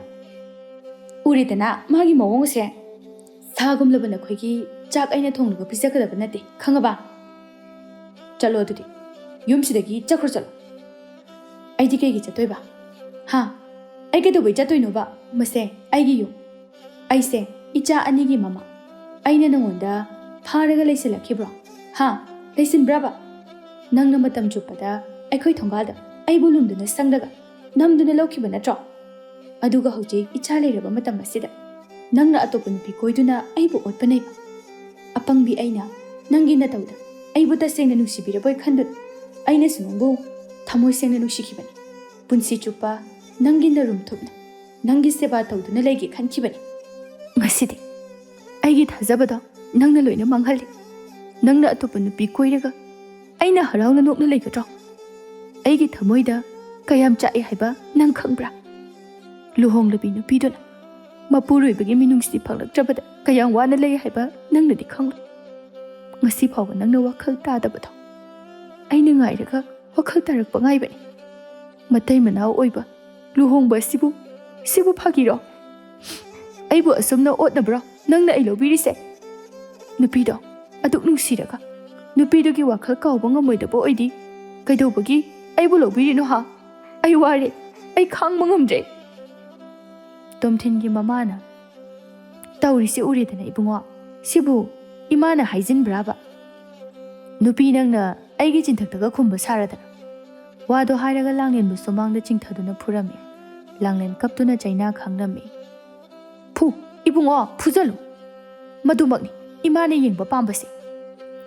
ꯎꯔꯦꯗꯅ ꯃꯥꯒꯤ ꯃꯑꯣꯡ ꯑꯁꯦ꯫ ꯁꯥꯒꯨꯝꯂꯕ ꯅꯈꯣꯏꯒꯤ ꯆꯥꯛ ꯑꯩꯅ ꯊꯣꯡꯂꯒ ꯄꯤꯖꯒꯗꯕ ꯅꯠꯇꯦ, ꯈꯪꯉꯕ? ꯆꯠꯂꯣ ꯑꯗꯨꯗꯤ, ꯌꯨꯝꯁꯤꯗꯒꯤ ꯆꯠꯈ꯭ꯔꯣ, ꯆꯠꯂꯣ꯫" "ꯑꯩꯗꯤ ꯀꯩꯒꯤ ꯆꯠꯇꯣꯏꯕ? ꯍꯥ? ꯑꯩ ꯀꯩꯗꯧꯕꯩ ꯆꯠꯇꯣꯏꯅꯣꯕ? ꯃꯁꯦ ꯑꯩꯒꯤ ꯌꯨꯝ꯫ ꯑꯩꯁꯦ ꯏꯆꯥ ꯑꯅꯤꯒꯤ ꯃꯃꯥ꯫ ꯑꯩꯅ ꯅꯉꯣꯟꯗ ꯐꯥꯔꯒ ꯂꯩꯁꯤꯜꯂꯛꯈꯤꯕ꯭ꯔꯣ? ꯍꯥ? ꯂꯩꯁꯤꯟꯕ꯭ꯔꯕ? ꯅꯪꯅ ꯃꯇꯝ ꯆꯨꯞꯄꯗ ꯑꯩꯈꯣꯏ ꯊꯣꯡꯒꯥꯜꯗ ꯑꯩꯕꯨ ꯂꯨꯝꯗꯨꯅ ꯁꯪꯂꯒ ꯅꯝꯗꯨꯅ ꯂꯧꯈꯤꯕ ꯅꯠꯇ꯭ꯔꯣ? ꯑꯗꯨꯒ ꯍꯧꯖꯤꯛ ꯏꯆꯥ ꯂꯩꯔꯕ ꯃꯇꯝ ꯑꯁꯤꯗ ꯅꯪꯅ ꯑꯇꯣꯞꯄ ꯅꯨꯄꯤ ꯀꯣꯏꯗꯨꯅ ꯑꯩꯕꯨ ꯑꯣꯠꯄ ꯅꯩꯕ꯫ ꯑꯄꯪꯕꯤ ꯑꯩꯅ ꯅꯪꯒꯤ ꯅꯇꯧꯗ ꯑꯩꯕꯨ ꯇꯁꯦꯡꯅ ꯅꯨꯡꯁꯤꯕꯤꯔꯕꯣꯏ ꯈꯟꯗꯨꯅ ꯑꯩꯅꯁꯨ ꯅꯪꯕꯨ ꯊꯃꯣꯏ ꯁꯦꯡꯅ ꯅꯨꯡꯁꯤꯈꯤꯕꯅꯤ꯫ ꯄꯨꯟꯁꯤ ꯆꯨꯞꯄ ꯅꯪꯒꯤ ꯅꯔꯨꯝ ꯊꯨꯞꯅ ꯅꯪꯒꯤ ꯁꯦꯕꯥ ꯇꯧꯗꯨꯅ ꯂꯩꯒꯦ ꯈꯟꯈꯤꯕꯅꯤ꯫ ꯉꯁꯤꯗꯤ ꯑꯩꯒꯤ ꯊꯥꯖꯕꯗꯣ ꯅꯪꯅ ꯂꯣꯏꯅ ꯃꯥꯡꯍꯜꯂꯤ꯫ ꯅꯪꯅ ꯑꯇꯣꯞꯄ ꯅꯨꯄꯤ ꯀꯣꯏꯔꯒ ꯑꯩꯅ ꯍꯔꯥꯎꯅ ꯅꯣꯛꯅ ꯂꯩꯒꯗ꯭ꯔꯣ? ꯑꯩꯒꯤ ꯊꯃꯣꯏꯗ ꯀꯌꯥꯝ ꯆꯥꯛꯑꯦ ꯍꯥꯏꯕ ꯅꯪ ꯈꯪꯕ꯭ꯔꯥ? ꯂꯨꯍꯣꯡꯂꯕꯤ ꯅꯨꯄꯤꯗꯨꯅ ꯃꯄꯨꯔꯣꯏꯕꯒꯤ ꯃꯤꯅꯨꯡꯁꯤ ꯐꯪꯂꯛꯇ꯭ꯔꯕꯗ ꯀꯌꯥꯝ ꯋꯥꯅ ꯂꯩ ꯍꯥꯏꯕ ꯅꯪꯅꯗꯤ ꯈꯪꯂꯣꯏ꯫ ꯉꯁꯤ ꯐꯥꯎꯕ ꯅꯪꯅ ꯋꯥꯈꯜ ꯇꯥꯗꯕꯗꯣ ꯑꯩꯅ ꯉꯥꯏꯔꯒ ꯋꯥꯈꯜ ꯇꯥꯔꯛꯄ ꯉꯥꯏꯕꯅꯤ꯫ ꯃꯇꯩ ꯃꯅꯥꯎ ꯑꯣꯏꯕ ꯂꯨꯍꯣꯡꯕ ꯑꯁꯤꯕꯨ, ꯁꯤꯕꯨ ꯐꯥꯒꯤꯔꯣ? ꯑꯩꯕꯨ ꯑꯁꯨꯝꯅ ꯑꯣꯠꯅꯕ꯭ꯔꯣ ꯅꯪꯅ ꯑꯩ ꯂꯧꯕꯤꯔꯤꯁꯦ?" ꯅꯨꯄꯤꯗꯣ ꯑꯗꯨꯛ ꯅꯨꯡꯁꯤꯔꯒ ꯅꯨꯄꯤꯗꯨꯒꯤ ꯋꯥꯈꯜ ꯀꯥꯎꯕ ꯉꯝꯃꯣꯏꯗꯕ ꯑꯣꯏꯗꯤ ꯀꯩꯗꯧꯕꯒꯤ ꯑꯩꯕꯨ ꯂꯧꯕꯤꯔꯤꯅꯣ ꯍꯥ? ꯑꯩ ꯋꯥꯔꯦ꯫ ꯑꯩ ꯈꯥꯡꯕ ꯉꯝꯗ꯭ꯔꯦ꯫ ꯇꯣꯝꯊꯤꯟꯒꯤ ꯃꯃꯥꯅ, "ꯇꯧꯔꯤꯁꯦ ꯎꯔꯦꯗꯅ ꯏꯕꯨꯡꯉꯣ, ꯁꯤꯕꯨ ꯏꯃꯥꯅ ꯍꯥꯏꯖꯤꯟꯕ꯭ꯔꯥꯕ? ꯅꯨꯄꯤ ꯅꯪꯅ ꯑꯩꯒꯤ ꯆꯤꯟꯊꯛꯇꯒ ꯈꯨꯝꯕ ꯁꯥꯔꯗꯅ?" ꯋꯥꯗꯣ ꯍꯥꯏꯔꯒ ꯂꯥꯡꯂꯦꯟꯕꯨ ꯁꯨꯃꯥꯡꯗ ꯆꯤꯡꯊꯗꯨꯅ ꯐꯨꯔꯝꯃꯤ꯫ ꯂꯥꯡꯂꯦꯟ ꯀꯞꯇꯨꯅ ꯆꯩꯅꯥ ꯈꯥꯡꯂꯝꯃꯤ꯫ "ꯐꯨ, ꯏꯕꯨꯡꯉꯣ, ꯐꯨꯖꯜꯂꯨ꯫ ꯃꯗꯨꯃꯛꯅꯤ ꯏꯃꯥꯅ ꯌꯦꯡꯕ ꯄꯥꯝꯕꯁꯦ꯫"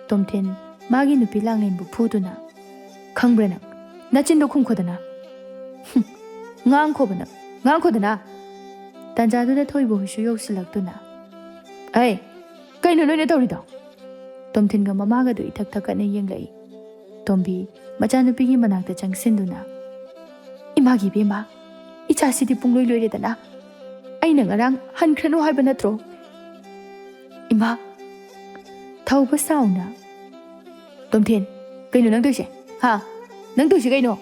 ꯇꯣꯝꯊꯤꯟ ꯃꯥꯒꯤ ꯅꯨꯄꯤ ꯂꯥꯡꯂꯦꯟꯕꯨ ꯐꯨꯗꯨꯅ, "ꯈꯪꯕ꯭ꯔꯥ ꯅꯪ? ꯅꯆꯤꯟꯗꯣ ꯈꯨꯝꯈꯣꯗꯅ꯫ ꯍꯨꯝ, ꯉꯥꯡꯈꯣꯕ ꯅꯪ, ꯉꯥꯡꯈꯣꯗꯅ꯫" ꯇꯥꯟꯖꯥꯗꯨꯗ ꯊꯣꯏꯕ ꯍꯣꯏꯁꯨ ꯌꯧꯁꯤꯜꯂꯛꯇꯨꯅ, "ꯑꯩ, ꯀꯩꯅꯣ ꯅꯣꯏꯅ ꯇꯧꯔꯤꯗꯣ?" ꯇꯣꯝꯊꯤꯟꯒ ꯃꯃꯥꯒꯗꯨ ꯏꯊꯛ ꯊꯛꯀꯠꯅ ꯌꯦꯡꯂꯛꯏ꯫ ꯇꯣꯝꯕꯤ ꯃꯆꯥꯅꯨꯄꯤꯒꯤ ꯃꯅꯥꯛꯇ ꯆꯪꯁꯤꯟꯗꯨꯅ, "ꯏꯃꯥꯒꯤ ꯏꯕꯦꯝꯃ, ꯏꯆꯥꯁꯤꯗꯤ ꯄꯨꯡꯂꯣꯏ ꯂꯣꯏꯔꯦꯗꯅ꯫ ꯑꯩꯅ ꯉꯔꯥꯡ ꯍꯟꯈ꯭ꯔꯅꯨ ꯍꯥꯏꯕ ꯅꯠꯇ꯭ꯔꯣ? ꯏꯃꯥ!" ꯊꯧꯕ ꯁꯥꯎꯅ, "ꯇꯣꯝꯊꯤꯟ, ꯀꯩꯅꯣ ꯅꯪ ꯇꯧꯏꯁꯦ? ꯍꯥ? ꯅꯪ ꯇꯧꯏꯁꯦ ꯀꯩꯅꯣ?"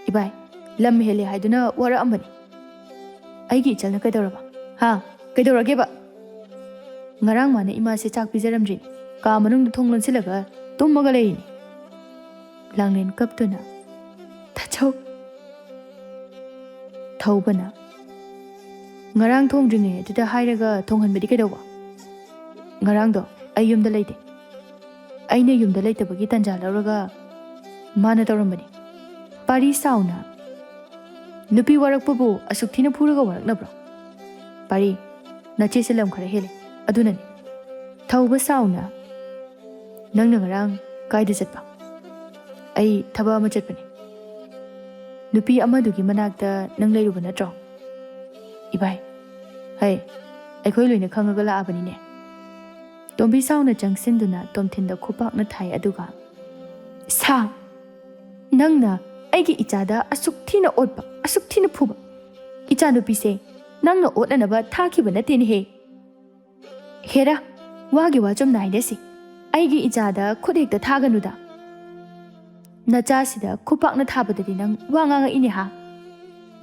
"ꯏꯕꯥꯏ, ꯂꯝ ꯍꯦꯜꯂꯦ ꯍꯥꯏꯗꯨꯅ ꯋꯥꯔꯛꯑꯝꯕꯅꯤ꯫ ꯑꯩꯒꯤ ꯏꯆꯜꯅ ꯀꯩꯗꯧꯔꯕ? ꯍꯥ? ꯀꯩꯗꯧꯔꯒꯦꯕ? ꯉꯔꯥꯡ ꯃꯥꯅ ꯏꯃꯥꯁꯦ ꯆꯥꯛ ꯄꯤꯖꯔꯝꯗ꯭ꯔꯤꯅꯤ꯫ ꯀꯥ ꯃꯅꯨꯡꯗ ꯊꯣꯡ ꯂꯣꯟꯁꯤꯜꯂꯒ ꯇꯨꯝꯃꯒ ꯂꯩꯔꯤꯅꯤ꯫" ꯂꯥꯡꯂꯦꯟ ꯀꯞꯇꯨꯅ, "ꯇꯥꯆꯧ!" ꯊꯧꯕꯅ, "ꯉꯔꯥꯡ ꯊꯣꯡꯗ꯭ꯔꯤꯉꯩ ꯑꯗꯨꯗ ꯍꯥꯏꯔꯒ ꯊꯣꯡꯍꯟꯕꯗꯤ ꯀꯩꯗꯧꯕ? ꯉꯔꯥꯡꯗꯣ ꯑꯩ ꯌꯨꯝꯗ ꯂꯩꯇꯦ꯫ ꯑꯩꯅ ꯌꯨꯝꯗ ꯂꯩꯇꯕꯒꯤ ꯇꯟꯖꯥ ꯂꯧꯔꯒ ꯃꯥꯅ ꯇꯧꯔꯝꯕꯅꯤ꯫" ꯄꯥꯔꯤ ꯁꯥꯎꯅ, "ꯅꯨꯄꯤ ꯋꯥꯔꯛꯄꯕꯨ ꯑꯁꯨꯛ ꯊꯤꯅ ꯐꯨꯔꯒ ꯋꯥꯔꯛꯅꯕ꯭ꯔꯣ? ꯄꯥꯔꯤ, ꯅꯆꯦꯁꯦ ꯂꯝ ꯈꯔ ꯍꯦꯜꯂꯦ, ꯑꯗꯨꯅꯅꯤ꯫" ꯊꯧꯕ ꯁꯥꯎꯅ, "ꯅꯪꯅ ꯉꯔꯥꯡ ꯀꯥꯏꯗ ꯆꯠꯄ?" "ꯑꯩ ꯊꯕꯛ ꯑꯃ ꯆꯠꯄꯅꯤ꯫" "ꯅꯨꯄꯤ ꯑꯃꯗꯨꯒꯤ ꯃꯅꯥꯛꯇ ꯅꯪ ꯂꯩꯔꯨꯕ ꯅꯠꯇ꯭ꯔꯣ?" "ꯏꯕꯥꯏ, ꯍꯩ, ꯑꯩꯈꯣꯏ ꯂꯣꯏꯅ ꯈꯪꯉꯒ ꯂꯥꯛꯑꯕꯅꯤꯅꯦ꯫" ꯇꯣꯝꯕꯤ ꯁꯥꯎꯅ ꯆꯪꯁꯤꯟꯗꯨꯅ ꯇꯣꯝꯊꯤꯟꯗ ꯈꯨꯄꯥꯛꯅ ꯊꯥꯏ, ꯑꯗꯨꯒ, "ꯁꯥ! ꯅꯪꯅ ꯑꯩꯒꯤ ꯏꯆꯥꯗ ꯑꯁꯨꯛ ꯊꯤꯅ ꯑꯣꯠꯄ, ꯑꯁꯨꯛ ꯊꯤꯅ ꯐꯨꯕ ꯏꯆꯥꯅꯨꯄꯤꯁꯦ ꯅꯪꯅ ꯑꯣꯠꯅꯅꯕ ꯊꯥꯈꯤꯕ ꯅꯠꯇꯦꯅꯦꯍꯦ꯫ ꯍꯦꯔꯥ, ꯋꯥꯒꯤ ꯋꯥ ꯆꯨꯝꯅ ꯍꯥꯏꯅꯁꯤ꯫ ꯑꯩꯒꯤ ꯏꯆꯥꯗ ꯈꯨꯠ ꯍꯦꯛꯇ ꯊꯥꯒꯅꯨꯗ꯫ ꯅꯆꯥꯁꯤꯗ ꯈꯨꯄꯥꯛꯅ ꯊꯥꯕꯗꯗꯤ ꯅꯪ ꯋꯥ ꯉꯥꯡꯉꯛꯏꯅꯦ ꯍꯥ?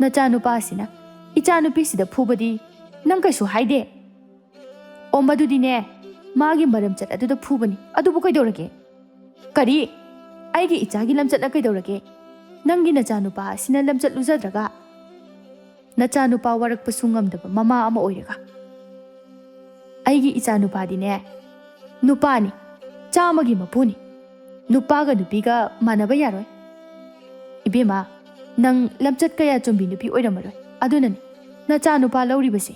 ꯅꯆꯥꯅꯨꯄꯥꯁꯤꯅ ꯏꯆꯥꯅꯨꯄꯤꯁꯤꯗ ꯐꯨꯕꯗꯤ ꯅꯪ ꯀꯩꯁꯨ ꯍꯥꯏꯗꯦ꯫ ꯑꯣ, ꯃꯗꯨꯗꯤꯅꯦ, ꯃꯥꯒꯤ ꯃꯔꯝꯆꯠ ꯑꯗꯨꯗ ꯐꯨꯕꯅꯤ꯫ ꯑꯗꯨꯕꯨ ꯀꯩꯗꯧꯔꯒꯦ? ꯀꯔꯤ? ꯑꯩꯒꯤ ꯏꯆꯥꯒꯤ ꯂꯝꯆꯠꯅ ꯀꯩꯗꯧꯔꯒꯦ? ꯅꯪꯒꯤ ꯅꯆꯥꯅꯨꯄꯥ ꯑꯁꯤꯅ ꯂꯝꯆꯠ ꯂꯨꯖꯗ꯭ꯔꯒ ꯅꯆꯥꯅꯨꯄꯥ ꯋꯥꯔꯛꯄꯁꯨ ꯉꯝꯗꯕ ꯃꯃꯥ ꯑꯃ ꯑꯣꯏꯔꯒ? ꯑꯩꯒꯤ ꯏꯆꯥꯅꯨꯄꯥꯗꯤꯅꯦ, ꯅꯨꯄꯥꯅꯤ, ꯆꯥꯝꯃꯒꯤ ꯃꯄꯨꯅꯤ꯫ ꯅꯨꯄꯥꯒ ꯅꯨꯄꯤꯒ ꯃꯥꯟꯅꯕ ꯌꯥꯔꯣꯏ꯫ ꯏꯕꯦꯝꯃ, ꯅꯪ ꯂꯝꯆꯠ ꯀꯌꯥ ꯆꯨꯝꯕꯤ ꯅꯨꯄꯤ ꯑꯣꯏꯔꯝꯃꯔꯣꯏ꯫ ꯑꯗꯨꯅꯅꯤ ꯅꯆꯥꯅꯨꯄꯥ ꯂꯧꯔꯤꯕꯁꯦ꯫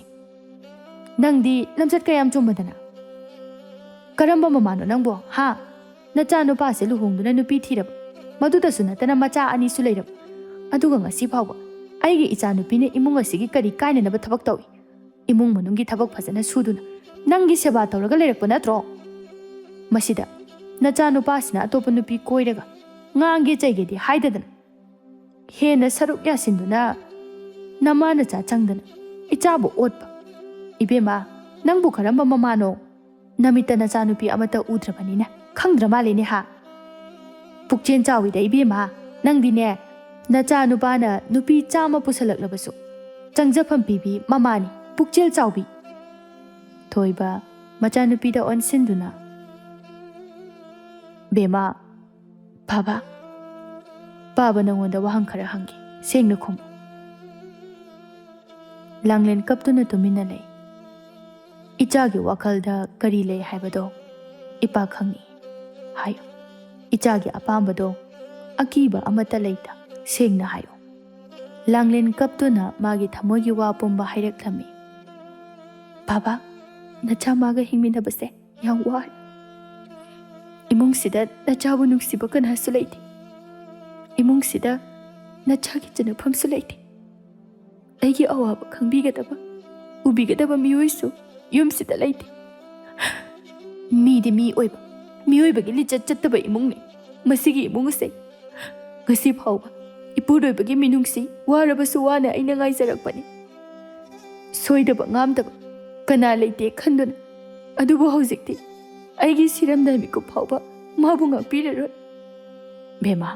ꯅꯪꯗꯤ ꯂꯝꯆꯠ ꯀꯌꯥꯝ ꯆꯨꯝꯕꯗꯅ? ꯀꯔꯝꯕ ꯃꯃꯥꯅꯣ ꯅꯪꯕꯣ, ꯍꯥ? ꯅꯆꯥꯅꯨꯄꯥꯁꯦ ꯂꯨꯍꯣꯡꯗꯨꯅ ꯅꯨꯄꯤ ꯊꯤꯔꯕ, ꯃꯗꯨꯗꯁꯨ ꯅꯠꯇꯅ ꯃꯆꯥ ꯑꯅꯤꯁꯨ ꯂꯩꯔꯕ, ꯑꯗꯨꯒ ꯉꯁꯤ ꯐꯥꯎꯕ ꯑꯩꯒꯤ ꯏꯆꯥꯅꯨꯄꯤꯅ ꯏꯃꯨꯡ ꯑꯁꯤꯒꯤ ꯀꯔꯤ ꯀꯥꯏꯅꯅꯕ ꯊꯕꯛ ꯇꯧꯏ? ꯏꯃꯨꯡ ꯃꯅꯨꯡꯒꯤ ꯊꯕꯛ ꯐꯖꯅ ꯁꯨꯗꯨꯅ ꯅꯪꯒꯤ ꯁꯦꯕꯥ ꯇꯧꯔꯒ ꯂꯩꯔꯛꯄ ꯅꯠꯇ꯭ꯔꯣ? ꯃꯁꯤꯗ ꯅꯆꯥꯅꯨꯄꯥꯁꯤꯅ ꯑꯇꯣꯞꯄ ꯅꯨꯄꯤ ꯀꯣꯏꯔꯒ ꯉꯥꯡꯒꯦ ꯆꯩꯒꯦꯗꯤ ꯍꯥꯏꯗꯗꯅ, ꯍꯦꯟꯅ ꯁꯔꯨꯛ ꯌꯥꯁꯤꯟꯗꯨꯅ ꯅꯃꯥ ꯅꯆꯥ ꯆꯪꯗꯅ ꯏꯆꯥꯕꯨ ꯑꯣꯠꯄ꯫ ꯏꯕꯦꯝꯃ, ꯅꯪꯕꯨ ꯀꯔꯝꯕ ꯃꯃꯥꯅꯣ? ꯅꯃꯤꯠꯇ ꯅꯆꯥꯅꯨꯄꯤ ꯑꯃꯠꯇ ꯎꯗ꯭ꯔꯕꯅꯤꯅ ꯈꯪꯗ꯭ꯔ ꯃꯥꯜꯂꯦꯅꯦ ꯍꯥ? ꯄꯨꯛꯆꯦꯜ ꯆꯥꯎꯏꯗ ꯏꯕꯦꯝꯃ, ꯅꯪꯗꯤꯅꯦ, ꯅꯆꯥꯅꯨꯄꯥꯅ ꯅꯨꯄꯤ ꯆꯥꯝꯃ ꯄꯨꯁꯜꯂꯛꯂꯕꯁꯨ ꯆꯪꯖꯐꯝ ꯄꯤꯕꯤ ꯃꯃꯥꯅꯤ, ꯄꯨꯛꯆꯦꯜ ꯆꯥꯎꯕꯤ꯫ ꯊꯣꯏꯕ ꯃꯆꯥꯅꯨꯄꯤꯗ ꯑꯣꯟꯁꯤꯟꯗꯨꯅ, ꯕꯦꯝꯃ, ꯕꯥꯕꯥ, ꯄꯥꯕ ꯅꯉꯣꯟꯗ ꯋꯥꯍꯪ ꯈꯔ ꯍꯪꯒꯦ, ꯁꯦꯡꯅ ꯈꯨꯝꯃꯨ꯫ ꯂꯥꯡꯂꯦꯟ ꯀꯞꯇꯨꯅ ꯇꯨꯃꯤꯟꯅ ꯂꯩ꯫ ꯏꯆꯥꯒꯤ ꯋꯥꯈꯜꯗ ꯀꯔꯤ ꯂꯩ ꯍꯥꯏꯕꯗꯣ ꯏꯄꯥ ꯈꯪꯏ꯫ ꯍꯥꯏꯌꯨ꯫ ꯏꯆꯥꯒꯤ ꯑꯄꯥꯝꯕꯗꯣ ꯑꯀꯤꯕ ꯑꯃꯠꯇ ꯂꯩꯇ ꯁꯦꯡꯅ ꯍꯥꯏꯌꯨ꯫ ꯂꯥꯡꯂꯦꯟ ꯀꯞꯇꯨꯅ ꯃꯥꯒꯤ ꯊꯃꯣꯏꯒꯤ ꯋꯥ ꯄꯨꯝꯕ ꯍꯥꯏꯔꯛꯂꯝꯃꯤ꯫ ꯕꯥꯕꯥ, ꯅꯆꯥ ꯃꯥꯒ ꯍꯤꯡꯃꯤꯟꯅꯕꯁꯦ ꯌꯥꯝ ꯋꯥꯔꯦ꯫ ꯏꯃꯨꯡꯁꯤꯗ ꯅꯆꯥꯕꯨ ꯅꯨꯡꯁꯤꯕ ꯀꯅꯥꯁꯨ ꯂꯩꯇꯦ꯫ ꯏꯃꯨꯡꯁꯤꯗ ꯅꯆꯥꯒꯤ ꯆꯟꯅꯐꯝꯁꯨ ꯂꯩꯇꯦ꯫ ꯑꯩꯒꯤ ꯑꯋꯥꯕ ꯈꯪꯕꯤꯒꯗꯕ, ꯎꯕꯤꯒꯗꯕ ꯃꯤꯑꯣꯏꯁꯨ ꯌꯨꯝꯁꯤꯗ ꯂꯩꯇꯦ꯫ ꯃꯤꯗꯤ ꯃꯤ ꯑꯣꯏꯕ, ꯃꯤꯑꯣꯏꯕꯒꯤ ꯂꯤꯆꯠ ꯆꯠꯇꯕ ꯏꯃꯨꯡꯅꯤ ꯃꯁꯤꯒꯤ ꯏꯃꯨꯡ ꯑꯁꯦ꯫ ꯉꯁꯤ ꯐꯥꯎꯕ ꯏꯄꯨꯔꯣꯏꯕꯒꯤ ꯃꯤꯅꯨꯡꯁꯤ ꯋꯥꯔꯕꯁꯨ ꯋꯥꯅ ꯑꯩꯅ ꯉꯥꯏꯖꯔꯛꯄꯅꯤ꯫ ꯁꯣꯏꯗꯕ ꯉꯥꯝꯗꯕ ꯀꯅꯥ ꯂꯩꯇꯦ ꯈꯟꯗꯨꯅ꯫ ꯑꯗꯨꯕꯨ ꯍꯧꯖꯤꯛꯇꯤ ꯑꯩꯒꯤ ꯁꯤꯔꯝꯗꯥꯏ ꯃꯤꯀꯨꯞ ꯐꯥꯎꯕ ꯃꯥꯕꯨ ꯉꯥꯛꯄꯤꯔꯔꯣꯏ꯫ ꯕꯦꯝꯃ,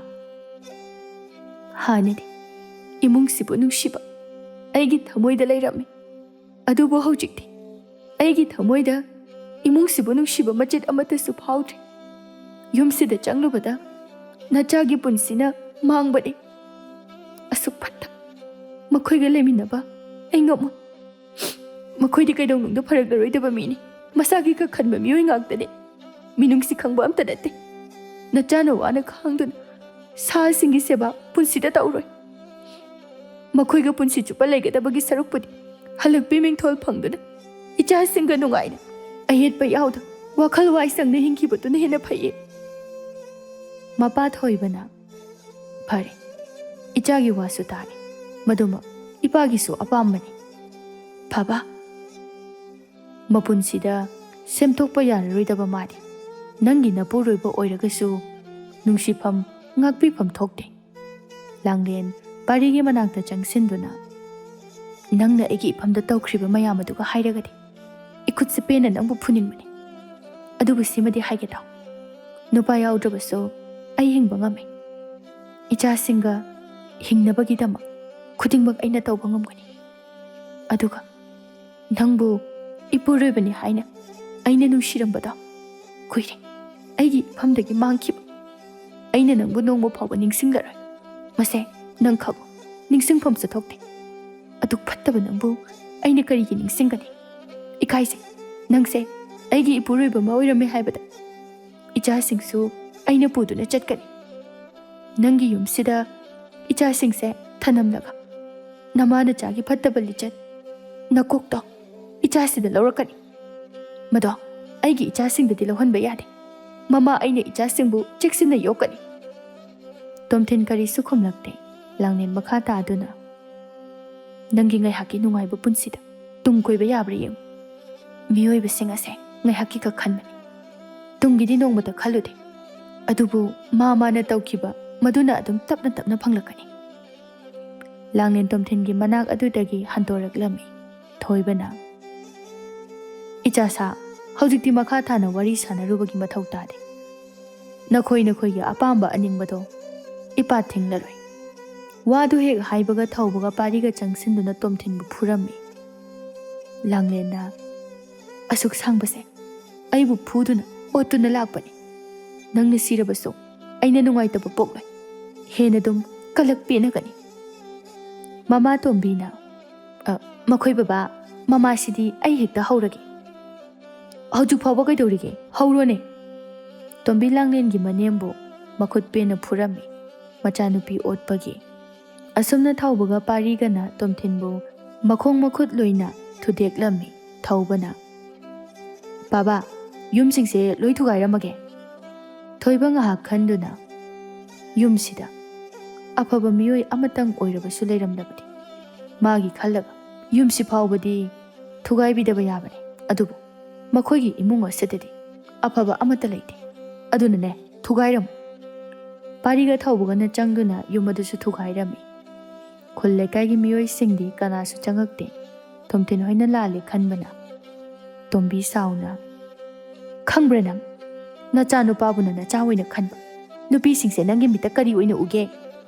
ꯍꯥꯟꯅꯗꯤ ꯏꯃꯨꯡꯁꯤꯕꯨ ꯅꯨꯡꯁꯤꯕ ꯑꯩꯒꯤ ꯊꯃꯣꯏꯗ ꯂꯩꯔꯝꯃꯤ꯫ ꯑꯗꯨꯕꯨ ꯍꯧꯖꯤꯛꯇꯤ ꯑꯩꯒꯤ ꯊꯃꯣꯏꯗ ꯏꯃꯨꯡꯁꯤꯕꯨ ꯅꯨꯡꯁꯤꯕ ꯃꯆꯦꯠ ꯑꯃꯠꯇꯁꯨ ꯐꯥꯎꯗ꯭ꯔꯦ꯫ ꯌꯨꯝꯁꯤꯗ ꯆꯪꯂꯨꯕꯗ ꯅꯆꯥꯒꯤ ꯄꯨꯟꯁꯤꯅ ꯃꯥꯡꯕꯅꯤ꯫ ꯑꯁꯨꯛ ꯐꯠꯇ ꯃꯈꯣꯏꯒ ꯂꯩꯃꯤꯟꯅꯕ ꯑꯩ ꯉꯝꯃꯣꯏ꯫ ꯃꯈꯣꯏꯗꯤ ꯀꯩꯗꯧꯅꯨꯡꯗ ꯐꯔꯛꯂꯔꯣꯏꯗꯕ ꯃꯤꯅꯤ꯫ ꯃꯁꯥꯒꯤ ꯈꯛ ꯈꯟꯕ ꯃꯤꯑꯣꯏ ꯉꯥꯛꯇꯅꯤ꯫ ꯃꯤꯅꯨꯡꯁꯤ ꯈꯪꯕ ꯑꯝꯇ ꯅꯠꯇꯦ꯫ ꯅꯆꯥꯅ ꯋꯥꯅ ꯈꯥꯡꯗꯨꯅ ꯁꯥꯁꯤꯡꯒꯤ ꯁꯦꯕꯥ ꯄꯨꯟꯁꯤꯗ ꯇꯧꯔꯣꯏ꯫ ꯃꯈꯣꯏꯒ ꯄꯨꯟꯁꯤ ꯆꯨꯞꯄ ꯂꯩꯒꯗꯕꯒꯤ ꯁꯔꯨꯛꯄꯨꯗꯤ ꯍꯜꯂꯛꯄꯤ ꯃꯤꯡꯊꯣꯜ ꯐꯪꯗꯨꯅ ꯏꯆꯥꯁꯤꯡꯒ ꯅꯨꯡꯉꯥꯏꯅ ꯑꯌꯦꯠꯄ ꯌꯥꯎꯗ ꯋꯥꯈꯜ ꯋꯥꯏ ꯁꯪꯅ ꯍꯤꯡꯈꯤꯕꯗꯨꯅ ꯍꯦꯟꯅ ꯐꯩꯌꯦ꯫ ꯃꯄꯥ ꯊꯣꯏꯕꯅ, "ꯐꯔꯦ, ꯏꯆꯥꯒꯤ ꯋꯥꯁꯨ ꯇꯥꯔꯦ꯫ ꯃꯗꯨꯃꯛ ꯏꯄꯥꯒꯤꯁꯨ ꯑꯄꯥꯝꯕꯅꯤ꯫ ꯐꯕ, ꯃꯄꯨꯟꯁꯤꯗ ꯁꯦꯝꯗꯣꯛꯄ ꯌꯥꯔꯔꯣꯏꯗꯕ ꯃꯥꯗꯤ ꯅꯪꯒꯤ ꯅꯄꯨꯔꯣꯏꯕ ꯑꯣꯏꯔꯒꯁꯨ ꯅꯨꯡꯁꯤꯐꯝ, ꯉꯥꯛꯄꯤꯐꯝ ꯊꯣꯛꯇꯦ꯫" ꯂꯥꯡꯂꯦꯟ ꯄꯥꯔꯤꯒꯤ ꯃꯅꯥꯛꯇ ꯆꯪꯁꯤꯟꯗꯨꯅ, "ꯅꯪꯅ ꯑꯩꯒꯤ ꯏꯐꯝꯗ ꯇꯧꯈ꯭ꯔꯤꯕ ꯃꯌꯥꯝ ꯑꯗꯨꯒ ꯍꯥꯏꯔꯒꯗꯤ ꯏꯈꯨꯠꯁꯦ ꯄꯦꯟꯅ ꯅꯪꯕꯨ ꯐꯨꯅꯤꯡꯕꯅꯤ꯫ ꯑꯗꯨꯕꯨ ꯁꯤꯃꯗꯤ ꯍꯥꯏꯒꯦ ꯇꯥꯎ, ꯅꯨꯄꯥ ꯌꯥꯎꯗ꯭ꯔꯕꯁꯨ ꯑꯩ ꯍꯤꯡꯕ ꯉꯝꯃꯤ꯫ ꯏꯆꯥꯁꯤꯡꯒ ꯍꯤꯡꯅꯕꯒꯤꯗꯃꯛ ꯈꯨꯗꯤꯡꯃꯛ ꯑꯩꯅ ꯇꯧꯕ ꯉꯝꯒꯅꯤ꯫ ꯑꯗꯨꯒ ꯅꯪꯕꯨ ꯏꯄꯨꯔꯣꯏꯕꯅꯤ ꯍꯥꯏꯅ ꯑꯩꯅ ꯅꯨꯡꯁꯤꯔꯝꯕꯗꯣ ꯀꯨꯏꯔꯦ꯫ ꯑꯩꯒꯤ ꯏꯐꯝꯗꯒꯤ ꯃꯥꯡꯈꯤꯕ꯫ ꯑꯩꯅ ꯅꯪꯕꯨ ꯅꯣꯡꯃ ꯐꯥꯎꯕ ꯅꯤꯡꯁꯤꯡꯂꯔꯣꯏ꯫ ꯃꯁꯦ ꯅꯪ ꯈꯪꯉꯨ, ꯅꯤꯡꯁꯤꯡꯐꯝꯁꯨ ꯊꯣꯛꯇꯦ꯫ ꯑꯗꯨꯛ ꯐꯠꯇꯕ ꯅꯪꯕꯨ ꯑꯩꯅ ꯀꯔꯤꯒꯤ ꯅꯤꯡꯁꯤꯡꯒꯅꯤ? ꯏꯀꯥꯏꯖꯩ꯫ ꯅꯪꯁꯦ ꯑꯩꯒꯤ ꯏꯄꯨꯔꯣꯏꯕ ꯑꯃ ꯑꯣꯏꯔꯝꯃꯦ ꯍꯥꯏꯕꯗ ꯏꯆꯥꯁꯤꯡꯁꯨ ꯑꯩꯅ ꯄꯨꯗꯨꯅ ꯆꯠꯀꯅꯤ꯫ ꯅꯪꯒꯤ ꯌꯨꯝꯁꯤꯗ ꯏꯆꯥꯁꯤꯡꯁꯦ ꯊꯅꯝꯂꯒ ꯅꯃꯥ ꯅꯆꯥꯒꯤ ꯐꯠꯇꯕ ꯂꯤꯆꯠ, ꯅꯀꯣꯛꯇꯣ ꯏꯆꯥꯁꯤꯗ ꯂꯧꯔꯛꯀꯅꯤ꯫ ꯃꯗꯣ ꯑꯩꯒꯤ ꯏꯆꯥꯁꯤꯡꯗꯗꯤ ꯂꯧꯍꯟꯕ ꯌꯥꯗꯦ꯫ ꯃꯃꯥ ꯑꯩꯅ ꯏꯆꯥꯁꯤꯡꯕꯨ ꯆꯦꯛꯁꯤꯟꯅ ꯌꯣꯛꯀꯅꯤ꯫" ꯇꯣꯝꯊꯤꯟ ꯀꯔꯤꯁꯨ ꯈꯨꯝꯂꯛꯇꯦ꯫ ꯂꯥꯡꯂꯦꯟ ꯃꯈꯥ ꯇꯥꯗꯨꯅ, "ꯅꯪꯒꯤ ꯉꯥꯏꯍꯥꯛꯀꯤ ꯅꯨꯡꯉꯥꯏꯕ ꯄꯨꯟꯁꯤꯗ ꯇꯨꯡ ꯀꯣꯏꯕ ꯌꯥꯕ꯭ꯔꯥ ꯌꯦꯡꯉꯨ꯫ ꯃꯤꯑꯣꯏꯕꯁꯤꯡ ꯑꯁꯦ ꯉꯥꯏꯍꯥꯛꯀꯤ ꯈꯛ ꯈꯟꯕꯅꯤ꯫ ꯇꯨꯡꯒꯤꯗꯤ ꯅꯣꯡꯃꯇ ꯈꯜꯂꯨꯗꯦ꯫ ꯑꯗꯨꯕꯨ ꯃꯥ ꯃꯥꯅ ꯇꯧꯈꯤꯕ ꯃꯗꯨꯅ ꯑꯗꯨꯝ ꯇꯞꯅ ꯇꯞꯅ ꯐꯪꯂꯛꯀꯅꯤ꯫" ꯂꯥꯡꯂꯦꯟ ꯇꯣꯝꯊꯤꯟꯒꯤ ꯃꯅꯥꯛ ꯑꯗꯨꯗꯒꯤ ꯍꯟꯗꯣꯔꯛꯂꯝꯃꯤ꯫ ꯊꯣꯏꯕꯅ, "ꯏꯆꯥꯁꯥ, ꯍꯧꯖꯤꯛꯇꯤ ꯃꯈꯥ ꯇꯥꯅ ꯋꯥꯔꯤ ꯁꯥꯟꯅꯔꯨꯕꯒꯤ ꯃꯊꯧ ꯇꯥꯗꯦ꯫ ꯅꯈꯣꯏ ꯅꯈꯣꯏꯒꯤ ꯑꯄꯥꯝꯕ ꯑꯅꯤꯡꯕꯗꯣ ꯏꯄꯥ ꯊꯤꯡꯂꯔꯣꯏ꯫" ꯋꯥꯗꯨ ꯍꯦꯛ ꯍꯥꯏꯕꯒ ꯊꯧꯕꯒ ꯄꯥꯔꯤꯒ ꯆꯪꯁꯤꯟꯗꯨꯅ ꯇꯣꯝꯊꯤꯟꯕꯨ ꯐꯨꯔꯝꯃꯤ꯫ ꯂꯥꯡꯂꯦꯟꯅ, "ꯑꯁꯨꯛ ꯁꯥꯡꯕꯁꯦ ꯑꯩꯕꯨ ꯐꯨꯗꯨꯅ ꯑꯣꯠꯇꯨꯅ ꯂꯥꯛꯄꯅꯤ꯫ ꯅꯪꯅ ꯁꯤꯔꯕꯁꯨ ꯑꯩꯅ ꯅꯨꯡꯉꯥꯏꯇꯕ ꯄꯣꯛꯂꯣꯏ꯫ ꯍꯦꯟꯅ ꯑꯗꯨꯝ ꯀꯂꯛ ꯄꯦꯟꯅꯒꯅꯤ꯫ ꯃꯃꯥ ꯇꯣꯝꯕꯤꯅ, "ꯑ, ꯃꯈꯣꯏ ꯕꯕꯥ, ꯃꯃꯥꯁꯤꯗꯤ ꯑꯩ ꯍꯦꯛꯇ ꯍꯧꯔꯒꯦ꯫ ꯍꯧꯖꯤꯛ ꯐꯥꯎꯕ ꯀꯩꯗꯧꯔꯤꯒꯦ? ꯍꯧꯔꯣꯅꯦ!" ꯇꯣꯝꯕꯤ ꯂꯥꯡꯂꯦꯟꯒꯤ ꯃꯅꯦꯝꯕꯨ ꯃꯈꯨꯠ ꯄꯦꯟꯅ ꯐꯨꯔꯝꯃꯤ꯫ ꯃꯆꯥꯅꯨꯄꯤ ꯑꯣꯠꯄꯒꯤ꯫ ꯑꯁꯨꯝꯅ ꯊꯧꯕꯒ ꯄꯥꯔꯤꯒꯅ ꯇꯣꯝꯊꯤꯟꯕꯨ ꯃꯈꯣꯡ ꯃꯈꯨꯠ ꯂꯣꯏꯅ ꯊꯨꯗꯦꯛꯂꯝꯃꯤ꯫ ꯊꯧꯕꯅ, "ꯕꯥꯕꯥ, ꯌꯨꯝꯁꯤꯡꯁꯦ ꯂꯣꯏ ꯊꯨꯒꯥꯏꯔꯝꯃꯒꯦ?" ꯊꯣꯏꯕ ꯉꯥꯏꯍꯥꯛ ꯈꯟꯗꯨꯅ, "ꯌꯨꯝꯁꯤꯗ ꯑꯐꯕ ꯃꯤꯑꯣꯏ ꯑꯃꯇꯪ ꯑꯣꯏꯔꯕꯁꯨ ꯂꯩꯔꯝꯂꯕꯗꯤ ꯃꯥꯒꯤ ꯈꯜꯂꯒ ꯌꯨꯝꯁꯤ ꯐꯥꯎꯕꯗꯤ ꯊꯨꯒꯥꯏꯕꯤꯗꯕ ꯌꯥꯕꯅꯤ꯫ ꯑꯗꯨꯕꯨ ꯃꯈꯣꯏꯒꯤ ꯏꯃꯨꯡ ꯑꯁꯤꯗꯗꯤ ꯑꯐꯕ ꯑꯃꯠꯇ ꯂꯩꯇꯦ꯫ ꯑꯗꯨꯅꯅꯦ, ꯊꯨꯒꯥꯏꯔꯝꯃꯨ꯫" ꯄꯥꯔꯤꯒ ꯊꯧꯕꯒꯅ ꯆꯪꯗꯨꯅ ꯌꯨꯝ ꯑꯗꯨꯁꯨ ꯊꯨꯒꯥꯏꯔꯝꯃꯤ꯫ ꯈꯨꯜ ꯂꯩꯀꯥꯏꯒꯤ ꯃꯤꯑꯣꯏꯁꯤꯡꯗꯤ ꯀꯅꯥꯁꯨ ꯆꯪꯉꯛꯇꯦ꯫ ꯇꯣꯝꯊꯤꯟ ꯍꯣꯏꯅ ꯂꯥꯜꯂꯦ ꯈꯟꯕꯅ꯫ ꯇꯣꯝꯕꯤ ꯁꯥꯎꯅ, "ꯈꯪꯕ꯭ꯔꯥ ꯅꯪ? ꯅꯆꯥꯅꯨꯄꯥꯕꯨꯅ ꯅꯆꯥ ꯑꯣꯏꯅ ꯈꯟꯕ꯫ ꯅꯨꯄꯤꯁꯤꯡꯁꯦ ꯅꯪꯒꯤ ꯃꯤꯠꯇ ꯀꯔꯤ ꯑꯣꯏꯅ ꯎꯒꯦ?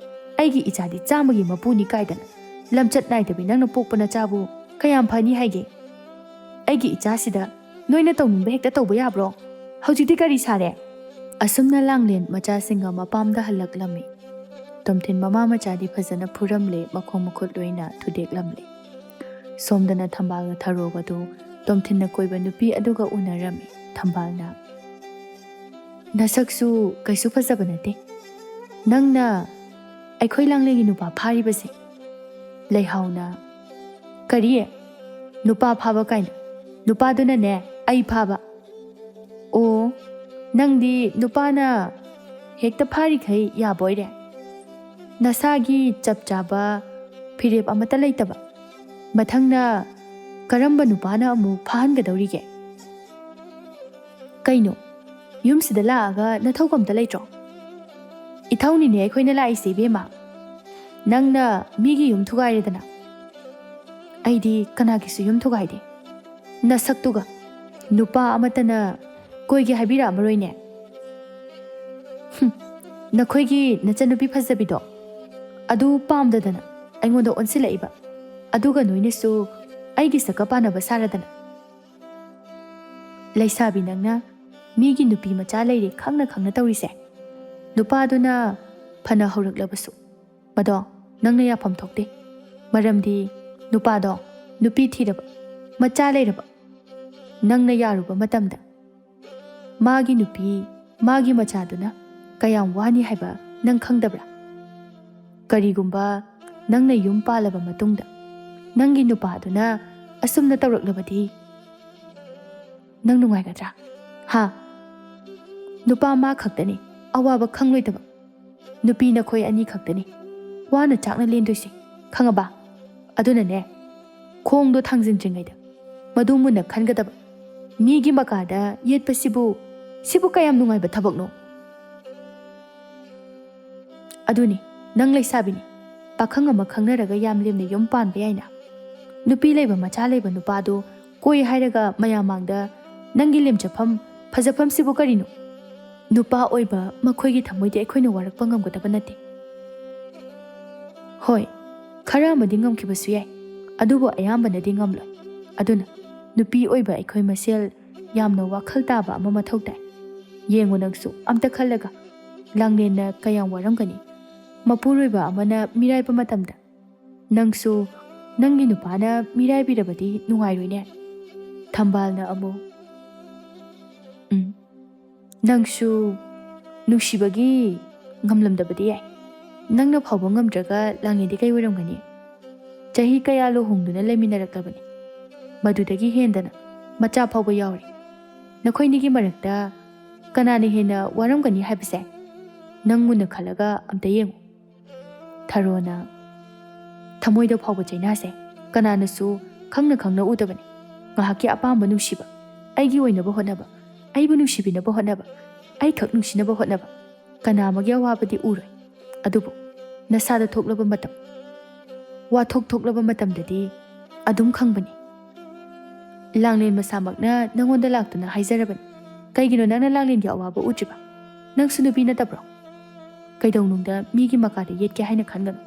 ꯑꯩꯒꯤ ꯏꯆꯥꯗꯤ ꯆꯥꯝꯃꯒꯤ ꯃꯄꯨꯅꯤ ꯀꯥꯏꯗꯅ ꯂꯝꯆꯠ ꯅꯥꯏꯗꯕꯤ ꯅꯪꯅ ꯄꯣꯛꯄ ꯅꯆꯥꯕꯨ ꯀꯌꯥꯝ ꯐꯅꯤ ꯍꯥꯏꯒꯦ? ꯑꯩꯒꯤ ꯏꯆꯥꯁꯤꯗ ꯅꯣꯏꯅ ꯇꯧꯅꯤꯡꯕ ꯍꯦꯛꯇ ꯇꯧꯕ ꯌꯥꯕ꯭ꯔꯣ? ꯍꯧꯖꯤꯛꯇꯤ ꯀꯔꯤ ꯁꯥꯔꯦ?" ꯑꯁꯨꯝꯅ ꯂꯥꯡꯂꯦꯟ ꯃꯆꯥꯁꯤꯡꯒ ꯃꯄꯥꯝꯗ ꯍꯜꯂꯛꯂꯝꯃꯤ꯫ ꯇꯣꯝꯊꯤꯟ ꯃꯃꯥ ꯃꯆꯥꯗꯤ ꯐꯖꯅ ꯐꯨꯔꯝꯂꯦ, ꯃꯈꯣꯡ ꯃꯈꯨꯠ ꯂꯣꯏꯅ ꯊꯨꯗꯦꯛꯂꯝꯂꯦ꯫ ꯁꯣꯝꯗꯅ ꯊꯝꯕꯥꯜꯒ ꯊꯔꯣꯒꯗꯨ ꯇꯣꯝꯊꯤꯟꯅ ꯀꯣꯏꯕ ꯅꯨꯄꯤ ꯑꯗꯨꯒ ꯎꯅꯔꯝꯃꯤ꯫ ꯊꯝꯕꯥꯜꯅ, "ꯅꯁꯛꯁꯨ ꯀꯩꯁꯨ ꯐꯖꯕ ꯅꯠꯇꯦ꯫ ꯅꯪꯅ ꯑꯩꯈꯣꯏ ꯂꯥꯡꯂꯦꯟꯒꯤ ꯅꯨꯄꯥ ꯐꯥꯔꯤꯕꯁꯦ?" ꯂꯩꯍꯥꯎꯅ, "ꯀꯔꯤ? ꯅꯨꯄꯥ ꯐꯥꯕ ꯀꯥꯏꯅ? ꯅꯨꯄꯥꯗꯨꯅꯅꯦ ꯑꯩ ꯐꯥꯕ꯫" "ꯑꯣ, ꯅꯪꯗꯤ ꯅꯨꯄꯥꯅ ꯍꯦꯛꯇ ꯐꯥꯔꯤꯈꯩ ꯌꯥꯕ ꯑꯣꯏꯔꯦ? ꯅꯁꯥꯒꯤ ꯆꯞ ꯆꯥꯕ ꯐꯤꯔꯦꯞ ꯑꯃꯠꯇ ꯂꯩꯇꯕ? ꯃꯊꯪꯅ ꯀꯔꯝꯕ ꯅꯨꯄꯥꯅ ꯑꯃꯨꯛ ꯐꯥꯍꯟꯒꯗꯧꯔꯤꯒꯦ? ꯀꯩꯅꯣ, ꯌꯨꯝꯁꯤꯗ ꯂꯥꯛꯑꯒ ꯅꯊꯧ ꯀꯝꯇ ꯂꯩꯇ꯭ꯔꯣ? ꯏꯊꯧꯅꯤꯅꯦ ꯑꯩꯈꯣꯏꯅ ꯂꯥꯛꯏꯁꯦ, ꯏꯕꯦꯝꯃ꯫ ꯅꯪꯅ ꯃꯤꯒꯤ ꯌꯨꯝ ꯊꯨꯒꯥꯏꯔꯦꯗꯅ꯫ ꯑꯩꯗꯤ ꯀꯅꯥꯒꯤꯁꯨ ꯌꯨꯝ ꯊꯨꯒꯥꯏꯗꯦ꯫ ꯅꯁꯛꯇꯨꯒ, ꯅꯨꯄꯥ ꯑꯃꯠꯇꯅ ꯀꯣꯏꯒꯦ ꯍꯥꯏꯕꯤꯔꯛꯑꯝꯃꯔꯣꯏꯅꯦ꯫ ꯍꯨꯝ, ꯅꯈꯣꯏꯒꯤ ꯅꯆꯟꯅꯨꯄꯤ ꯐꯖꯕꯤꯗꯣ, ꯑꯗꯨ ꯄꯥꯝꯗꯗꯅ ꯑꯩꯉꯣꯟꯗ ꯑꯣꯟꯁꯤꯜꯂꯛꯏꯕ꯫ ꯑꯗꯨꯒ ꯅꯣꯏꯅꯁꯨ ꯑꯩꯒꯤ ꯁꯛꯀ ꯄꯥꯟꯅꯕ ꯁꯥꯔꯗꯅ꯫ ꯂꯩꯁꯥꯕꯤ ꯅꯪꯅ ꯃꯤꯒꯤ ꯅꯨꯄꯤ ꯃꯆꯥ ꯂꯩꯔꯦ ꯈꯪꯅ ꯈꯪꯅ ꯇꯧꯔꯤꯁꯦ꯫ ꯅꯨꯄꯥꯗꯨꯅ ꯐꯅ ꯍꯧꯔꯛꯂꯕꯁꯨ ꯃꯗꯣ ꯅꯪꯅ ꯌꯥꯐꯝ ꯊꯣꯛꯇꯦ꯫ ꯃꯔꯝꯗꯤ ꯅꯨꯄꯥꯗꯣ ꯅꯨꯄꯤ ꯊꯤꯔꯕ, ꯃꯆꯥ ꯂꯩꯔꯕ, ꯅꯪꯅ ꯌꯥꯔꯨꯕ ꯃꯇꯝꯗ ꯃꯥꯒꯤ ꯅꯨꯄꯤ, ꯃꯥꯒꯤ ꯃꯆꯥꯗꯨꯅ ꯀꯌꯥꯝ ꯋꯥꯅꯤ ꯍꯥꯏꯕ ꯅꯪ ꯈꯪꯗꯕ꯭ꯔꯥ? ꯀꯔꯤꯒꯨꯝꯕ ꯅꯪꯅ ꯌꯨꯝ ꯄꯥꯜꯂꯕ ꯃꯇꯨꯡꯗ ꯅꯪꯒꯤ ꯅꯨꯄꯥꯗꯨꯅ ꯑꯁꯨꯝꯅ ꯇꯧꯔꯛꯂꯕꯗꯤ ꯅꯪ ꯅꯨꯡꯉꯥꯏꯒꯗ꯭ꯔꯥ? ꯍꯥ? ꯅꯨꯄꯥ ꯃꯥ ꯈꯛꯇꯅꯤ ꯑꯋꯥꯕ ꯈꯪꯂꯣꯏꯗꯕ꯫ ꯅꯨꯄꯤ ꯅꯈꯣꯏ ꯑꯅꯤ ꯈꯛꯇꯅꯤ ꯋꯥꯅ ꯆꯥꯛꯅ ꯂꯦꯟꯗꯣꯏꯁꯦ, ꯈꯪꯉꯕ? ꯑꯗꯨꯅꯅꯦ, ꯈꯣꯡꯗꯣ ꯊꯥꯡꯖꯤꯟꯗ꯭ꯔꯤꯉꯩꯗ ꯃꯗꯨ ꯃꯨꯟꯅ ꯈꯟꯒꯗꯕ꯫ ꯃꯤꯒꯤ ꯃꯀꯥꯗ ꯌꯦꯠꯄꯁꯤꯕꯨ, ꯁꯤꯕꯨ ꯀꯌꯥꯝ ꯅꯨꯡꯉꯥꯏꯕ ꯊꯕꯛꯅꯣ? ꯑꯗꯨꯅꯤ, ꯅꯪ ꯂꯩꯁꯥꯕꯤꯅꯤ, ꯄꯥꯈꯪ ꯑꯃ ꯈꯪꯅꯔꯒ ꯌꯥꯝ ꯂꯦꯝꯅ ꯌꯨꯝ ꯄꯥꯟꯕ ꯌꯥꯏꯅ꯫ ꯅꯨꯄꯤ ꯂꯩꯕ, ꯃꯆꯥ ꯂꯩꯕ ꯅꯨꯄꯥꯗꯨ ꯀꯣꯏ ꯍꯥꯏꯔꯒ ꯃꯌꯥꯝ ꯃꯥꯡꯗ ꯅꯪꯒꯤ ꯂꯦꯝꯖꯐꯝ, ꯐꯖꯐꯝꯁꯤꯕꯨ ꯀꯔꯤꯅꯣ? ꯅꯨꯄꯥ ꯑꯣꯏꯕ ꯃꯈꯣꯏꯒꯤ ꯊꯃꯣꯏꯗꯤ ꯑꯩꯈꯣꯏꯅ ꯋꯥꯔꯛꯄ ꯉꯝꯒꯗꯕ ꯅꯠꯇꯦ꯫ ꯍꯣꯏ, ꯈꯔ ꯑꯃꯗꯤ ꯉꯝꯈꯤꯕꯁꯨ ꯌꯥꯏ, ꯑꯗꯨꯕꯨ ꯑꯌꯥꯝꯕꯅꯗꯤ ꯉꯝꯂꯣꯏ꯫ ꯑꯗꯨꯅ ꯅꯨꯄꯤ ꯑꯣꯏꯕ ꯑꯩꯈꯣꯏ ꯃꯁꯦꯜ ꯌꯥꯝꯅ ꯋꯥꯈꯜ ꯇꯥꯕ ꯑꯃ ꯃꯊꯧ ꯇꯥꯏ꯫ ꯌꯦꯡꯉꯨ, ꯅꯪꯁꯨ ꯑꯝꯇ ꯈꯜꯂꯒ, ꯂꯥꯡꯂꯦꯟꯅ ꯀꯌꯥꯝ ꯋꯥꯔꯝꯒꯅꯤ꯫ ꯃꯄꯨꯔꯣꯏꯕ ꯑꯃꯅ ꯃꯤꯔꯥꯏꯕ ꯃꯇꯝꯗ ꯅꯪꯁꯨ ꯅꯪꯒꯤ ꯅꯨꯄꯥꯅ ꯃꯤꯔꯥꯏꯕꯤꯔꯕꯗꯤ ꯅꯨꯡꯉꯥꯏꯔꯣꯏꯅꯦ꯫ ꯊꯝꯕꯥꯜꯅ ꯑꯃꯨꯛ, "ꯎꯝ, ꯅꯪꯁꯨ ꯅꯨꯡꯁꯤꯕꯒꯤ ꯉꯝꯂꯝꯗꯕꯗꯤ ꯌꯥꯏ꯫ ꯅꯪꯅ ꯐꯥꯎꯕ ꯉꯝꯗ꯭ꯔꯒ ꯂꯥꯡꯂꯦꯟꯗꯤ ꯀꯩ ꯑꯣꯏꯔꯝꯒꯅꯤ? ꯆꯍꯤ ꯀꯌꯥ ꯂꯨꯍꯣꯡꯗꯨꯅ ꯂꯩꯃꯤꯟꯅꯔꯛꯂꯕꯅꯤ꯫ ꯃꯗꯨꯗꯒꯤ ꯍꯦꯟꯗꯅ ꯃꯆꯥ ꯐꯥꯎꯕ ꯌꯥꯎꯔꯦ꯫ ꯅꯈꯣꯏꯅꯤꯒꯤ ꯃꯔꯛꯇ ꯀꯅꯥꯅ ꯍꯦꯟꯅ ꯋꯥꯔꯝꯒꯅꯤ ꯍꯥꯏꯕꯁꯦ ꯅꯪ ꯃꯨꯟꯅ ꯈꯜꯂꯒ ꯑꯝꯇ ꯌꯦꯡꯉꯨ꯫" ꯊꯔꯣꯅ, "ꯊꯃꯣꯏꯗ ꯐꯥꯎꯕ ꯆꯩꯅꯥꯁꯦ ꯀꯅꯥꯅꯁꯨ ꯈꯪꯅ ꯈꯪꯅ ꯎꯗꯕꯅꯤ꯫ ꯉꯥꯏꯍꯥꯛꯀꯤ ꯑꯄꯥꯝꯕ ꯅꯨꯡꯁꯤꯕ, ꯑꯩꯒꯤ ꯑꯣꯏꯅꯕ ꯍꯣꯠꯅꯕ, ꯑꯩꯕꯨ ꯅꯨꯡꯁꯤꯕꯤꯅꯕ ꯍꯣꯠꯅꯕ, ꯑꯩꯈꯛ ꯅꯨꯡꯁꯤꯅꯕ ꯍꯣꯠꯅꯕ, ꯀꯅꯥ ꯑꯃꯒꯤ ꯑꯋꯥꯕꯗꯤ ꯎꯔꯣꯏ꯫ ꯑꯗꯨꯕꯨ ꯅꯁꯥꯗ ꯊꯣꯛꯂꯕ ꯃꯇꯝ, ꯋꯥꯊꯣꯛ ꯊꯣꯛꯂꯕ ꯃꯇꯝꯗꯗꯤ ꯑꯗꯨꯝ ꯈꯪꯕꯅꯤ꯫" ꯂꯥꯡꯂꯦꯟ ꯃꯁꯥꯃꯛꯅ ꯅꯪꯉꯣꯟꯗ ꯂꯥꯛꯇꯨꯅ ꯍꯥꯏꯖꯔꯕꯅꯤ꯫ ꯀꯩꯒꯤꯅꯣ ꯅꯪꯅ ꯂꯥꯡꯂꯦꯟꯒꯤ ꯑꯋꯥꯕ ꯎꯗ꯭ꯔꯤꯕ? ꯅꯪꯁꯨ ꯅꯨꯄꯤ ꯅꯠꯇꯕ꯭ꯔꯣ? ꯀꯩꯗꯧꯅꯨꯡꯗ ꯃꯤꯒꯤ ꯃꯀꯥꯗ ꯌꯦꯠꯀꯦ ꯍꯥꯏꯅ ꯈꯟꯒꯅꯨ꯫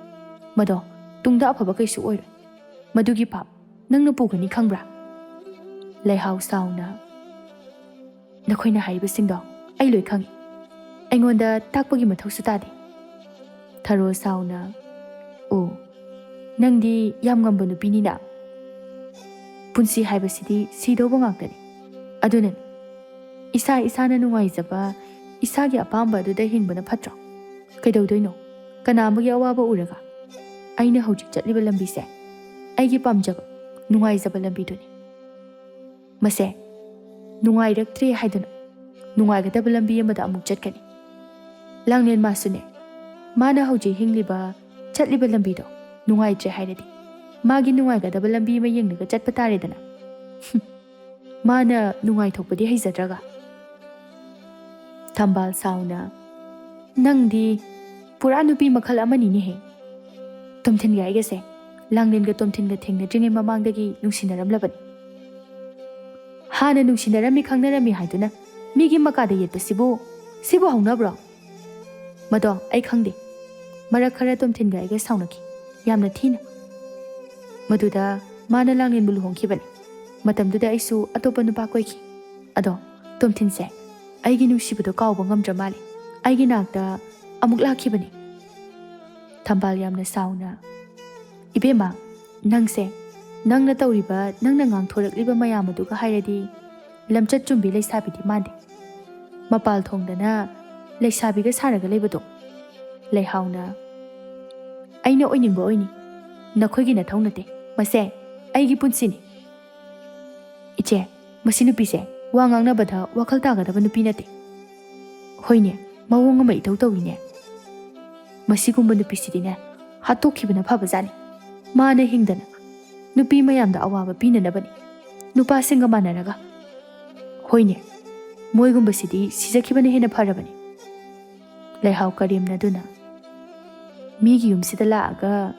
ꯃꯗꯣ ꯇꯨꯡꯗ ꯑꯐꯕ ꯀꯩꯁꯨ ꯑꯣꯏꯔꯣꯏ꯫ ꯃꯗꯨꯒꯤ ꯄꯥꯞ ꯅꯪꯅ ꯄꯨꯒꯅꯤ, ꯈꯪꯕ꯭ꯔꯥ? ꯂꯩꯍꯥꯎ ꯁꯥꯎꯅ, ꯅꯈꯣꯏꯅ ꯍꯥꯏꯔꯤꯕꯁꯤꯡꯗꯣ ꯑꯩ ꯂꯣꯏ ꯈꯪꯏ꯫ ꯑꯩꯉꯣꯟꯗ ꯇꯥꯛꯄꯒꯤ ꯃꯊꯧꯁꯨ ꯇꯥꯗꯦ꯫ ꯊꯔꯣ ꯁꯥꯎꯅ, "ꯑꯣ, ꯅꯪꯗꯤ ꯌꯥꯝ ꯉꯝꯕ ꯅꯨꯄꯤꯅꯤꯅ꯫ ꯄꯨꯟꯁꯤ ꯍꯥꯏꯕꯁꯤꯗꯤ ꯁꯤꯗꯧꯕ ꯉꯥꯛꯇꯅꯤ꯫ ꯑꯗꯨꯅꯅꯤ, ꯏꯁꯥ ꯏꯁꯥꯅ ꯅꯨꯡꯉꯥꯏꯖꯕ, ꯏꯁꯥꯒꯤ ꯑꯄꯥꯝꯕ ꯑꯗꯨꯗ ꯍꯤꯡꯕꯅ ꯐꯠꯇ꯭ꯔꯣ? ꯀꯩꯗꯧꯗꯣꯏꯅꯣ ꯀꯅꯥ ꯑꯃꯒꯤ ꯑꯋꯥꯕ ꯎꯔꯒ? ꯑꯩꯅ ꯍꯧꯖꯤꯛ ꯆꯠꯂꯤꯕ ꯂꯝꯕꯤꯁꯦ ꯑꯩꯒꯤ ꯄꯥꯝꯖꯕ, ꯅꯨꯡꯉꯥꯏꯖꯕ ꯂꯝꯕꯤꯗꯨꯅꯤ꯫ ꯃꯁꯦ ꯅꯨꯡꯉꯥꯏꯔꯛꯇ꯭ꯔꯦ ꯍꯥꯏꯗꯨꯅ ꯅꯨꯡꯉꯥꯏꯒꯗꯕ ꯂꯝꯕꯤ ꯑꯃꯗ ꯑꯃꯨꯛ ꯆꯠꯀꯅꯤ꯫ ꯂꯥꯡꯂꯦꯟ ꯃꯥꯁꯨꯅꯦ, ꯃꯥꯅ ꯍꯧꯖꯤꯛ ꯍꯤꯡꯂꯤꯕ, ꯆꯠꯂꯤꯕ ꯂꯝꯕꯤꯗꯣ ꯅꯨꯡꯉꯥꯏꯇ꯭ꯔꯦ ꯍꯥꯏꯔꯗꯤ, ꯃꯥꯒꯤ ꯅꯨꯡꯉꯥꯏꯒꯗꯕ ꯂꯝꯕꯤ ꯑꯃ ꯌꯦꯡꯂꯒ ꯆꯠꯄ ꯇꯥꯔꯦꯗꯅ꯫ ꯃꯥꯅ ꯅꯨꯡꯉꯥꯏꯊꯣꯛꯄꯗꯤ ꯍꯩꯖꯗ꯭ꯔꯒ꯫" ꯊꯝꯕꯥꯜ ꯁꯥꯎꯅ, "ꯅꯪꯗꯤ ꯄꯨꯔꯥ ꯅꯨꯄꯤ ꯃꯈꯜ ꯑꯃꯅꯤꯅꯦꯍꯦ꯫ ꯇꯣꯝꯊꯤꯟꯒ ꯑꯩꯒꯁꯦ ꯂꯥꯡꯂꯦꯟꯒ ꯇꯣꯝꯊꯤꯟꯒ ꯊꯦꯡꯅꯗ꯭ꯔꯤꯉꯩ ꯃꯃꯥꯡꯗꯒꯤ ꯅꯨꯡꯁꯤꯅꯔꯝꯂꯕꯅꯤ꯫ ꯍꯥꯟꯅ ꯅꯨꯡꯁꯤꯅꯔꯝꯃꯤ ꯈꯪꯅꯔꯝꯃꯤ ꯍꯥꯏꯗꯨꯅ ꯃꯤꯒꯤ ꯃꯀꯥꯗ ꯌꯦꯠꯄꯁꯤꯕꯨ, ꯁꯤꯕꯨ ꯍꯧꯅꯕ꯭ꯔꯣ? ꯃꯗꯣ ꯑꯩ ꯈꯪꯗꯦ꯫ ꯃꯔꯛ ꯈꯔ ꯇꯣꯝꯊꯤꯟꯒ ꯑꯩꯒ ꯁꯥꯎꯅꯈꯤ, ꯌꯥꯝꯅ ꯊꯤꯅ꯫ ꯃꯗꯨꯗ ꯃꯥꯅ ꯂꯥꯡꯂꯦꯟꯕꯨ ꯂꯨꯍꯣꯡꯈꯤꯕꯅꯤ꯫ ꯃꯇꯝꯗꯨꯗ ꯑꯩꯁꯨ ꯑꯇꯣꯞꯄ ꯅꯨꯄꯥ ꯀꯣꯏꯈꯤ꯫ ꯑꯗꯣ ꯇꯣꯝꯊꯤꯟꯁꯦ ꯑꯩꯒꯤ ꯅꯨꯡꯁꯤꯕꯗꯣ ꯀꯥꯎꯕ ꯉꯝꯗ꯭ꯔ ꯃꯥꯜꯂꯦ꯫ ꯑꯩꯒꯤ ꯅꯥꯛꯇ ꯑꯃꯨꯛ ꯂꯥꯛꯈꯤꯕꯅꯤ꯫" ꯊꯝꯕꯥꯜ ꯌꯥꯝꯅ ꯁꯥꯎꯅ, "ꯏꯕꯦꯝꯃ, ꯅꯪꯁꯦ ꯅꯪꯅ ꯇꯧꯔꯤꯕ, ꯅꯪꯅ ꯉꯥꯡꯊꯣꯔꯛꯂꯤꯕ ꯃꯌꯥꯝ ꯑꯗꯨꯒ ꯍꯥꯏꯔꯗꯤ ꯂꯝꯆꯠ ꯆꯨꯝꯕꯤ ꯂꯩꯁꯥꯕꯤꯗꯤ ꯃꯥꯟꯗꯦ꯫ ꯃꯄꯥꯜ ꯊꯣꯡꯗꯅ ꯂꯩꯁꯥꯕꯤꯒ ꯁꯥꯔꯒ ꯂꯩꯕꯗꯣ꯫" ꯂꯩꯍꯥꯎꯅ, "ꯑꯩꯅ ꯑꯣꯏꯅꯤꯡꯕ ꯑꯣꯏꯅꯤ, ꯅꯈꯣꯏꯒꯤ ꯅꯊꯧ ꯅꯠꯇꯦ꯫ ꯃꯁꯦ ꯑꯩꯒꯤ ꯄꯨꯟꯁꯤꯅꯤ꯫" "ꯏꯆꯦ, ꯃꯁꯤ ꯅꯨꯄꯤꯁꯦ ꯋꯥ ꯉꯥꯡꯅꯕꯗ ꯋꯥꯈꯜ ꯇꯥꯒꯗꯕ ꯅꯨꯄꯤ ꯅꯠꯇꯦ꯫ ꯍꯣꯏꯅꯦ, ꯃꯑꯣꯡ ꯑꯃ ꯏꯇꯧ ꯇꯧꯏꯅꯦ꯫ ꯃꯁꯤꯒꯨꯝꯕ ꯅꯨꯄꯤꯁꯤꯗꯤꯅꯦ, ꯍꯥꯠꯇꯣꯛꯈꯤꯕꯅ ꯐꯕꯖꯥꯠꯅꯤ꯫ ꯃꯥꯅ ꯍꯤꯡꯗꯅ ꯅꯨꯄꯤ ꯃꯌꯥꯝꯗ ꯑꯋꯥꯕ ꯄꯤꯅꯅꯕꯅꯤ, ꯅꯨꯄꯥꯁꯤꯡꯒ ꯃꯥꯟꯅꯔꯒ꯫ ꯍꯣꯏꯅꯦ, ꯃꯣꯏꯒꯨꯝꯕꯁꯤꯗꯤ ꯁꯤꯖꯈꯤꯕꯅ ꯍꯦꯟꯅ ꯐꯔꯕꯅꯤ꯫" ꯂꯩꯍꯥꯎ ꯀꯔꯦꯝꯅꯗꯨꯅ, "ꯃꯤꯒꯤ ꯌꯨꯝꯁꯤꯗ ꯂꯥꯛꯑꯒ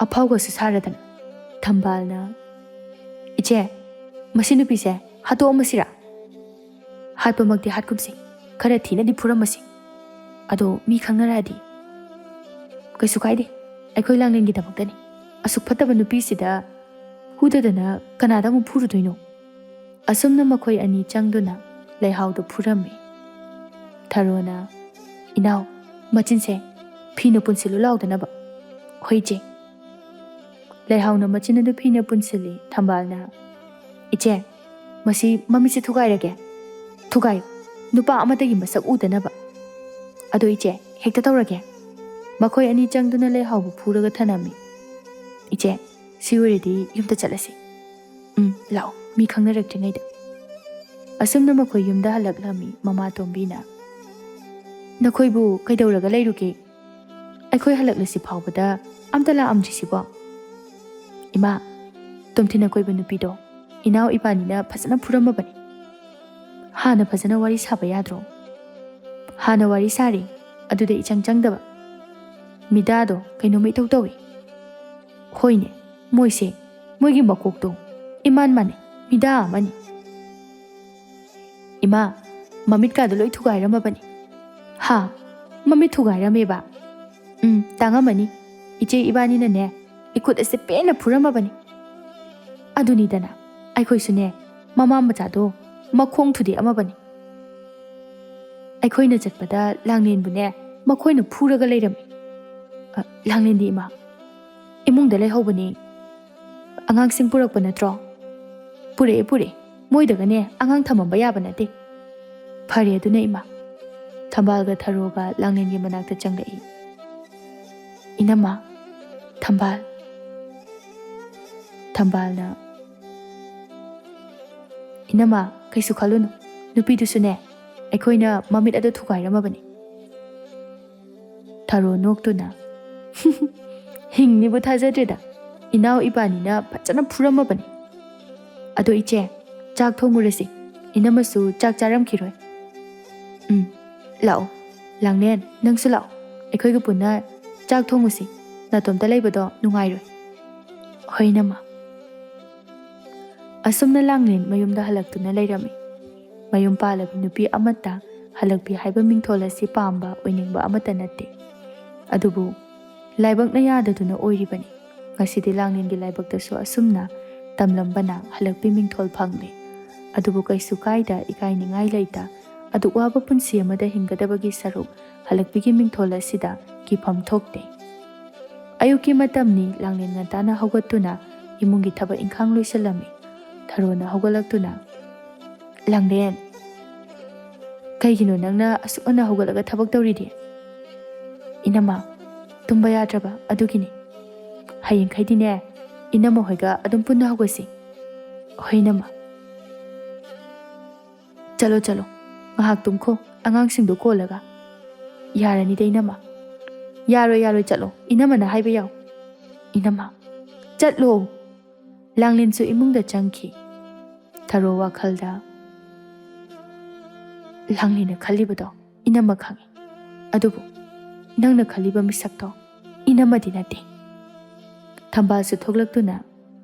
ꯑꯐꯥꯎꯒꯁꯨ ꯁꯥꯔꯗꯅ꯫" ꯊꯝꯕꯥꯜꯅ, "ꯏꯆꯦ, ꯃꯁꯤ ꯅꯨꯄꯤꯁꯦ ꯍꯥꯠꯇꯣꯛꯑꯝꯃꯁꯤꯔꯥ? ꯍꯥꯠꯄꯃꯛꯇꯤ ꯍꯥꯠꯀꯨꯝꯁꯤ, ꯈꯔ ꯊꯤꯅꯗꯤ ꯐꯨꯔꯝꯃꯁꯤ꯫ ꯑꯗꯣ ꯃꯤ ꯈꯪꯅꯔꯛꯑꯗꯤ?" "ꯀꯩꯁꯨ ꯀꯥꯏꯗꯦ, ꯑꯩꯈꯣꯏ ꯂꯥꯡꯂꯦꯟꯒꯤꯗꯃꯛꯇꯅꯤ꯫ ꯑꯁꯨꯛ ꯐꯠꯇꯕ ꯅꯨꯄꯤꯁꯤꯗ ꯍꯨꯗꯗꯅ ꯀꯅꯥꯗ ꯑꯃꯨꯛ ꯐꯨꯔꯨꯗꯣꯏꯅꯣ?" ꯑꯁꯨꯝꯅ ꯃꯈꯣꯏ ꯑꯅꯤ ꯆꯪꯗꯨꯅ ꯂꯩꯍꯥꯎꯗꯨ ꯐꯨꯔꯝꯃꯤ꯫ ꯊꯔꯣꯅ, "ꯏꯅꯥꯎ, ꯃꯆꯤꯟꯁꯦ ꯐꯤꯅ ꯄꯨꯟꯁꯤꯜꯂꯨ ꯂꯥꯎꯗꯅꯕ꯫" "ꯍꯣꯏ ꯏꯆꯦ꯫" ꯂꯩꯍꯥꯎꯅ ꯃꯆꯤꯟ ꯑꯗꯨ ꯐꯤꯅ ꯄꯨꯟꯁꯤꯜꯂꯤ꯫ ꯊꯝꯕꯥꯜꯅ, "ꯏꯆꯦ, ꯃꯁꯤ ꯃꯃꯤꯠꯁꯦ ꯊꯨꯒꯥꯏꯔꯒꯦ꯫ ꯊꯨꯒꯥꯏꯌꯨ, ꯅꯨꯄꯥ ꯑꯃꯠꯇꯒꯤ ꯃꯁꯛ ꯎꯗꯅꯕ꯫ ꯑꯗꯣ ꯏꯆꯦ, ꯍꯦꯛꯇ ꯇꯧꯔꯒꯦ꯫" ꯃꯈꯣꯏ ꯑꯅꯤ ꯆꯪꯗꯨꯅ ꯂꯩꯍꯥꯎꯕꯨ ꯐꯨꯔꯒ ꯊꯅꯝꯃꯤ꯫ "ꯏꯆꯦ, ꯁꯤ ꯑꯣꯏꯔꯗꯤ ꯌꯨꯝꯗ ꯆꯠꯂꯁꯤ꯫ ꯎꯝ, ꯂꯥꯛꯑꯣ, ꯃꯤ ꯈꯪꯅꯔꯛꯇ꯭ꯔꯤꯉꯩꯗ꯫" ꯑꯁꯨꯝꯅ ꯃꯈꯣꯏ ꯌꯨꯝꯗ ꯍꯜꯂꯛꯂꯝꯃꯤ꯫ ꯃꯃꯥ ꯇꯣꯝꯕꯤꯅ, "ꯅꯈꯣꯏꯕꯨ ꯀꯩꯗꯧꯔꯒ ꯂꯩꯔꯨꯒꯦ? ꯑꯩꯈꯣꯏ ꯍꯜꯂꯛꯂꯁꯤ ꯐꯥꯎꯕꯗ ꯑꯝꯇ ꯂꯥꯛꯑꯝꯗ꯭ꯔꯤꯁꯤꯕꯣ?" "ꯏꯃꯥ, ꯇꯣꯝꯊꯤꯟꯅ ꯀꯣꯏꯕ ꯅꯨꯄꯤꯗꯣ ꯏꯅꯥꯎ ꯏꯕꯥꯅꯤꯅ ꯐꯖꯅ ꯐꯨꯔꯝꯃꯕꯅꯤ꯫ ꯍꯥꯟꯅ ꯐꯖꯅ ꯋꯥꯔꯤ ꯁꯥꯕ ꯌꯥꯗ꯭ꯔꯣ?" "ꯍꯥꯟꯅ ꯋꯥꯔꯤ ꯁꯥꯔꯦ, ꯑꯗꯨꯗ ꯏꯆꯪ ꯆꯪꯗꯕ꯫ ꯃꯤꯗꯥꯗꯣ ꯀꯩꯅꯣꯝꯃ ꯏꯇꯧ ꯇꯧꯏ꯫" "ꯍꯣꯏꯅꯦ, ꯃꯣꯏꯁꯦ, ꯃꯣꯏꯒꯤ ꯃꯀꯣꯛꯇꯣ ꯏꯃꯥꯟ ꯃꯥꯟꯅꯩ, ꯃꯤꯗꯥ ꯑꯃꯅꯤ꯫" "ꯏꯃꯥ, ꯃꯃꯤꯠꯀꯥꯗꯣ ꯂꯣꯏ ꯊꯨꯒꯥꯏꯔꯝꯃꯕꯅꯤ꯫" "ꯍꯥ? ꯃꯃꯤꯠ ꯊꯨꯒꯥꯏꯔꯝꯃꯦꯕ?" "ꯎꯝ, ꯇꯥꯡꯉꯝꯃꯅꯤ꯫ ꯏꯆꯦ ꯏꯕꯥꯅꯤꯅꯅꯦ, ꯏꯈꯨꯠ ꯑꯁꯦ ꯄꯦꯟꯅ ꯐꯨꯔꯝꯃꯕꯅꯤ꯫ ꯑꯗꯨꯅꯤꯗꯅ, ꯑꯩꯈꯣꯏꯁꯨꯅꯦ, ꯃꯃꯥ ꯃꯆꯥꯗꯣ ꯃꯈꯣꯡ ꯊꯨꯗꯦꯛꯑꯝꯃꯕꯅꯤ꯫ ꯑꯩꯈꯣꯏꯅ ꯆꯠꯄꯗ ꯂꯥꯡꯂꯦꯟꯕꯨꯅꯦ, ꯃꯈꯣꯏꯅ ꯐꯨꯔꯒ ꯂꯩꯔꯝꯃꯤ꯫" "ꯑ, ꯂꯥꯡꯂꯦꯟꯗꯤ ꯏꯃꯥ?" "ꯏꯃꯨꯡꯗ ꯂꯩꯍꯧꯕꯅꯤ꯫ ꯑꯉꯥꯡꯁꯤꯡ ꯄꯨꯔꯛꯄ ꯅꯠꯇ꯭ꯔꯣ?" "ꯄꯨꯔꯛꯑꯦ, ꯄꯨꯔꯛꯑꯦ꯫ ꯃꯣꯏꯗꯒꯅꯦ ꯑꯉꯥꯡ ꯊꯝꯃꯝꯕ ꯌꯥꯕ ꯅꯠꯇꯦ꯫" "ꯐꯔꯦ ꯑꯗꯨꯅ ꯏꯃꯥ꯫" ꯊꯝꯕꯥꯜꯒ ꯊꯔꯣꯒ ꯂꯥꯡꯂꯦꯟꯒꯤ ꯃꯅꯥꯛꯇ ꯆꯪꯂꯛꯏ꯫ "ꯏꯅꯝꯃ, ꯊꯝꯕꯥꯜ꯫" ꯊꯝꯕꯥꯜꯅ, "ꯏꯅꯝꯃ, ꯀꯩꯁꯨ ꯈꯜꯂꯨꯅꯨ꯫ ꯅꯨꯄꯤꯗꯨꯁꯨꯅꯦ, ꯑꯩꯈꯣꯏꯅ ꯃꯃꯤꯠ ꯑꯗꯨ ꯊꯨꯒꯥꯏꯔꯝꯃꯕꯅꯤ꯫" ꯊꯔꯣ ꯅꯣꯛꯇꯨꯅ, "ꯍꯤꯡꯅꯤꯕꯨ ꯊꯥꯖꯗ꯭ꯔꯦꯗ꯫ ꯏꯅꯥꯎ ꯏꯕꯥꯅꯤꯅ ꯐꯖꯅ ꯐꯨꯔꯝꯃꯕꯅꯤ꯫ ꯑꯗꯣ ꯏꯆꯦ, ꯆꯥꯛ ꯊꯣꯡꯉꯨꯔꯁꯤ꯫ ꯏꯅꯝꯃꯁꯨ ꯆꯥꯛ ꯆꯥꯔꯝꯈꯤꯔꯣꯏ꯫" "ꯎꯝ, ꯂꯥꯛꯑꯣ꯫ ꯂꯥꯡꯂꯦꯟ, ꯅꯪꯁꯨ ꯂꯥꯛꯑꯣ꯫ ꯑꯩꯈꯣꯏꯒ ꯄꯨꯟꯅ ꯆꯥꯛ ꯊꯣꯡꯉꯨꯁꯤ꯫ ꯅꯥꯇꯣꯝꯇ ꯂꯩꯕꯗꯣ ꯅꯨꯡꯉꯥꯏꯔꯣꯏ꯫" "ꯍꯣꯏ, ꯏꯅꯝꯃ꯫" ꯑꯁꯨꯝꯅ ꯂꯥꯡꯂꯦꯟ ꯃꯌꯨꯝꯗ ꯍꯜꯂꯛꯇꯨꯅ ꯂꯩꯔꯝꯃꯤ꯫ ꯃꯌꯨꯝ ꯄꯥꯜꯂꯕꯤ ꯅꯨꯄꯤ ꯑꯃꯠꯇ ꯍꯜꯂꯛꯄꯤ ꯍꯥꯏꯕ ꯃꯤꯡꯊꯣꯜ ꯑꯁꯤ ꯄꯥꯝꯕ ꯑꯣꯏꯅꯤꯡꯕ ꯑꯃꯠꯇ ꯅꯠꯇꯦ꯫ ꯑꯗꯨꯕꯨ ꯂꯥꯏꯕꯛꯅ ꯌꯥꯗꯗꯨꯅ ꯑꯣꯏꯔꯤꯕꯅꯤ꯫ ꯉꯁꯤꯗꯤ ꯂꯥꯡꯂꯦꯟꯒꯤ ꯂꯥꯏꯕꯛꯇꯁꯨ ꯑꯁꯨꯝꯅ ꯇꯝꯂꯝꯕꯅ ꯍꯜꯂꯛꯄꯤ ꯃꯤꯡꯊꯣꯜ ꯐꯪꯂꯦ꯫ ꯑꯗꯨꯕꯨ ꯀꯩꯁꯨ ꯀꯥꯏꯗ, ꯏꯀꯥꯏꯅꯤꯡꯉꯥꯏ ꯂꯩꯇ꯫ ꯑꯗꯨꯛ ꯋꯥꯕ ꯄꯨꯟꯁꯤ ꯑꯃꯗ ꯍꯤꯡꯒꯗꯕꯒꯤ ꯁꯔꯨꯛ ꯍꯜꯂꯛꯄꯤꯒꯤ ꯃꯤꯡꯊꯣꯜ ꯑꯁꯤꯗ ꯀꯤꯐꯝ ꯊꯣꯛꯇꯦ꯫ ꯑꯌꯨꯛꯀꯤ ꯃꯇꯝꯅꯤ꯫ ꯂꯥꯡꯂꯦꯟ ꯉꯟꯇꯥꯅ ꯍꯧꯒꯠꯇꯨꯅ ꯏꯃꯨꯡꯒꯤ ꯊꯕꯛ ꯏꯪꯈꯥꯡ ꯂꯣꯏꯁꯤꯜꯂꯝꯃꯤ꯫ ꯊꯔꯣꯅ ꯍꯧꯒꯠꯂꯛꯇꯨꯅ, "ꯂꯥꯡꯂꯦꯟ, ꯀꯩꯒꯤꯅꯣ ꯅꯪꯅ ꯑꯁꯨꯛ ꯉꯟꯅ ꯍꯧꯒꯠꯂꯒ ꯊꯕꯛ ꯇꯧꯔꯤꯗꯤ?" "ꯏꯅꯝꯃ, ꯇꯨꯝꯕ ꯌꯥꯗ꯭ꯔꯕ ꯑꯗꯨꯒꯤꯅꯤ꯫ ꯍꯌꯦꯡꯈꯩꯗꯤꯅꯦ, ꯏꯅꯝꯃ ꯍꯣꯏꯒ ꯑꯗꯨꯝ ꯄꯨꯟꯅ ꯍꯧꯒꯠꯁꯤ꯫" "ꯍꯣꯏ ꯏꯅꯝꯃ꯫" "ꯆꯠꯂꯣ, ꯆꯠꯂꯣ, ꯉꯥꯏꯍꯥꯛ ꯇꯨꯝꯈꯣ, ꯑꯉꯥꯡꯁꯤꯡꯗꯣ ꯀꯣꯜꯂꯒ꯫" "ꯌꯥꯔꯅꯤꯗ ꯏꯅꯝꯃ꯫" "ꯌꯥꯔꯣꯏ, ꯌꯥꯔꯣꯏ, ꯆꯠꯂꯣ, ꯏꯅꯝꯃꯅ ꯍꯥꯏꯕ ꯌꯥꯎ꯫" "ꯏꯅꯝꯃ, ꯆꯠꯂꯣ꯫" ꯂꯥꯡꯂꯦꯟꯁꯨ ꯏꯃꯨꯡꯗ ꯆꯪꯈꯤ꯫ ꯊꯔꯣ ꯋꯥꯈꯜꯗ, "ꯂꯥꯡꯂꯦꯟꯅ ꯈꯜꯂꯤꯕꯗꯣ ꯏꯅꯝꯃ ꯈꯪꯉꯤ, ꯑꯗꯨꯕꯨ ꯅꯪꯅ ꯈꯜꯂꯤꯕ ꯃꯤꯁꯛꯇꯣ ꯏꯅꯝꯃꯗꯤ ꯅꯠꯇꯦ꯫" ꯊꯝꯕꯥꯜꯁꯨ ꯊꯣꯛꯂꯛꯇꯨꯅ,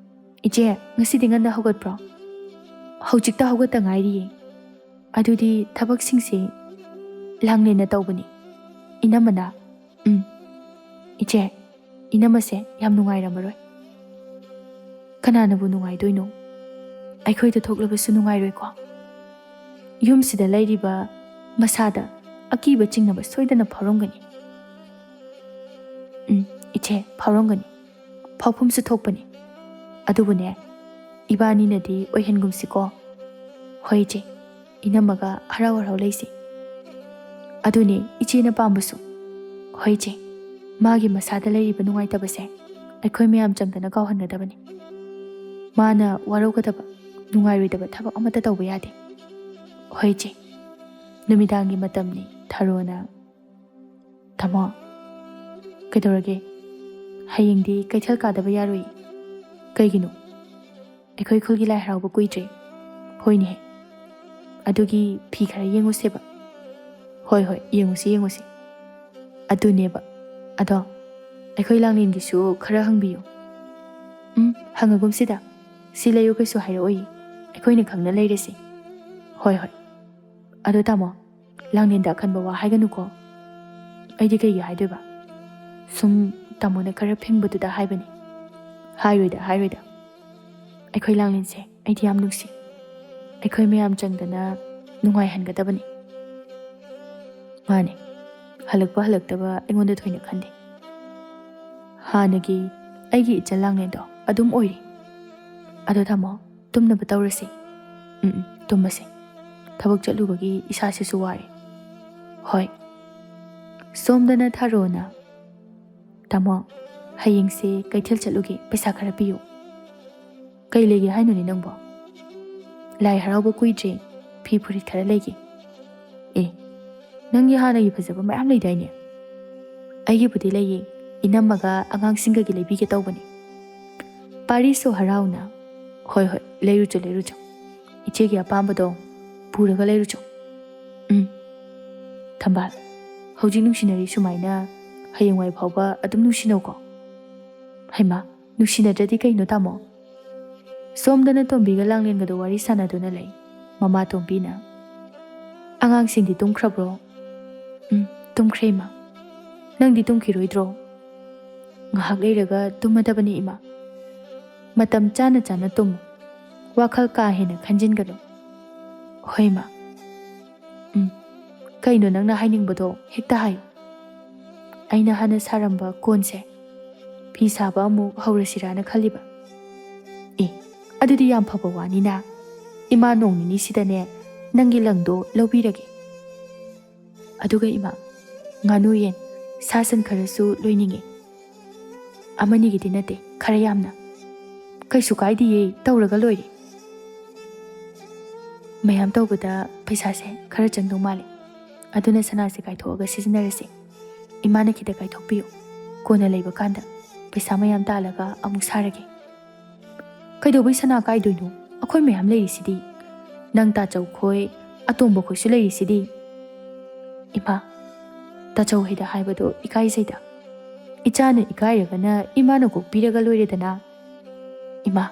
"ꯏꯆꯦ, ꯉꯁꯤꯗꯤ ꯉꯟꯅ ꯍꯧꯒꯠꯄ꯭ꯔꯣ?" "ꯍꯧꯖꯤꯛꯇ ꯍꯧꯒꯠꯇ ꯉꯥꯏꯔꯤꯌꯦ꯫" "ꯑꯗꯨꯗꯤ ꯊꯕꯛꯁꯤꯡꯁꯦ ꯂꯥꯡꯂꯦꯟꯅ ꯇꯧꯕꯅꯤ, ꯏꯅꯝꯃꯅ?" "ꯎꯝ, ꯏꯆꯦ, ꯏꯅꯝꯃꯁꯦ ꯌꯥꯝ ꯅꯨꯡꯉꯥꯏꯔꯝꯃꯔꯣꯏ꯫" "ꯀꯅꯥꯅꯕꯨ ꯅꯨꯡꯉꯥꯏꯗꯣꯏꯅꯣ? ꯑꯩꯈꯣꯏꯗ ꯊꯣꯛꯂꯕꯁꯨ ꯅꯨꯡꯉꯥꯏꯔꯣꯏꯀꯣ? ꯌꯨꯝꯁꯤꯗ ꯂꯩꯔꯤꯕ ꯃꯁꯥꯗ ꯑꯀꯤꯕ ꯆꯤꯡꯅꯕ ꯁꯣꯏꯗꯅ ꯐꯥꯎꯔꯝꯒꯅꯤ꯫" "ꯎꯝ, ꯏꯆꯦ, ꯐꯥꯎꯔꯝꯒꯅꯤ꯫ ꯐꯥꯎꯐꯝꯁꯨ ꯊꯣꯛꯄꯅꯤ꯫ ꯑꯗꯨꯕꯨꯅꯦ, ꯏꯕꯥꯅꯤꯅꯗꯤ ꯑꯣꯏꯍꯟꯒꯨꯝꯁꯤꯀꯣ꯫" "ꯍꯣꯏ ꯏꯆꯦ, ꯏꯅꯝꯃꯒ ꯍꯔꯥꯎ ꯍꯔꯥꯎ ꯂꯩꯁꯤ꯫" "ꯑꯗꯨꯅꯦ ꯏꯆꯦꯅ ꯄꯥꯝꯕꯁꯨ꯫" "ꯍꯣꯏ ꯏꯆꯦ, ꯃꯥꯒꯤ ꯃꯁꯥꯗ ꯂꯩꯔꯤꯕ ꯅꯨꯡꯉꯥꯏꯇꯕꯁꯦ ꯑꯩꯈꯣꯏ ꯃꯌꯥꯝ ꯆꯪꯗꯅ ꯀꯥꯎꯍꯟꯒꯗꯕꯅꯤ꯫ ꯃꯥꯅ ꯋꯥꯔꯧꯒꯗꯕ, ꯅꯨꯡꯉꯥꯏꯔꯣꯏꯗꯕ ꯊꯕꯛ ꯑꯃꯠꯇ ꯇꯧꯕ ꯌꯥꯗꯦ꯫" "ꯍꯣꯏ ꯏꯆꯦ꯫" ꯅꯨꯃꯤꯗꯥꯡꯒꯤ ꯃꯇꯝꯅꯤ꯫ ꯊꯔꯣꯅ, "ꯇꯥꯃꯣ, ꯀꯩꯗꯧꯔꯒꯦ? ꯍꯌꯦꯡꯗꯤ ꯀꯩꯊꯦꯜ ꯀꯥꯗꯕ ꯌꯥꯔꯣꯏ꯫" "ꯀꯩꯒꯤꯅꯣ? ꯑꯩꯈꯣꯏ ꯈꯨꯜꯒꯤ ꯂꯥꯏ ꯍꯔꯥꯎꯕ ꯀꯨꯏꯗ꯭ꯔꯦ꯫" "ꯍꯣꯏꯅꯦꯍꯦ꯫ ꯑꯗꯨꯒꯤ ꯐꯤ ꯈꯔ ꯌꯦꯡꯉꯨꯁꯦꯕ꯫" "ꯍꯣꯏ, ꯍꯣꯏ, ꯌꯦꯡꯉꯨꯁꯤ, ꯌꯦꯡꯉꯨꯁꯤ꯫" "ꯑꯗꯨꯅꯦꯕ꯫ ꯑꯗꯣ ꯑꯩꯈꯣꯏ ꯂꯥꯡꯂꯦꯟꯒꯤꯁꯨ ꯈꯔ ꯍꯪꯕꯤꯌꯨ꯫" "ꯎꯝ, ꯍꯪꯉꯒꯨꯝꯁꯤꯗ꯫ ꯁꯤ ꯂꯩꯌꯨ ꯀꯩꯁꯨ ꯍꯥꯏꯔꯛꯑꯣꯏꯌꯦ꯫ ꯑꯩꯈꯣꯏꯅ ꯈꯪꯅ ꯂꯩꯔꯁꯤ꯫" "ꯍꯣꯏ, ꯍꯣꯏ꯫ ꯑꯗꯣ ꯇꯥꯃꯣ, ꯂꯥꯡꯂꯦꯟꯗ ꯑꯈꯟꯕ ꯋꯥ ꯍꯥꯏꯒꯅꯨꯀꯣ꯫ ꯑꯩꯗꯤ ꯀꯩꯒꯤ ꯍꯥꯏꯗꯣꯏꯕ? ꯁꯨꯝ ꯇꯥꯃꯣꯅ ꯈꯔ ꯐꯤꯡꯕꯗꯨꯗ ꯍꯥꯏꯕꯅꯤ꯫" "ꯍꯥꯏꯔꯣꯏꯗ, ꯍꯥꯏꯔꯣꯏꯗ꯫ ꯑꯩꯈꯣꯏ ꯂꯥꯡꯂꯦꯟꯁꯦ ꯑꯩꯗꯤ ꯌꯥꯝ ꯅꯨꯡꯁꯤ꯫" ꯑꯩꯈꯣꯏ ꯃꯌꯥꯝ ꯆꯪꯗꯅ ꯅꯨꯡꯉꯥꯏꯍꯟꯒꯗꯕꯅꯤ꯫ ꯃꯥꯅꯦ, ꯍꯜꯂꯛꯄ ꯍꯜꯂꯛꯇꯕ ꯑꯩꯉꯣꯟꯗ ꯊꯣꯏꯅ ꯈꯟꯗꯦ꯫ ꯍꯥꯟꯅꯒꯤ ꯑꯩꯒꯤ ꯏꯆꯜ ꯂꯥꯡꯂꯦꯟꯗꯣ ꯑꯗꯨꯝ ꯑꯣꯏꯔꯤ꯫ ꯑꯗꯣ ꯇꯥꯃꯣ, ꯇꯨꯝꯅꯕ ꯇꯧꯔꯁꯤ꯫ ꯎꯝ, ꯎꯝ, ꯇꯨꯝꯃꯁꯤ꯫ ꯊꯕꯛ ꯆꯠꯂꯨꯕꯒꯤ ꯏꯁꯥꯁꯤꯁꯨ ꯋꯥꯔꯦ꯫ ꯍꯣꯏ꯫ ꯁꯣꯝꯗꯅ ꯊꯥꯔꯣꯅ, "ꯇꯥꯃꯣ, ꯍꯌꯦꯡꯁꯦ ꯀꯩꯊꯦꯜ ꯆꯠꯂꯨꯒꯦ, ꯄꯩꯁꯥ ꯈꯔ ꯄꯤꯌꯨ"꯫ "ꯀꯩ ꯂꯩꯒꯦ ꯍꯥꯏꯅꯣꯅꯦ ꯅꯪꯕꯣ?" "ꯂꯥꯏ ꯍꯔꯥꯎꯕ ꯀꯨꯏꯗ꯭ꯔꯦ, ꯐꯤ ꯐꯨꯔꯤꯠ ꯈꯔ ꯂꯩꯒꯦ"꯫ "ꯑꯦ, ꯅꯪꯒꯤ ꯍꯥꯟꯅꯒꯤ ꯐꯖꯕ ꯃꯌꯥꯝ ꯂꯩꯗꯥꯏꯅꯦ?" "ꯑꯩꯒꯤꯕꯨꯗꯤ ꯂꯩꯌꯦ, ꯏꯅꯝꯃꯒ ꯑꯉꯥꯡꯁꯤꯡꯒꯒꯤ ꯂꯩꯕꯤꯒꯦ ꯇꯧꯕꯅꯦ"꯫ ꯄꯥꯔꯤꯁꯁꯨ ꯍꯔꯥꯎꯅ, "ꯍꯣꯏ, ꯍꯣꯏ, ꯂꯩꯔꯨꯆꯣ, ꯂꯩꯔꯨꯆꯣ꯫ ꯏꯆꯦꯒꯤ ꯑꯄꯥꯝꯕꯗꯣ ꯄꯨꯔꯒ ꯂꯩꯔꯨꯆꯣ"꯫ "ꯎꯝ꯫ ꯊꯝꯕꯥꯜ, ꯍꯧꯖꯤꯛ ꯅꯨꯡꯁꯤꯅꯔꯤ ꯁꯨꯃꯥꯏꯅ ꯍꯌꯦꯡꯋꯥꯏ ꯐꯥꯎꯕ ꯑꯗꯨꯝ ꯅꯨꯡꯁꯤꯅꯧꯀꯣ"꯫ "ꯍꯩꯃꯥ, ꯅꯨꯡꯁꯤꯅꯗ꯭ꯔꯗꯤ ꯀꯩꯅꯣ ꯇꯥꯃꯣ?" ꯁꯣꯝꯗꯅ ꯇꯣꯝꯕꯤꯒ ꯂꯥꯡꯂꯦꯟꯒꯗꯣ ꯋꯥꯔꯤ ꯁꯥꯟꯅꯗꯨꯅ ꯂꯩ꯫ ꯃꯃꯥ ꯇꯣꯝꯕꯤꯅ, "ꯑꯉꯥꯡꯁꯤꯡꯗꯤ ꯇꯨꯝꯈ꯭ꯔꯕ꯭ꯔꯣ?" "ꯎꯝ, ꯇꯨꯝꯈ꯭ꯔꯦ, ꯏꯃꯥ꯫ ꯅꯪꯗꯤ ꯇꯨꯝꯈꯤꯔꯣꯏꯗ꯭ꯔꯣ?" "ꯉꯥꯏꯍꯥꯛ ꯂꯩꯔꯒ ꯇꯨꯝꯃꯗꯕꯅꯤ, ꯏꯃꯥ꯫ ꯃꯇꯝ ꯆꯥꯅ ꯆꯥꯅ ꯇꯨꯝꯃꯨ꯫ ꯋꯥꯈꯜ ꯀꯥ ꯍꯦꯟꯅ ꯈꯟꯖꯤꯟꯒꯅꯨ"꯫ "ꯍꯣꯏ, ꯏꯃꯥ"꯫ "ꯎꯝ, ꯀꯩꯅꯣ ꯅꯪꯅ ꯍꯥꯏꯅꯤꯡꯕꯗꯣ? ꯍꯦꯛꯇ ꯍꯥꯏꯌꯨ"꯫ "ꯑꯩꯅ ꯍꯥꯟꯅ ꯁꯥꯔꯝꯕ ꯀꯣꯟꯁꯦ ꯐꯤ ꯁꯥꯕ ꯑꯃꯨꯛ ꯍꯧꯔꯁꯤꯔꯥꯅ ꯈꯜꯂꯤꯕ"꯫ "ꯑꯦ, ꯑꯗꯨꯗꯤ ꯌꯥꯝ ꯐꯕ ꯋꯥꯅꯤꯅ꯫ ꯏꯃꯥ ꯅꯣꯡ ꯅꯤꯅꯤꯁꯤꯗꯅꯦ ꯅꯪꯒꯤ ꯂꯪꯗꯣ ꯂꯧꯕꯤꯔꯒꯦ"꯫ "ꯑꯗꯨꯒ ꯏꯃꯥ, ꯉꯥꯅꯨ ꯌꯦꯟ, ꯁꯥ ꯁꯟ ꯈꯔꯁꯨ ꯂꯣꯏꯅꯤꯡꯉꯤ꯫ ꯑꯃꯅꯤꯒꯤꯗꯤ ꯅꯠꯇꯦ, ꯈꯔ ꯌꯥꯝꯅ"꯫ "ꯀꯩꯁꯨ ꯀꯥꯏꯗꯤꯌꯦ, ꯇꯧꯔꯒ ꯂꯣꯏꯔꯦ"꯫ "ꯃꯌꯥꯝ ꯇꯧꯕꯗ ꯄꯩꯁꯥꯁꯦ ꯈꯔ ꯆꯪꯗꯧ ꯃꯥꯜꯂꯦ, ꯑꯗꯨꯅ ꯁꯅꯥꯁꯦ ꯀꯥꯏꯊꯣꯛꯑꯒ ꯁꯤꯖꯤꯟꯅꯔꯁꯦ꯫ ꯏꯃꯥꯅ ꯈꯤꯇ ꯀꯥꯏꯊꯣꯛꯄꯤꯌꯨ, ꯀꯣꯟꯅ ꯂꯩꯕ ꯀꯥꯟꯗ ꯄꯩꯁꯥ ꯃꯌꯥꯝ ꯇꯥꯜꯂꯒ ꯑꯃꯨꯛ ꯁꯥꯔꯒꯦ"꯫ "ꯀꯩꯗꯧꯕꯩ ꯁꯅꯥ ꯀꯥꯏꯗꯣꯏꯅꯣ? ꯑꯩꯈꯣꯏ ꯃꯌꯥꯝ ꯂꯩꯔꯤꯁꯤꯗꯤ"꯫ "ꯅꯪ ꯇꯥꯆꯧ ꯈꯣꯏ, ꯑꯇꯣꯝꯕ ꯈꯣꯏꯁꯨ ꯂꯩꯔꯤꯁꯤꯗꯤ"꯫ "ꯏꯃꯥ, ꯇꯥꯆꯧ ꯍꯣꯏꯗ ꯍꯥꯏꯕꯗꯣ ꯏꯀꯥꯏꯖꯩꯗ꯫ ꯏꯆꯥꯅ ꯏꯀꯥꯏꯔꯒꯅ ꯏꯃꯥꯅ ꯀꯣꯛꯄꯤꯔꯒ ꯂꯣꯏꯔꯦꯗꯅ"꯫ "ꯏꯃꯥ,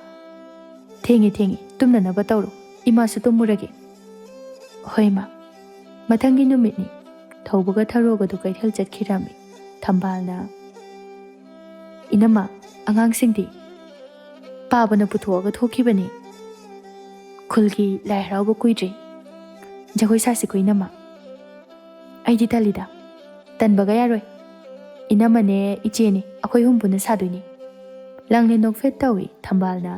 ꯊꯦꯡꯉꯦ, ꯊꯦꯡꯉꯦ, ꯇꯨꯝꯅꯅꯕ ꯇꯧꯔꯣ꯫ ꯏꯃꯥꯁꯨ ꯇꯨꯝꯃꯨꯔꯒꯦ"꯫ "ꯍꯣꯏ, ꯏꯃꯥ"꯫ ꯃꯊꯪꯒꯤ ꯅꯨꯃꯤꯠꯅꯤ꯫ ꯊꯧꯕꯒ ꯊꯔꯣꯒꯗꯨ ꯀꯩꯊꯦꯜ ꯆꯠꯈꯤꯔꯝꯃꯤ꯫ ꯊꯝꯕꯥꯜꯅ, "ꯏꯅꯝꯃ, ꯑꯉꯥꯡꯁꯤꯡꯗꯤ?" "ꯄꯥꯕꯅ ꯄꯨꯊꯣꯛꯑꯒ ꯊꯣꯛꯈꯤꯕꯅꯤ"꯫ ꯈꯨꯜꯒꯤ ꯂꯥꯏ ꯍꯔꯥꯎꯕ ꯀꯨꯏꯗ꯭ꯔꯦ꯫ ꯖꯒꯣꯏ ꯁꯥꯁꯤꯀꯣ ꯏꯅꯝꯃ꯫ ꯑꯩꯗꯤ ꯇꯜꯂꯤꯗ꯫ ꯇꯟꯕꯒ ꯌꯥꯔꯣꯏ꯫ ꯏꯅꯝꯃꯅꯦ, ꯏꯆꯦꯅꯦ, ꯑꯩꯈꯣꯏ ꯑꯍꯨꯝ ꯄꯨꯟꯅ ꯁꯥꯗꯣꯏꯅꯦ꯫ ꯂꯥꯡꯂꯦꯟ ꯅꯣꯛꯐꯦꯠ ꯇꯧꯏ ꯊꯝꯕꯥꯜꯅ꯫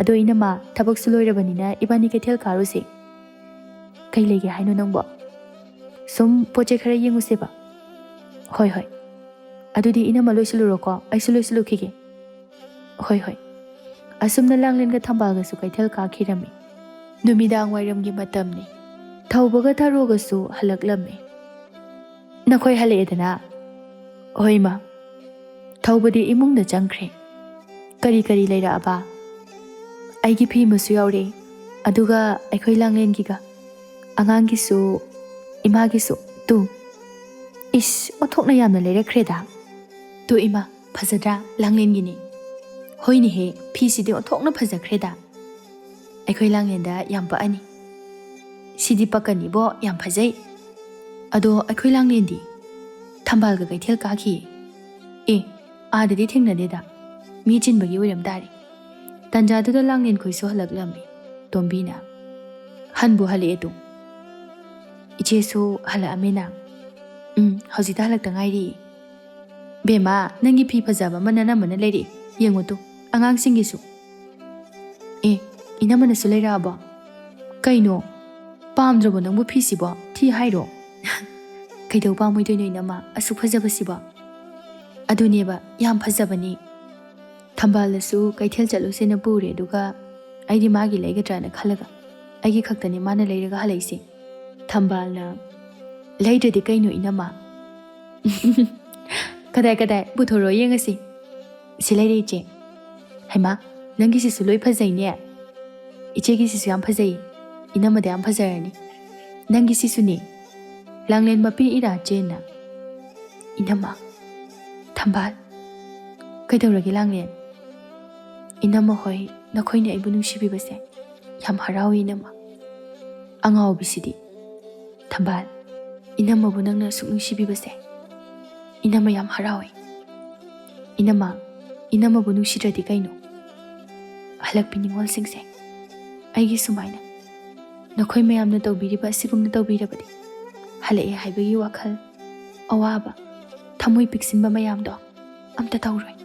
ꯑꯗꯣ ꯏꯅꯝꯃ, ꯊꯕꯛꯁꯨ ꯂꯣꯏꯔꯕꯅꯤꯅ ꯏꯕꯥꯅꯤ ꯀꯩꯊꯦꯜ ꯀꯥꯔꯨꯁꯦ꯫ ꯀꯩ ꯂꯩꯒꯦ ꯍꯥꯏꯅꯣ ꯅꯪꯕꯣ? ꯁꯨꯝ ꯄꯣꯠ ꯆꯩ ꯈꯔ ꯌꯦꯡꯉꯨꯁꯦꯕ꯫ ꯍꯣꯏ, ꯍꯣꯏ꯫ ꯑꯗꯨꯗꯤ ꯏꯅꯝꯃ ꯂꯣꯏꯁꯤꯜꯂꯨꯔꯣꯀꯣ, ꯑꯩꯁꯨ ꯂꯣꯏꯁꯤꯜꯂꯨꯈꯤꯒꯦ꯫ ꯍꯣꯏ, ꯍꯣꯏ꯫ ꯑꯁꯨꯝꯅ ꯂꯥꯡꯂꯦꯟꯒ ꯊꯝꯕꯥꯜꯒꯁꯨ ꯀꯩꯊꯦꯜ ꯀꯥꯈꯤꯔꯝꯃꯤ꯫ ꯅꯨꯃꯤꯗꯥꯡ ꯋꯥꯏꯔꯝꯒꯤ ꯃꯇꯝꯅꯤ꯫ ꯊꯧꯕꯒ ꯊꯔꯣꯒꯁꯨ ꯍꯜꯂꯛꯂꯝꯃꯤ꯫ "ꯅꯈꯣꯏ ꯍꯜꯂꯛꯑꯦꯗꯅ?" "ꯍꯣꯏ, ꯏꯃꯥ꯫" ꯊꯧꯕꯗꯤ ꯏꯃꯨꯡꯗ ꯆꯪꯈ꯭ꯔꯦ꯫ "ꯀꯔꯤ ꯀꯔꯤ ꯂꯩꯔꯛꯑꯕ?" "ꯑꯩꯒꯤ ꯐꯤ ꯑꯃꯁꯨ ꯌꯥꯎꯔꯛꯑꯦ, ꯑꯗꯨꯒ ꯑꯩꯈꯣꯏ ꯂꯥꯡꯂꯦꯟꯒꯤꯒ, ꯑꯉꯥꯡꯒꯤꯁꯨ, ꯏꯃꯥꯒꯤꯁꯨ꯫ ꯇꯨ꯫ ꯏꯁ, ꯑꯣꯟꯊꯣꯛꯅ ꯌꯥꯝꯅ ꯂꯩꯔꯛꯈ꯭ꯔꯦꯗ꯫ ꯇꯨ ꯏꯃꯥ, ꯐꯖꯗ꯭ꯔꯥ? ꯂꯥꯡꯂꯦꯟꯒꯤꯅꯤ꯫" "ꯍꯣꯏꯅꯦꯍꯦ, ꯐꯤꯁꯤꯗꯤ ꯑꯣꯟꯊꯣꯛꯅ ꯐꯖꯈ꯭ꯔꯦꯗ꯫ ꯑꯩꯈꯣꯏ ꯂꯥꯡꯂꯦꯟꯗ ꯌꯥꯝ ꯄꯛꯑꯅꯤ꯫" "ꯁꯤꯗꯤ ꯄꯛꯀꯅꯤꯕꯣ, ꯌꯥꯝ ꯐꯖꯩ꯫ ꯑꯗꯣ ꯑꯩꯈꯣꯏ ꯂꯥꯡꯂꯦꯟꯗꯤ ꯊꯝꯕꯥꯜꯒ ꯀꯩꯊꯦꯜ ꯀꯥꯈꯤ꯫" "ꯑꯦ, ꯑꯥꯗꯗꯤ ꯊꯦꯡꯅꯗꯦꯗ꯫ ꯃꯤ ꯆꯤꯟꯕꯒꯤ ꯑꯣꯏꯔꯝ ꯇꯥꯔꯦ꯫" ꯇꯟꯖꯥꯗꯨꯗ ꯂꯥꯡꯂꯦꯟ ꯈꯣꯏꯁꯨ ꯍꯜꯂꯛꯂꯝꯃꯤ꯫ ꯇꯣꯝꯕꯤꯅ, "ꯍꯟꯕꯨ ꯍꯜꯂꯛꯑꯦ ꯇꯨ꯫ ꯏꯆꯦꯁꯨ ꯍꯜꯂꯛꯑꯝꯃꯦꯅ?" "ꯎꯝ, ꯍꯧꯖꯤꯛꯇ ꯍꯜꯂꯛꯇ ꯉꯥꯏꯔꯤ꯫" "ꯕꯦꯝꯃ, ꯅꯪꯒꯤ ꯐꯤ ꯐꯖꯕ ꯑꯃ ꯅꯅꯝꯃꯅ ꯂꯩꯔꯛꯑꯦ, ꯌꯦꯡꯉꯨ ꯇꯨ, ꯑꯉꯥꯡꯁꯤꯡꯒꯤꯁꯨ꯫" "ꯑꯦ, ꯏꯅꯝꯃꯅꯁꯨ ꯂꯩꯔꯛꯑꯕꯣ? ꯀꯩꯅꯣ, ꯄꯥꯝꯗ꯭ꯔꯕꯣ ꯅꯪꯕꯨ ꯐꯤꯁꯤꯕꯣ? ꯊꯤ ꯍꯥꯏꯔꯣ?" "ꯀꯩꯗꯧ ꯄꯥꯝꯃꯣꯏꯗꯣꯏꯅꯣ ꯏꯅꯝꯃ, ꯑꯁꯨꯛ ꯐꯖꯕꯁꯤꯕꯣ?" "ꯑꯗꯨꯅꯦꯕ, ꯌꯥꯝ ꯐꯖꯕꯅꯤ꯫" ꯊꯝꯕꯥꯜꯅꯁꯨ ꯀꯩꯊꯦꯜ ꯆꯠꯂꯨꯁꯦꯅ ꯄꯨꯔꯦ, ꯑꯗꯨꯒ ꯑꯩꯗꯤ ꯃꯥꯒꯤ ꯂꯩꯒꯗ꯭ꯔꯥꯅ ꯈꯜꯂꯒ ꯑꯩꯒꯤ ꯈꯛꯇꯅꯤ ꯃꯥꯅ ꯂꯩꯔꯒ ꯍꯜꯂꯛꯏꯁꯦ꯫ ꯊꯝꯕꯥꯜꯅ, "ꯂꯩꯗ꯭ꯔꯗꯤ ꯀꯩꯅꯣ ꯏꯅꯝꯃ?" "ꯀꯗꯥꯏ, ꯀꯗꯥꯏ? ꯄꯨꯊꯣꯔꯛꯑꯣ ꯌꯦꯡꯉꯁꯤ꯫" "ꯁꯤ ꯂꯩꯔꯦ ꯏꯆꯦ꯫" "ꯍꯩꯃꯥ, ꯅꯪꯒꯤꯁꯤꯁꯨ ꯂꯣꯏ ꯐꯖꯩꯅꯦ꯫ ꯏꯆꯦꯒꯤꯁꯤꯁꯨ ꯌꯥꯝ ꯐꯖꯩ꯫ ꯏꯅꯝꯃꯗ ꯌꯥꯝ ꯐꯖꯔꯅꯤ꯫ ꯅꯪꯒꯤꯁꯤꯁꯨꯅꯦ꯫ ꯂꯥꯡꯂꯦꯟ ꯃꯄꯤ ꯏꯔꯥ ꯆꯦꯟꯅ꯫" "ꯏꯅꯝꯃ, ꯊꯝꯕꯥꯜ꯫" "ꯀꯩꯗꯧꯔꯒꯦ ꯂꯥꯡꯂꯦꯟ?" "ꯏꯅꯝꯃ ꯍꯣꯏ, ꯅꯈꯣꯏꯅ ꯑꯩꯕꯨ ꯅꯨꯡꯁꯤꯕꯤꯕꯁꯦ ꯌꯥꯝ ꯍꯔꯥꯎꯏ ꯏꯅꯝꯃ꯫" "ꯑꯉꯥꯎꯕꯤꯁꯤꯗꯤ꯫" "ꯊꯝꯕꯥꯜ, ꯏꯅꯝꯃꯕꯨ ꯅꯪꯅ ꯑꯁꯨꯛ ꯅꯨꯡꯁꯤꯕꯤꯕꯁꯦ ꯏꯅꯝꯃ ꯌꯥꯝ ꯍꯔꯥꯎꯏ꯫ ꯏꯅꯝꯃ, ꯏꯅꯝꯃꯕꯨ ꯅꯨꯡꯁꯤꯗ꯭ꯔꯗꯤ ꯀꯩꯅꯣ? ꯍꯜꯂꯛꯄꯤ ꯅꯤꯉꯣꯜꯁꯤꯡꯁꯦ, ꯑꯩꯒꯤ ꯁꯨꯃꯥꯏꯅ ꯅꯈꯣꯏ ꯃꯌꯥꯝꯅ ꯇꯧꯕꯤꯔꯤꯕ ꯑꯁꯤꯒꯨꯝꯅ ꯇꯧꯕꯤꯔꯕꯗꯤ, ꯍꯜꯂꯛꯑꯦ ꯍꯥꯏꯕꯒꯤ ꯋꯥꯈꯜ, ꯑꯋꯥꯕ, ꯊꯃꯣꯏ ꯄꯤꯛꯁꯤꯟꯕ ꯃꯌꯥꯝꯗꯣ ꯑꯝꯇ ꯇꯧꯔꯣꯏ꯫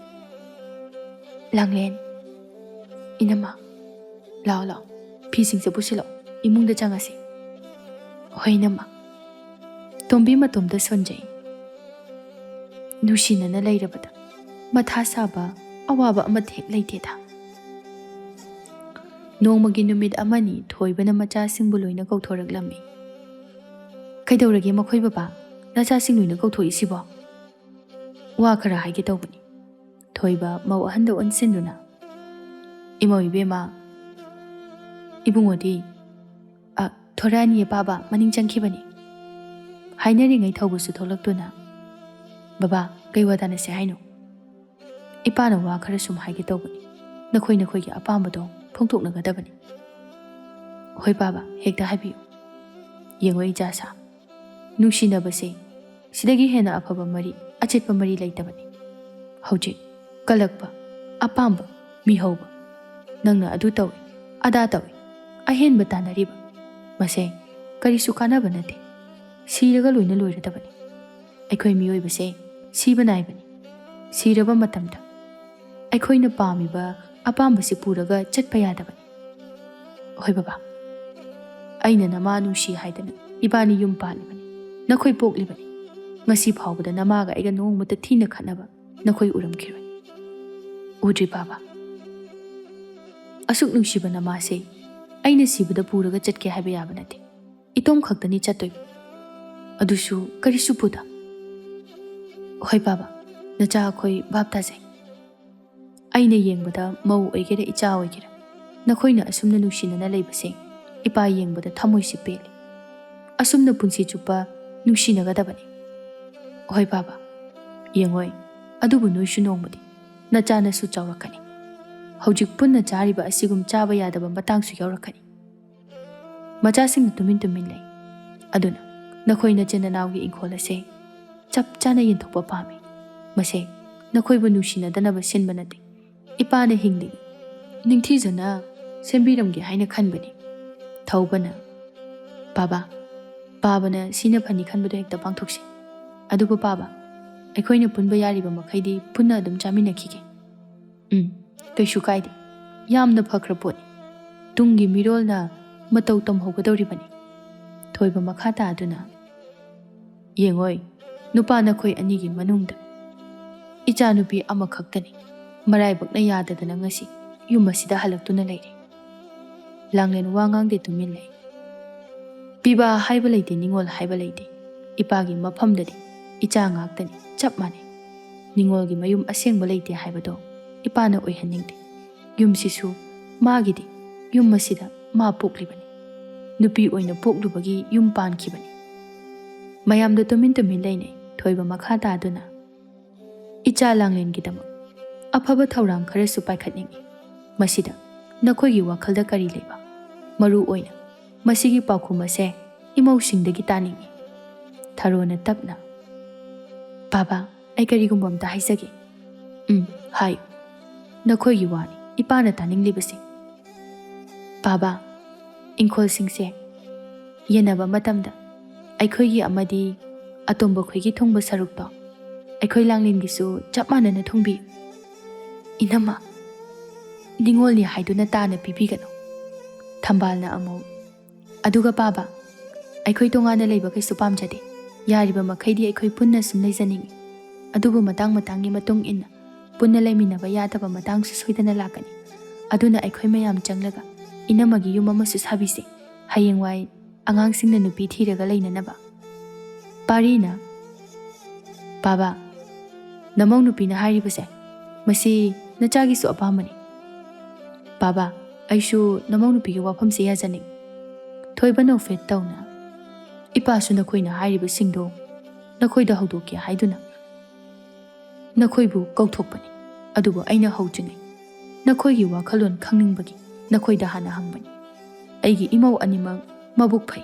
ꯂꯥꯡꯂꯦꯟ, ꯏꯅꯝꯃ, ꯂꯥꯛꯑꯣ, ꯂꯥꯛꯑꯣ, ꯐꯤꯁꯤꯡꯁꯦ ꯄꯨꯁꯤꯜꯂꯛꯑꯣ, ꯏꯃꯨꯡꯗ ꯆꯪꯉꯁꯤ꯫ ꯍꯣꯏ, ꯏꯅꯝꯃ꯫ ꯇꯣꯝꯕꯤ ꯃꯇꯣꯝꯇ ꯁꯣꯟꯖꯩ꯫ ꯅꯨꯡꯁꯤꯅꯅ ꯂꯩꯔꯕꯗ ꯃꯊꯥ ꯁꯥꯕ, ꯑꯋꯥꯕ ꯑꯃꯠꯇ ꯍꯦꯛ ꯂꯩꯇꯦꯗ꯫ ꯅꯣꯡꯃꯒꯤ ꯅꯨꯃꯤꯠ ꯑꯃꯅꯤ ꯊꯣꯏꯕꯅ ꯃꯆꯥꯁꯤꯡꯕꯨ ꯂꯣꯏꯅ ꯀꯧꯊꯣꯔꯛꯂꯝꯃꯤ꯫ "ꯀꯩꯗꯧꯔꯒꯦ ꯃꯈꯣꯏ ꯕꯕꯥ? ꯅꯆꯥꯁꯤꯡ ꯂꯣꯏꯅ ꯀꯧꯊꯣꯛꯏꯁꯤꯕꯣ?" "ꯋꯥ ꯈꯔ ꯍꯥꯏꯒꯦ ꯇꯧꯕꯅꯤ꯫" ꯊꯣꯏꯕ ꯃꯧ ꯑꯍꯟꯗ ꯑꯣꯟꯁꯤꯟꯗꯨꯅ, "ꯏꯃꯧ ꯏꯕꯦꯝꯃ, ꯏꯕꯨꯡꯉꯣꯗꯤ, ꯑ, ꯊꯣꯔꯛꯑꯅꯤꯌꯦ ꯄꯥꯕ, ꯃꯅꯤꯡ ꯆꯪꯈꯤꯕꯅꯤ꯫" ꯍꯥꯏꯅꯔꯤꯉꯩ ꯊꯧꯕꯁꯨ ꯊꯣꯛꯂꯛꯇꯨꯅ, "ꯕꯕꯥ, ꯀꯩ ꯋꯥ ꯇꯥꯅꯁꯦ ꯍꯥꯏꯅꯣ?" "ꯏꯄꯥꯅ ꯋꯥ ꯈꯔ ꯁꯨꯝ ꯍꯥꯏꯒꯦ ꯇꯧꯕꯅꯤ꯫ ꯅꯈꯣꯏ ꯅꯈꯣꯏꯒꯤ ꯑꯄꯥꯝꯕꯗꯣ ꯐꯣꯡꯗꯣꯛꯅꯒꯗꯕꯅꯤ꯫" "ꯍꯣꯏ ꯄꯥꯕ, ꯍꯦꯛꯇ ꯍꯥꯏꯕꯤꯌꯨ꯫" "ꯌꯦꯡꯉꯣ ꯏꯆꯥꯁꯥ, ꯅꯨꯡꯁꯤꯅꯕꯁꯦ ꯁꯤꯗꯒꯤ ꯍꯦꯟꯅ ꯑꯐꯕ ꯃꯔꯤ, ꯑꯆꯦꯠꯄ ꯃꯔꯤ ꯂꯩꯇꯕꯅꯤ꯫ ꯍꯧꯖꯤꯛ ꯀꯜꯂꯛꯄ, ꯑꯄꯥꯝꯕ, ꯃꯤꯍꯧꯕ, ꯅꯪꯅ ꯑꯗꯨ ꯇꯧꯏ, ꯑꯗꯥ ꯇꯧꯏ, ꯑꯍꯦꯟꯕ ꯇꯥꯟꯅꯔꯤꯕ, ꯃꯁꯦ ꯀꯔꯤꯁꯨ ꯀꯥꯟꯅꯕ ꯅꯠꯇꯦ꯫ ꯁꯤꯔꯒ ꯂꯣꯏꯅ ꯂꯣꯏꯔꯗꯕꯅꯤ꯫ ꯑꯩꯈꯣꯏ ꯃꯤꯑꯣꯏꯕꯁꯦ ꯁꯤꯕ ꯅꯥꯏꯕꯅꯤ꯫ ꯁꯤꯔꯕ ꯃꯇꯝꯗ ꯑꯩꯈꯣꯏꯅ ꯄꯥꯝꯃꯤꯕ ꯑꯄꯥꯝꯕꯁꯤ ꯄꯨꯔꯒ ꯆꯠꯄ ꯌꯥꯗꯕꯅꯤ꯫" "ꯍꯣꯏ ꯕꯕꯥ, ꯑꯩꯅ ꯅꯃꯥ ꯅꯨꯡꯁꯤ ꯍꯥꯏꯗꯅ ꯏꯕꯥꯅꯤ ꯌꯨꯝ ꯄꯥꯜꯂꯤꯕꯅꯤ, ꯅꯈꯣꯏ ꯄꯣꯛꯂꯤꯕꯅꯤ꯫ ꯉꯁꯤ ꯐꯥꯎꯕꯗ ꯅꯃꯥꯒ ꯑꯩꯒ ꯅꯣꯡꯃꯇ ꯊꯤꯅ ꯈꯠꯅꯕ ꯅꯈꯣꯏ ꯎꯔꯝꯈꯤꯔꯣꯏ꯫" "ꯎꯗ꯭ꯔꯤ ꯄꯥꯕ꯫ ꯑꯁꯨꯛ ꯅꯨꯡꯁꯤꯕ ꯅꯃꯥꯁꯦ ꯑꯩꯅ ꯁꯤꯕꯗ ꯄꯨꯔꯒ ꯆꯠꯀꯦ ꯍꯥꯏꯕ ꯌꯥꯕ ꯅꯠꯇꯦ꯫ ꯏꯇꯣꯝ ꯈꯛꯇꯅꯤ ꯆꯠꯇꯣꯏꯕ꯫ ꯑꯗꯨꯁꯨ ꯀꯔꯤꯁꯨ ꯄꯨꯗ꯫" "ꯍꯣꯏ ꯄꯥꯕ, ꯅꯆꯥ ꯑꯩꯈꯣꯏ ꯚꯥꯞ ꯇꯥꯖꯩ꯫ ꯑꯩꯅ ꯌꯦꯡꯕꯗ ꯃꯧ ꯑꯣꯏꯒꯦꯔꯥ ꯏꯆꯥ ꯑꯣꯏꯒꯦꯔꯥ, ꯅꯈꯣꯏꯅ ꯑꯁꯨꯝꯅ ꯅꯨꯡꯁꯤꯅꯅ ꯂꯩꯕꯁꯦ ꯏꯄꯥ ꯌꯦꯡꯕꯗ ꯊꯃꯣꯏꯁꯤ ꯄꯦꯜꯂꯤ꯫ ꯑꯁꯨꯝꯅ ꯄꯨꯟꯁꯤ ꯆꯨꯞꯄ ꯅꯨꯡꯁꯤꯅꯒꯗꯕꯅꯤ꯫" "ꯍꯣꯏ ꯄꯥꯕ, ꯌꯦꯡꯉꯣꯏ, ꯑꯗꯨꯕꯨ ꯅꯣꯏꯁꯨ ꯅꯣꯡꯃꯗꯤ ꯅꯆꯥ ꯅꯁꯨ ꯆꯥꯎꯔꯛꯀꯅꯤ꯫ ꯍꯧꯖꯤꯛ ꯄꯨꯟꯅ ꯆꯥꯔꯤꯕ ꯑꯁꯤꯒꯨꯝ ꯆꯥꯕ ꯌꯥꯗꯕ ꯃꯇꯥꯡꯁꯨ ꯌꯥꯎꯔꯛꯀꯅꯤ꯫" ꯃꯆꯥꯁꯤꯡꯅ ꯇꯨꯃꯤꯟ ꯇꯨꯃꯤꯟ ꯂꯩ꯫ "ꯑꯗꯨꯅ ꯅꯈꯣꯏ ꯅꯆꯤꯟ ꯅꯅꯥꯎꯒꯤ ꯏꯪꯈꯣꯜ ꯑꯁꯦ ꯆꯞ ꯆꯥꯅ ꯌꯦꯟꯊꯣꯛꯄ ꯄꯥꯝꯃꯤ꯫ ꯃꯁꯦ ꯅꯈꯣꯏꯕꯨ ꯅꯨꯡꯁꯤꯅꯗꯅꯕ ꯁꯤꯟꯕ ꯅꯠꯇꯦ꯫ ꯏꯄꯥꯅ ꯍꯤꯡꯂꯤ, ꯅꯤꯡꯊꯤꯖꯅ ꯁꯦꯝꯕꯤꯔꯝꯒꯦ ꯍꯥꯏꯅ ꯈꯟꯕꯅꯤ꯫ ꯊꯧꯕꯅ, "ꯄꯥꯕ, ꯄꯥꯕꯅ ꯁꯤꯅ ꯐꯅꯤ ꯈꯟꯕꯗꯣ ꯍꯦꯛꯇ ꯄꯥꯡꯊꯣꯛꯁꯤ꯫ ꯑꯗꯨꯕꯨ ꯄꯥꯕ, ꯑꯩꯈꯣꯏꯅ ꯄꯨꯟꯕ ꯌꯥꯔꯤꯕ ꯃꯈꯩꯗꯤ ꯄꯨꯟꯅ ꯑꯗꯨꯝ ꯆꯥꯃꯤꯟꯅꯈꯤꯒꯦ꯫" "ꯎꯝ, ꯀꯩꯁꯨ ꯀꯥꯏꯗꯦ꯫ ꯌꯥꯝꯅ ꯐꯈ꯭ꯔ ꯄꯣꯠꯅꯤ꯫ ꯇꯨꯡꯒꯤ ꯃꯤꯔꯣꯜꯅ ꯃꯇꯧ ꯇꯝꯍꯧꯒꯗꯧꯔꯤꯕꯅꯤ꯫" ꯊꯣꯏꯕ ꯃꯈꯥ ꯇꯥꯗꯨꯅ, "ꯌꯦꯡꯉꯣꯏ, ꯅꯨꯄꯥ ꯅꯈꯣꯏ ꯑꯅꯤꯒꯤ ꯃꯅꯨꯡꯗ ꯏꯆꯥꯅꯨꯄꯤ ꯑꯃꯈꯛꯇꯅꯤ꯫ ꯃꯔꯥꯏꯕꯛꯅ ꯌꯥꯗꯗꯅ ꯉꯁꯤ ꯌꯨꯝ ꯑꯁꯤꯗ ꯍꯜꯂꯛꯇꯨꯅ ꯂꯩꯔꯦ꯫" ꯂꯥꯡꯂꯦꯟ ꯋꯥ ꯉꯥꯡꯗꯦ, ꯇꯨꯃꯤꯟ ꯂꯩ꯫ ꯄꯤꯕ ꯍꯥꯏꯕ ꯂꯩꯇꯦ, ꯅꯤꯉꯣꯜ ꯍꯥꯏꯕ ꯂꯩꯇꯦ꯫ ꯏꯄꯥꯒꯤ ꯃꯐꯝꯗꯗꯤ ꯏꯆꯥ ꯉꯥꯛꯇꯅꯤ, ꯆꯞ ꯃꯥꯟꯅꯩ꯫ ꯅꯤꯉꯣꯜꯒꯤ ꯃꯌꯨꯝ ꯑꯁꯦꯡꯕ ꯂꯩꯇꯦ ꯍꯥꯏꯕꯗꯣ ꯏꯄꯥꯅ ꯑꯣꯏꯍꯟꯅꯤꯡꯗꯦ꯫ ꯌꯨꯝꯁꯤꯁꯨ ꯃꯥꯒꯤꯗꯤ, ꯌꯨꯝ ꯑꯁꯤꯗ ꯃꯥ ꯄꯣꯛꯂꯤꯕꯅꯤ꯫ ꯅꯨꯄꯤ ꯑꯣꯏꯅ ꯄꯣꯛꯂꯨꯕꯒꯤ ꯌꯨꯝ ꯄꯥꯟꯈꯤꯕꯅꯤ꯫ ꯃꯌꯥꯝꯗꯣ ꯇꯨꯃꯤꯟ ꯇꯨꯃꯤꯟ ꯂꯩꯅꯩ꯫ ꯊꯣꯏꯕ ꯃꯈꯥ ꯇꯥꯗꯨꯅ, "ꯏꯆꯥ ꯂꯥꯡꯂꯦꯟꯒꯤꯗꯃꯛ ꯑꯐꯕ ꯊꯧꯔꯥꯡ ꯈꯔꯁꯨ ꯄꯥꯏꯈꯠꯅꯤꯡꯏ꯫ ꯃꯁꯤꯗ ꯅꯈꯣꯏꯒꯤ ꯋꯥꯈꯜꯗ ꯀꯔꯤ ꯂꯩꯕ? ꯃꯔꯨ ꯑꯣꯏꯅ ꯃꯁꯤꯒꯤ ꯄꯥꯎꯈꯨꯝ ꯑꯁꯦ ꯏꯃꯧꯁꯤꯡꯗꯒꯤ ꯇꯥꯅꯤꯡꯏ꯫" ꯊꯔꯣꯅ ꯇꯞꯅ, "ꯄꯥꯕ, ꯑꯩ ꯀꯔꯤꯒꯨꯝꯕ ꯑꯝꯇ ꯍꯥꯏꯖꯒꯦ꯫" "ꯎꯝ, ꯍꯥꯏꯌꯨ꯫ ꯅꯈꯣꯏꯒꯤ ꯋꯥꯅꯤ ꯏꯄꯥꯅ ꯇꯥꯅꯤꯡꯂꯤꯕꯁꯦ꯫" "ꯄꯥꯕ, ꯏꯪꯈꯣꯜꯁꯤꯡꯁꯦ ꯌꯦꯟꯅꯕ ꯃꯇꯝꯗ ꯑꯩꯈꯣꯏꯒꯤ ꯑꯃꯗꯤ ꯑꯇꯣꯝꯕ ꯈꯣꯏꯒꯤ ꯊꯨꯡꯕ ꯁꯔꯨꯛꯇꯣ ꯑꯩꯈꯣꯏ ꯂꯥꯡꯂꯦꯟꯒꯤꯁꯨ ꯆꯞ ꯃꯥꯟꯅꯅ ꯊꯨꯡꯕꯤꯌꯨ꯫" "ꯏꯅꯝꯃ, ꯅꯤꯉꯣꯜꯅꯤ ꯍꯥꯏꯗꯨꯅ ꯇꯥꯅ ꯄꯤꯕꯤꯒꯅꯨ꯫" ꯊꯝꯕꯥꯜꯅ ꯑꯃꯨꯛ, "ꯑꯗꯨꯒ ꯄꯥꯕ, ꯑꯩꯈꯣꯏ ꯇꯣꯉꯥꯟꯅ ꯂꯩꯕ ꯀꯩꯁꯨ ꯄꯥꯝꯖꯗꯦ꯫ ꯌꯥꯔꯤꯕ ꯃꯈꯩꯗꯤ ꯑꯩꯈꯣꯏ ꯄꯨꯟꯅ ꯁꯨꯝ ꯂꯩꯖꯅꯤꯡꯏ꯫ ꯑꯗꯨꯕꯨ ꯃꯇꯥꯡ ꯃꯇꯥꯡꯒꯤ ꯃꯇꯨꯡ ꯏꯟꯅ ꯄꯨꯟꯅ ꯂꯩꯃꯤꯟꯅꯕ ꯌꯥꯗꯕ ꯃꯇꯥꯡꯁꯨ ꯁꯣꯏꯗꯅ ꯂꯥꯛꯀꯅꯤ꯫ ꯑꯗꯨꯅ ꯑꯩꯈꯣꯏ ꯃꯌꯥꯝ ꯆꯪꯂꯒ ꯏꯅꯝꯃꯒꯤ ꯌꯨꯝ ꯑꯃꯁꯨ ꯁꯥꯕꯤꯁꯦ꯫ ꯍꯌꯦꯡꯋꯥꯏ ꯑꯉꯥꯡꯁꯤꯡꯅ ꯅꯨꯄꯤ ꯊꯤꯔꯒ ꯂꯩꯅꯅꯕ꯫" ꯄꯥꯔꯤꯅ, "ꯄꯥꯕ, ꯅꯃꯧ ꯅꯨꯄꯤꯅ ꯍꯥꯏꯔꯤꯕꯁꯦ, ꯃꯁꯤ ꯅꯆꯥꯒꯤꯁꯨ ꯑꯄꯥꯝꯕꯅꯤ꯫ ꯄꯥꯕ, ꯑꯩꯁꯨ ꯅꯃꯧ ꯅꯨꯄꯤꯒꯤ ꯋꯥꯐꯝꯁꯦ ꯌꯥꯖꯅꯤꯡꯏ꯫" ꯊꯣꯏꯕ ꯅꯣꯛꯐꯦꯠ ꯇꯧꯅ, "ꯏꯄꯥꯁꯨ ꯅꯈꯣꯏꯅ ꯍꯥꯏꯔꯤꯕꯁꯤꯡꯗꯣ ꯅꯈꯣꯏꯗ ꯍꯧꯗꯣꯛꯀꯦ ꯍꯥꯏꯗꯨꯅ ꯅꯈꯣꯏꯕꯨ ꯀꯧꯊꯣꯛꯄꯅꯤ꯫ ꯑꯗꯨꯕꯨ ꯑꯩꯅ ꯍꯧꯗ꯭ꯔꯤꯉꯩ ꯅꯈꯣꯏꯒꯤ ꯋꯥꯈꯜꯂꯣꯟ ꯈꯪꯅꯤꯡꯕꯒꯤ ꯅꯈꯣꯏꯗ ꯍꯥꯟꯅ ꯍꯪꯕꯅꯤ꯫ ꯑꯩꯒꯤ ꯏꯃꯧ ꯑꯅꯤꯃꯛ ꯃꯕꯨꯛ ꯐꯩ,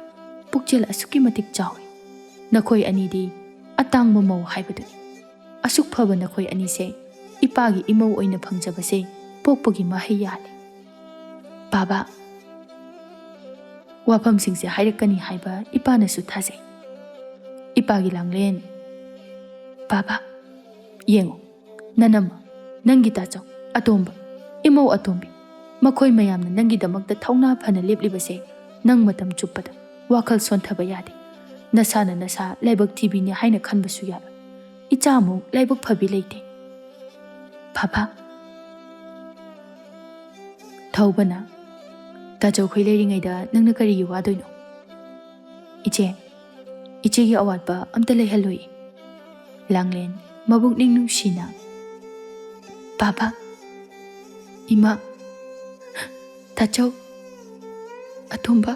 ꯄꯨꯛꯆꯦꯜ ꯑꯁꯨꯛꯀꯤ ꯃꯇꯤꯛ ꯆꯥꯎꯏ꯫ ꯅꯈꯣꯏ ꯑꯅꯤꯗꯤ ꯑꯇꯥꯡꯕ ꯃꯧ ꯍꯥꯏꯕꯗꯨꯅꯤ꯫ ꯑꯁꯨꯛ ꯐꯕ ꯅꯈꯣꯏ ꯑꯅꯤꯁꯦ ꯏꯄꯥꯒꯤ ꯏꯃꯧ ꯑꯣꯏꯅ ꯐꯪꯖꯕꯁꯦ ꯄꯣꯛꯄꯒꯤ ꯃꯍꯩ ꯌꯥꯜꯂꯤ꯫" ꯕꯥꯕꯥ, ꯋꯥꯐꯝꯁꯤꯡꯁꯦ ꯍꯥꯏꯔꯛꯀꯅꯤ ꯍꯥꯏꯕ ꯏꯄꯥꯅꯁꯨ ꯊꯥꯖꯩ꯫ ꯏꯄꯥꯒꯤ ꯂꯥꯡꯂꯦꯟ, ꯕꯥꯕꯥ, ꯌꯦꯡꯉꯨ, ꯅꯅꯝꯃ, ꯅꯪꯒꯤ ꯇꯥꯆꯧ, ꯑꯇꯣꯝꯕ, ꯏꯃꯧ ꯑꯇꯣꯝꯕꯤ, ꯃꯈꯣꯏ ꯃꯌꯥꯝꯅ ꯅꯪꯒꯤꯗꯃꯛꯇ ꯊꯧꯅꯥ ꯐꯅ ꯂꯦꯞꯂꯤꯕꯁꯦ ꯅꯪ ꯃꯇꯝ ꯆꯨꯞꯄꯗ ꯋꯥꯈꯜ ꯁꯣꯟꯊꯕ ꯌꯥꯗꯦ꯫ ꯅꯁꯥꯅ ꯅꯁꯥ ꯂꯥꯏꯕꯛ ꯊꯤꯕꯤꯅꯤ ꯍꯥꯏꯅ ꯈꯟꯕꯁꯨ ꯌꯥꯔꯣꯏ꯫ ꯏꯆꯥꯃꯨꯛ ꯂꯥꯏꯕꯛ ꯐꯕꯤ ꯂꯩꯇꯦ꯫ ꯕꯥꯕꯥ꯫ ꯊꯧꯕꯅ, ꯇꯥꯆꯧꯈꯣꯏ ꯂꯩꯔꯤꯉꯩꯗ ꯅꯪꯅ ꯀꯔꯤꯒꯤ ꯋꯥꯗꯣꯏꯅꯣ? ꯏꯆꯦ, ꯏꯆꯦꯒꯤ ꯑꯋꯥꯠꯄ ꯑꯝꯇ ꯂꯩꯍꯜꯂꯣꯏ꯫ ꯂꯥꯡꯂꯦꯟ, ꯃꯕꯨꯛꯅꯤꯡ ꯅꯨꯡꯁꯤꯅ, ꯕꯥꯕꯥ, ꯏꯃꯥ, ꯇꯥꯆꯧ, ꯑꯇꯣꯝꯕ,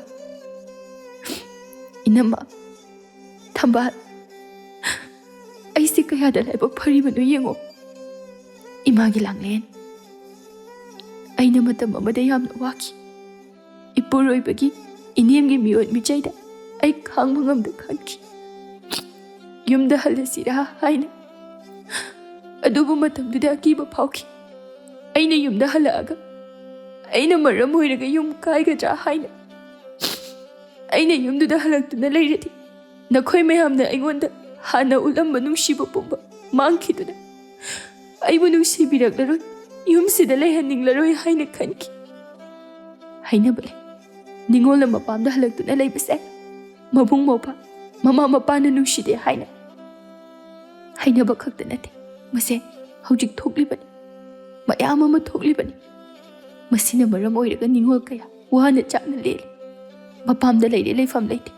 ꯏꯅꯝꯃ, ꯊꯝꯕꯥꯜ, ꯑꯩꯁꯦ ꯀꯌꯥꯗ ꯂꯥꯏꯕꯛ ꯐꯔꯤꯕꯅꯣ ꯌꯦꯡꯉꯣ꯫ ꯏꯃꯥꯒꯤ ꯂꯥꯡꯂꯦꯟ, ꯑꯩꯅ ꯃꯇꯝ ꯑꯃꯗ ꯌꯥꯝꯅ ꯋꯥꯈꯤ꯫ ꯏꯄꯨꯔꯣꯏꯕꯒꯤ, ꯏꯅꯦꯝꯒꯤ ꯃꯤꯑꯣꯠ ꯃꯤꯆꯩꯗ ꯑꯩ ꯈꯥꯡꯕ ꯉꯝꯗ ꯈꯟꯈꯤ꯫ ꯌꯨꯝꯗ ꯍꯜꯂꯁꯤꯔꯥ ꯍꯥꯏꯅ꯫ ꯑꯗꯨꯕꯨ ꯃꯇꯝꯗꯨꯗ ꯑꯀꯤꯕ ꯐꯥꯎꯈꯤ꯫ ꯑꯩꯅ ꯌꯨꯝꯗ ꯍꯜꯂꯛꯑꯒ ꯑꯩꯅ ꯃꯔꯝ ꯑꯣꯏꯔꯒ ꯌꯨꯝ ꯀꯥꯏꯒꯗ꯭ꯔꯥ ꯍꯥꯏꯅ꯫ ꯑꯩꯅ ꯌꯨꯝꯗꯨꯗ ꯍꯜꯂꯛꯇꯨꯅ ꯂꯩꯔꯗꯤ ꯅꯈꯣꯏ ꯃꯌꯥꯝꯅ ꯑꯩꯉꯣꯟꯗ ꯍꯥꯟꯅ ꯎꯠꯂꯝꯕ ꯅꯨꯡꯁꯤꯕ ꯄꯨꯝꯕ ꯃꯥꯡꯈꯤꯗꯨꯅ ꯑꯩꯕꯨ ꯅꯨꯡꯁꯤꯕꯤꯔꯛꯂꯔꯣꯏ, ꯌꯨꯝꯁꯤꯗ ꯂꯩꯍꯟꯅꯤꯡꯂꯔꯣꯏ ꯍꯥꯏꯅ ꯈꯟꯈꯤ꯫ ꯍꯥꯏꯅꯕ ꯂꯩ, ꯅꯤꯉꯣꯜꯅ ꯃꯄꯥꯝꯗ ꯍꯜꯂꯛꯇꯨꯅ ꯂꯩꯕꯁꯦ ꯃꯕꯨꯡ ꯃꯧꯄ꯭ꯋꯥ, ꯃꯃꯥ ꯃꯄꯥꯅ ꯅꯨꯡꯁꯤꯗꯦ ꯍꯥꯏꯅ꯫ ꯍꯥꯏꯅꯕ ꯈꯛꯇ ꯅꯠꯇꯦ, ꯃꯁꯦ ꯍꯧꯖꯤꯛ ꯊꯣꯛꯂꯤꯕꯅꯤ, ꯃꯌꯥꯝ ꯑꯃ ꯊꯣꯛꯂꯤꯕꯅꯤ꯫ ꯃꯁꯤꯅ ꯃꯔꯝ ꯑꯣꯏꯔꯒ ꯅꯤꯉꯣꯜ ꯀꯌꯥ ꯋꯥꯅ ꯆꯥꯅ ꯂꯦꯜꯂꯤ꯫ ꯃꯄꯥꯝꯗ ꯂꯩꯔꯦ ꯂꯩꯐꯝ ꯂꯩꯇꯦ,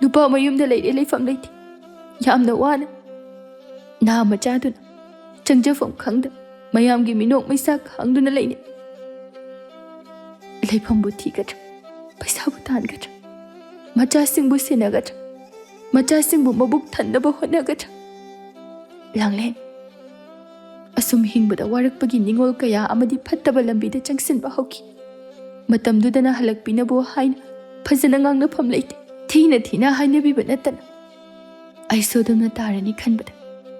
ꯅꯨꯄꯥ ꯃꯌꯨꯝꯗ ꯂꯩꯔꯦ ꯂꯩꯐꯝ ꯂꯩꯇꯦ꯫ ꯌꯥꯝꯅ ꯋꯥꯅ ꯅꯥ ꯃꯆꯥꯗꯨꯅ ꯆꯪꯖꯐꯝ ꯈꯪꯗ ꯃꯌꯥꯝꯒꯤ ꯃꯤꯅꯣꯛ ꯃꯩꯁꯥ ꯈꯥꯡꯗꯨꯅ ꯂꯩꯅꯩ꯫ ꯂꯩꯐꯝꯕꯨ ꯊꯤꯒꯗ꯭ꯔꯥ? ꯄꯩꯁꯥꯕꯨ ꯇꯥꯟꯒꯗ꯭ꯔꯥ? ꯃꯆꯥꯁꯤꯡꯕꯨ ꯁꯦꯟꯅꯒꯗ꯭ꯔꯥ? ꯃꯆꯥꯁꯤꯡꯕꯨ ꯃꯕꯨꯛ ꯊꯟꯅꯕ ꯍꯣꯠꯅꯒꯗ꯭ꯔꯥ? ꯂꯥꯡꯂꯦꯟ, ꯑꯁꯨꯝ ꯍꯤꯡꯕꯗ ꯋꯥꯔꯛꯄꯒꯤ ꯅꯤꯡꯉꯣꯜ ꯀꯌꯥ ꯑꯃꯗꯤ ꯐꯠꯇꯕ ꯂꯝꯕꯤꯗ ꯆꯪꯁꯤꯟꯕ ꯍꯧꯈꯤ꯫ ꯃꯇꯝꯗꯨꯗꯅ ꯍꯜꯂꯛꯄꯤꯅꯕ ꯍꯥꯏꯅ ꯐꯖꯅ ꯉꯥꯡꯅꯐꯝ ꯂꯩꯇꯦ꯫ ꯊꯤꯅ ꯊꯤꯅ ꯍꯥꯏꯅꯕꯤꯕ ꯅꯠꯇꯅ꯫ ꯑꯩꯁꯨ ꯑꯗꯨꯝꯅ ꯇꯥꯔꯅꯤ ꯈꯟꯕꯗ,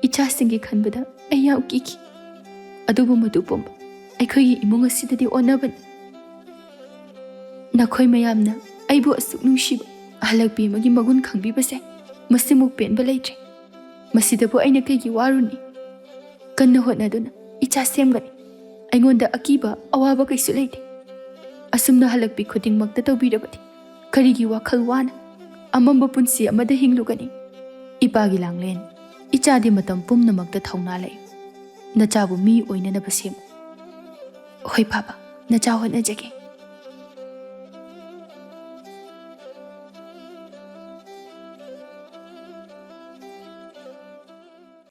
ꯏꯆꯥꯁꯤꯡꯒꯤ ꯈꯟꯕꯗ ꯑꯩ ꯌꯥꯝ ꯀꯤꯈꯤ꯫ ꯑꯗꯨꯕꯨ ꯃꯗꯨ ꯄꯨꯝꯕ ꯑꯩꯈꯣꯏꯒꯤ ꯏꯃꯨꯡ ꯑꯁꯤꯗꯗꯤ ꯑꯣꯟꯅꯕꯅꯤ꯫ ꯅꯈꯣꯏ ꯃꯌꯥꯝꯅ ꯑꯩꯕꯨ ꯑꯁꯨꯛ ꯅꯨꯡꯁꯤꯕ ꯍꯜꯂꯛꯄꯤ ꯑꯃꯒꯤ ꯃꯒꯨꯟ ꯈꯪꯕꯤꯕꯁꯦ ꯃꯁꯤꯃꯨꯛ ꯄꯦꯟꯕ ꯂꯩꯇ꯭ꯔꯦ꯫ ꯃꯁꯤꯗꯕꯨ ꯑꯩꯅ ꯀꯩꯒꯤ ꯋꯥꯔꯨꯅꯤ? ꯀꯟꯅ ꯍꯣꯠꯅꯗꯨꯅ ꯏꯆꯥ ꯁꯦꯝꯒꯅꯤ꯫ ꯑꯩꯉꯣꯟꯗ ꯑꯀꯤꯕ ꯑꯋꯥꯕ ꯀꯩꯁꯨ ꯂꯩꯇꯦ꯫ ꯑꯁꯨꯝꯅ ꯍꯜꯂꯛꯄꯤ ꯈꯨꯗꯤꯡꯃꯛꯇ ꯇꯧꯕꯤꯔꯕꯗꯤ ꯀꯔꯤꯒꯤ ꯋꯥꯈꯜ ꯋꯥꯅ ꯑꯃꯝꯕ ꯄꯨꯟꯁꯤ ꯑꯃꯗ ꯍꯤꯡꯂꯨꯒꯅꯤ? ꯏꯄꯥꯒꯤ ꯂꯥꯡꯂꯦꯟ, ꯏꯆꯥꯗꯤ ꯃꯇꯝ ꯄꯨꯝꯅꯃꯛꯇ ꯊꯧꯅꯥ ꯂꯩ꯫ ꯅꯆꯥꯕꯨ ꯃꯤ ꯑꯣꯏꯅꯅꯕ ꯁꯦꯝꯃꯨ꯫ ꯍꯣꯏ ꯄꯥꯕ, ꯅꯆꯥ ꯍꯣꯠꯅꯖꯒꯦ꯫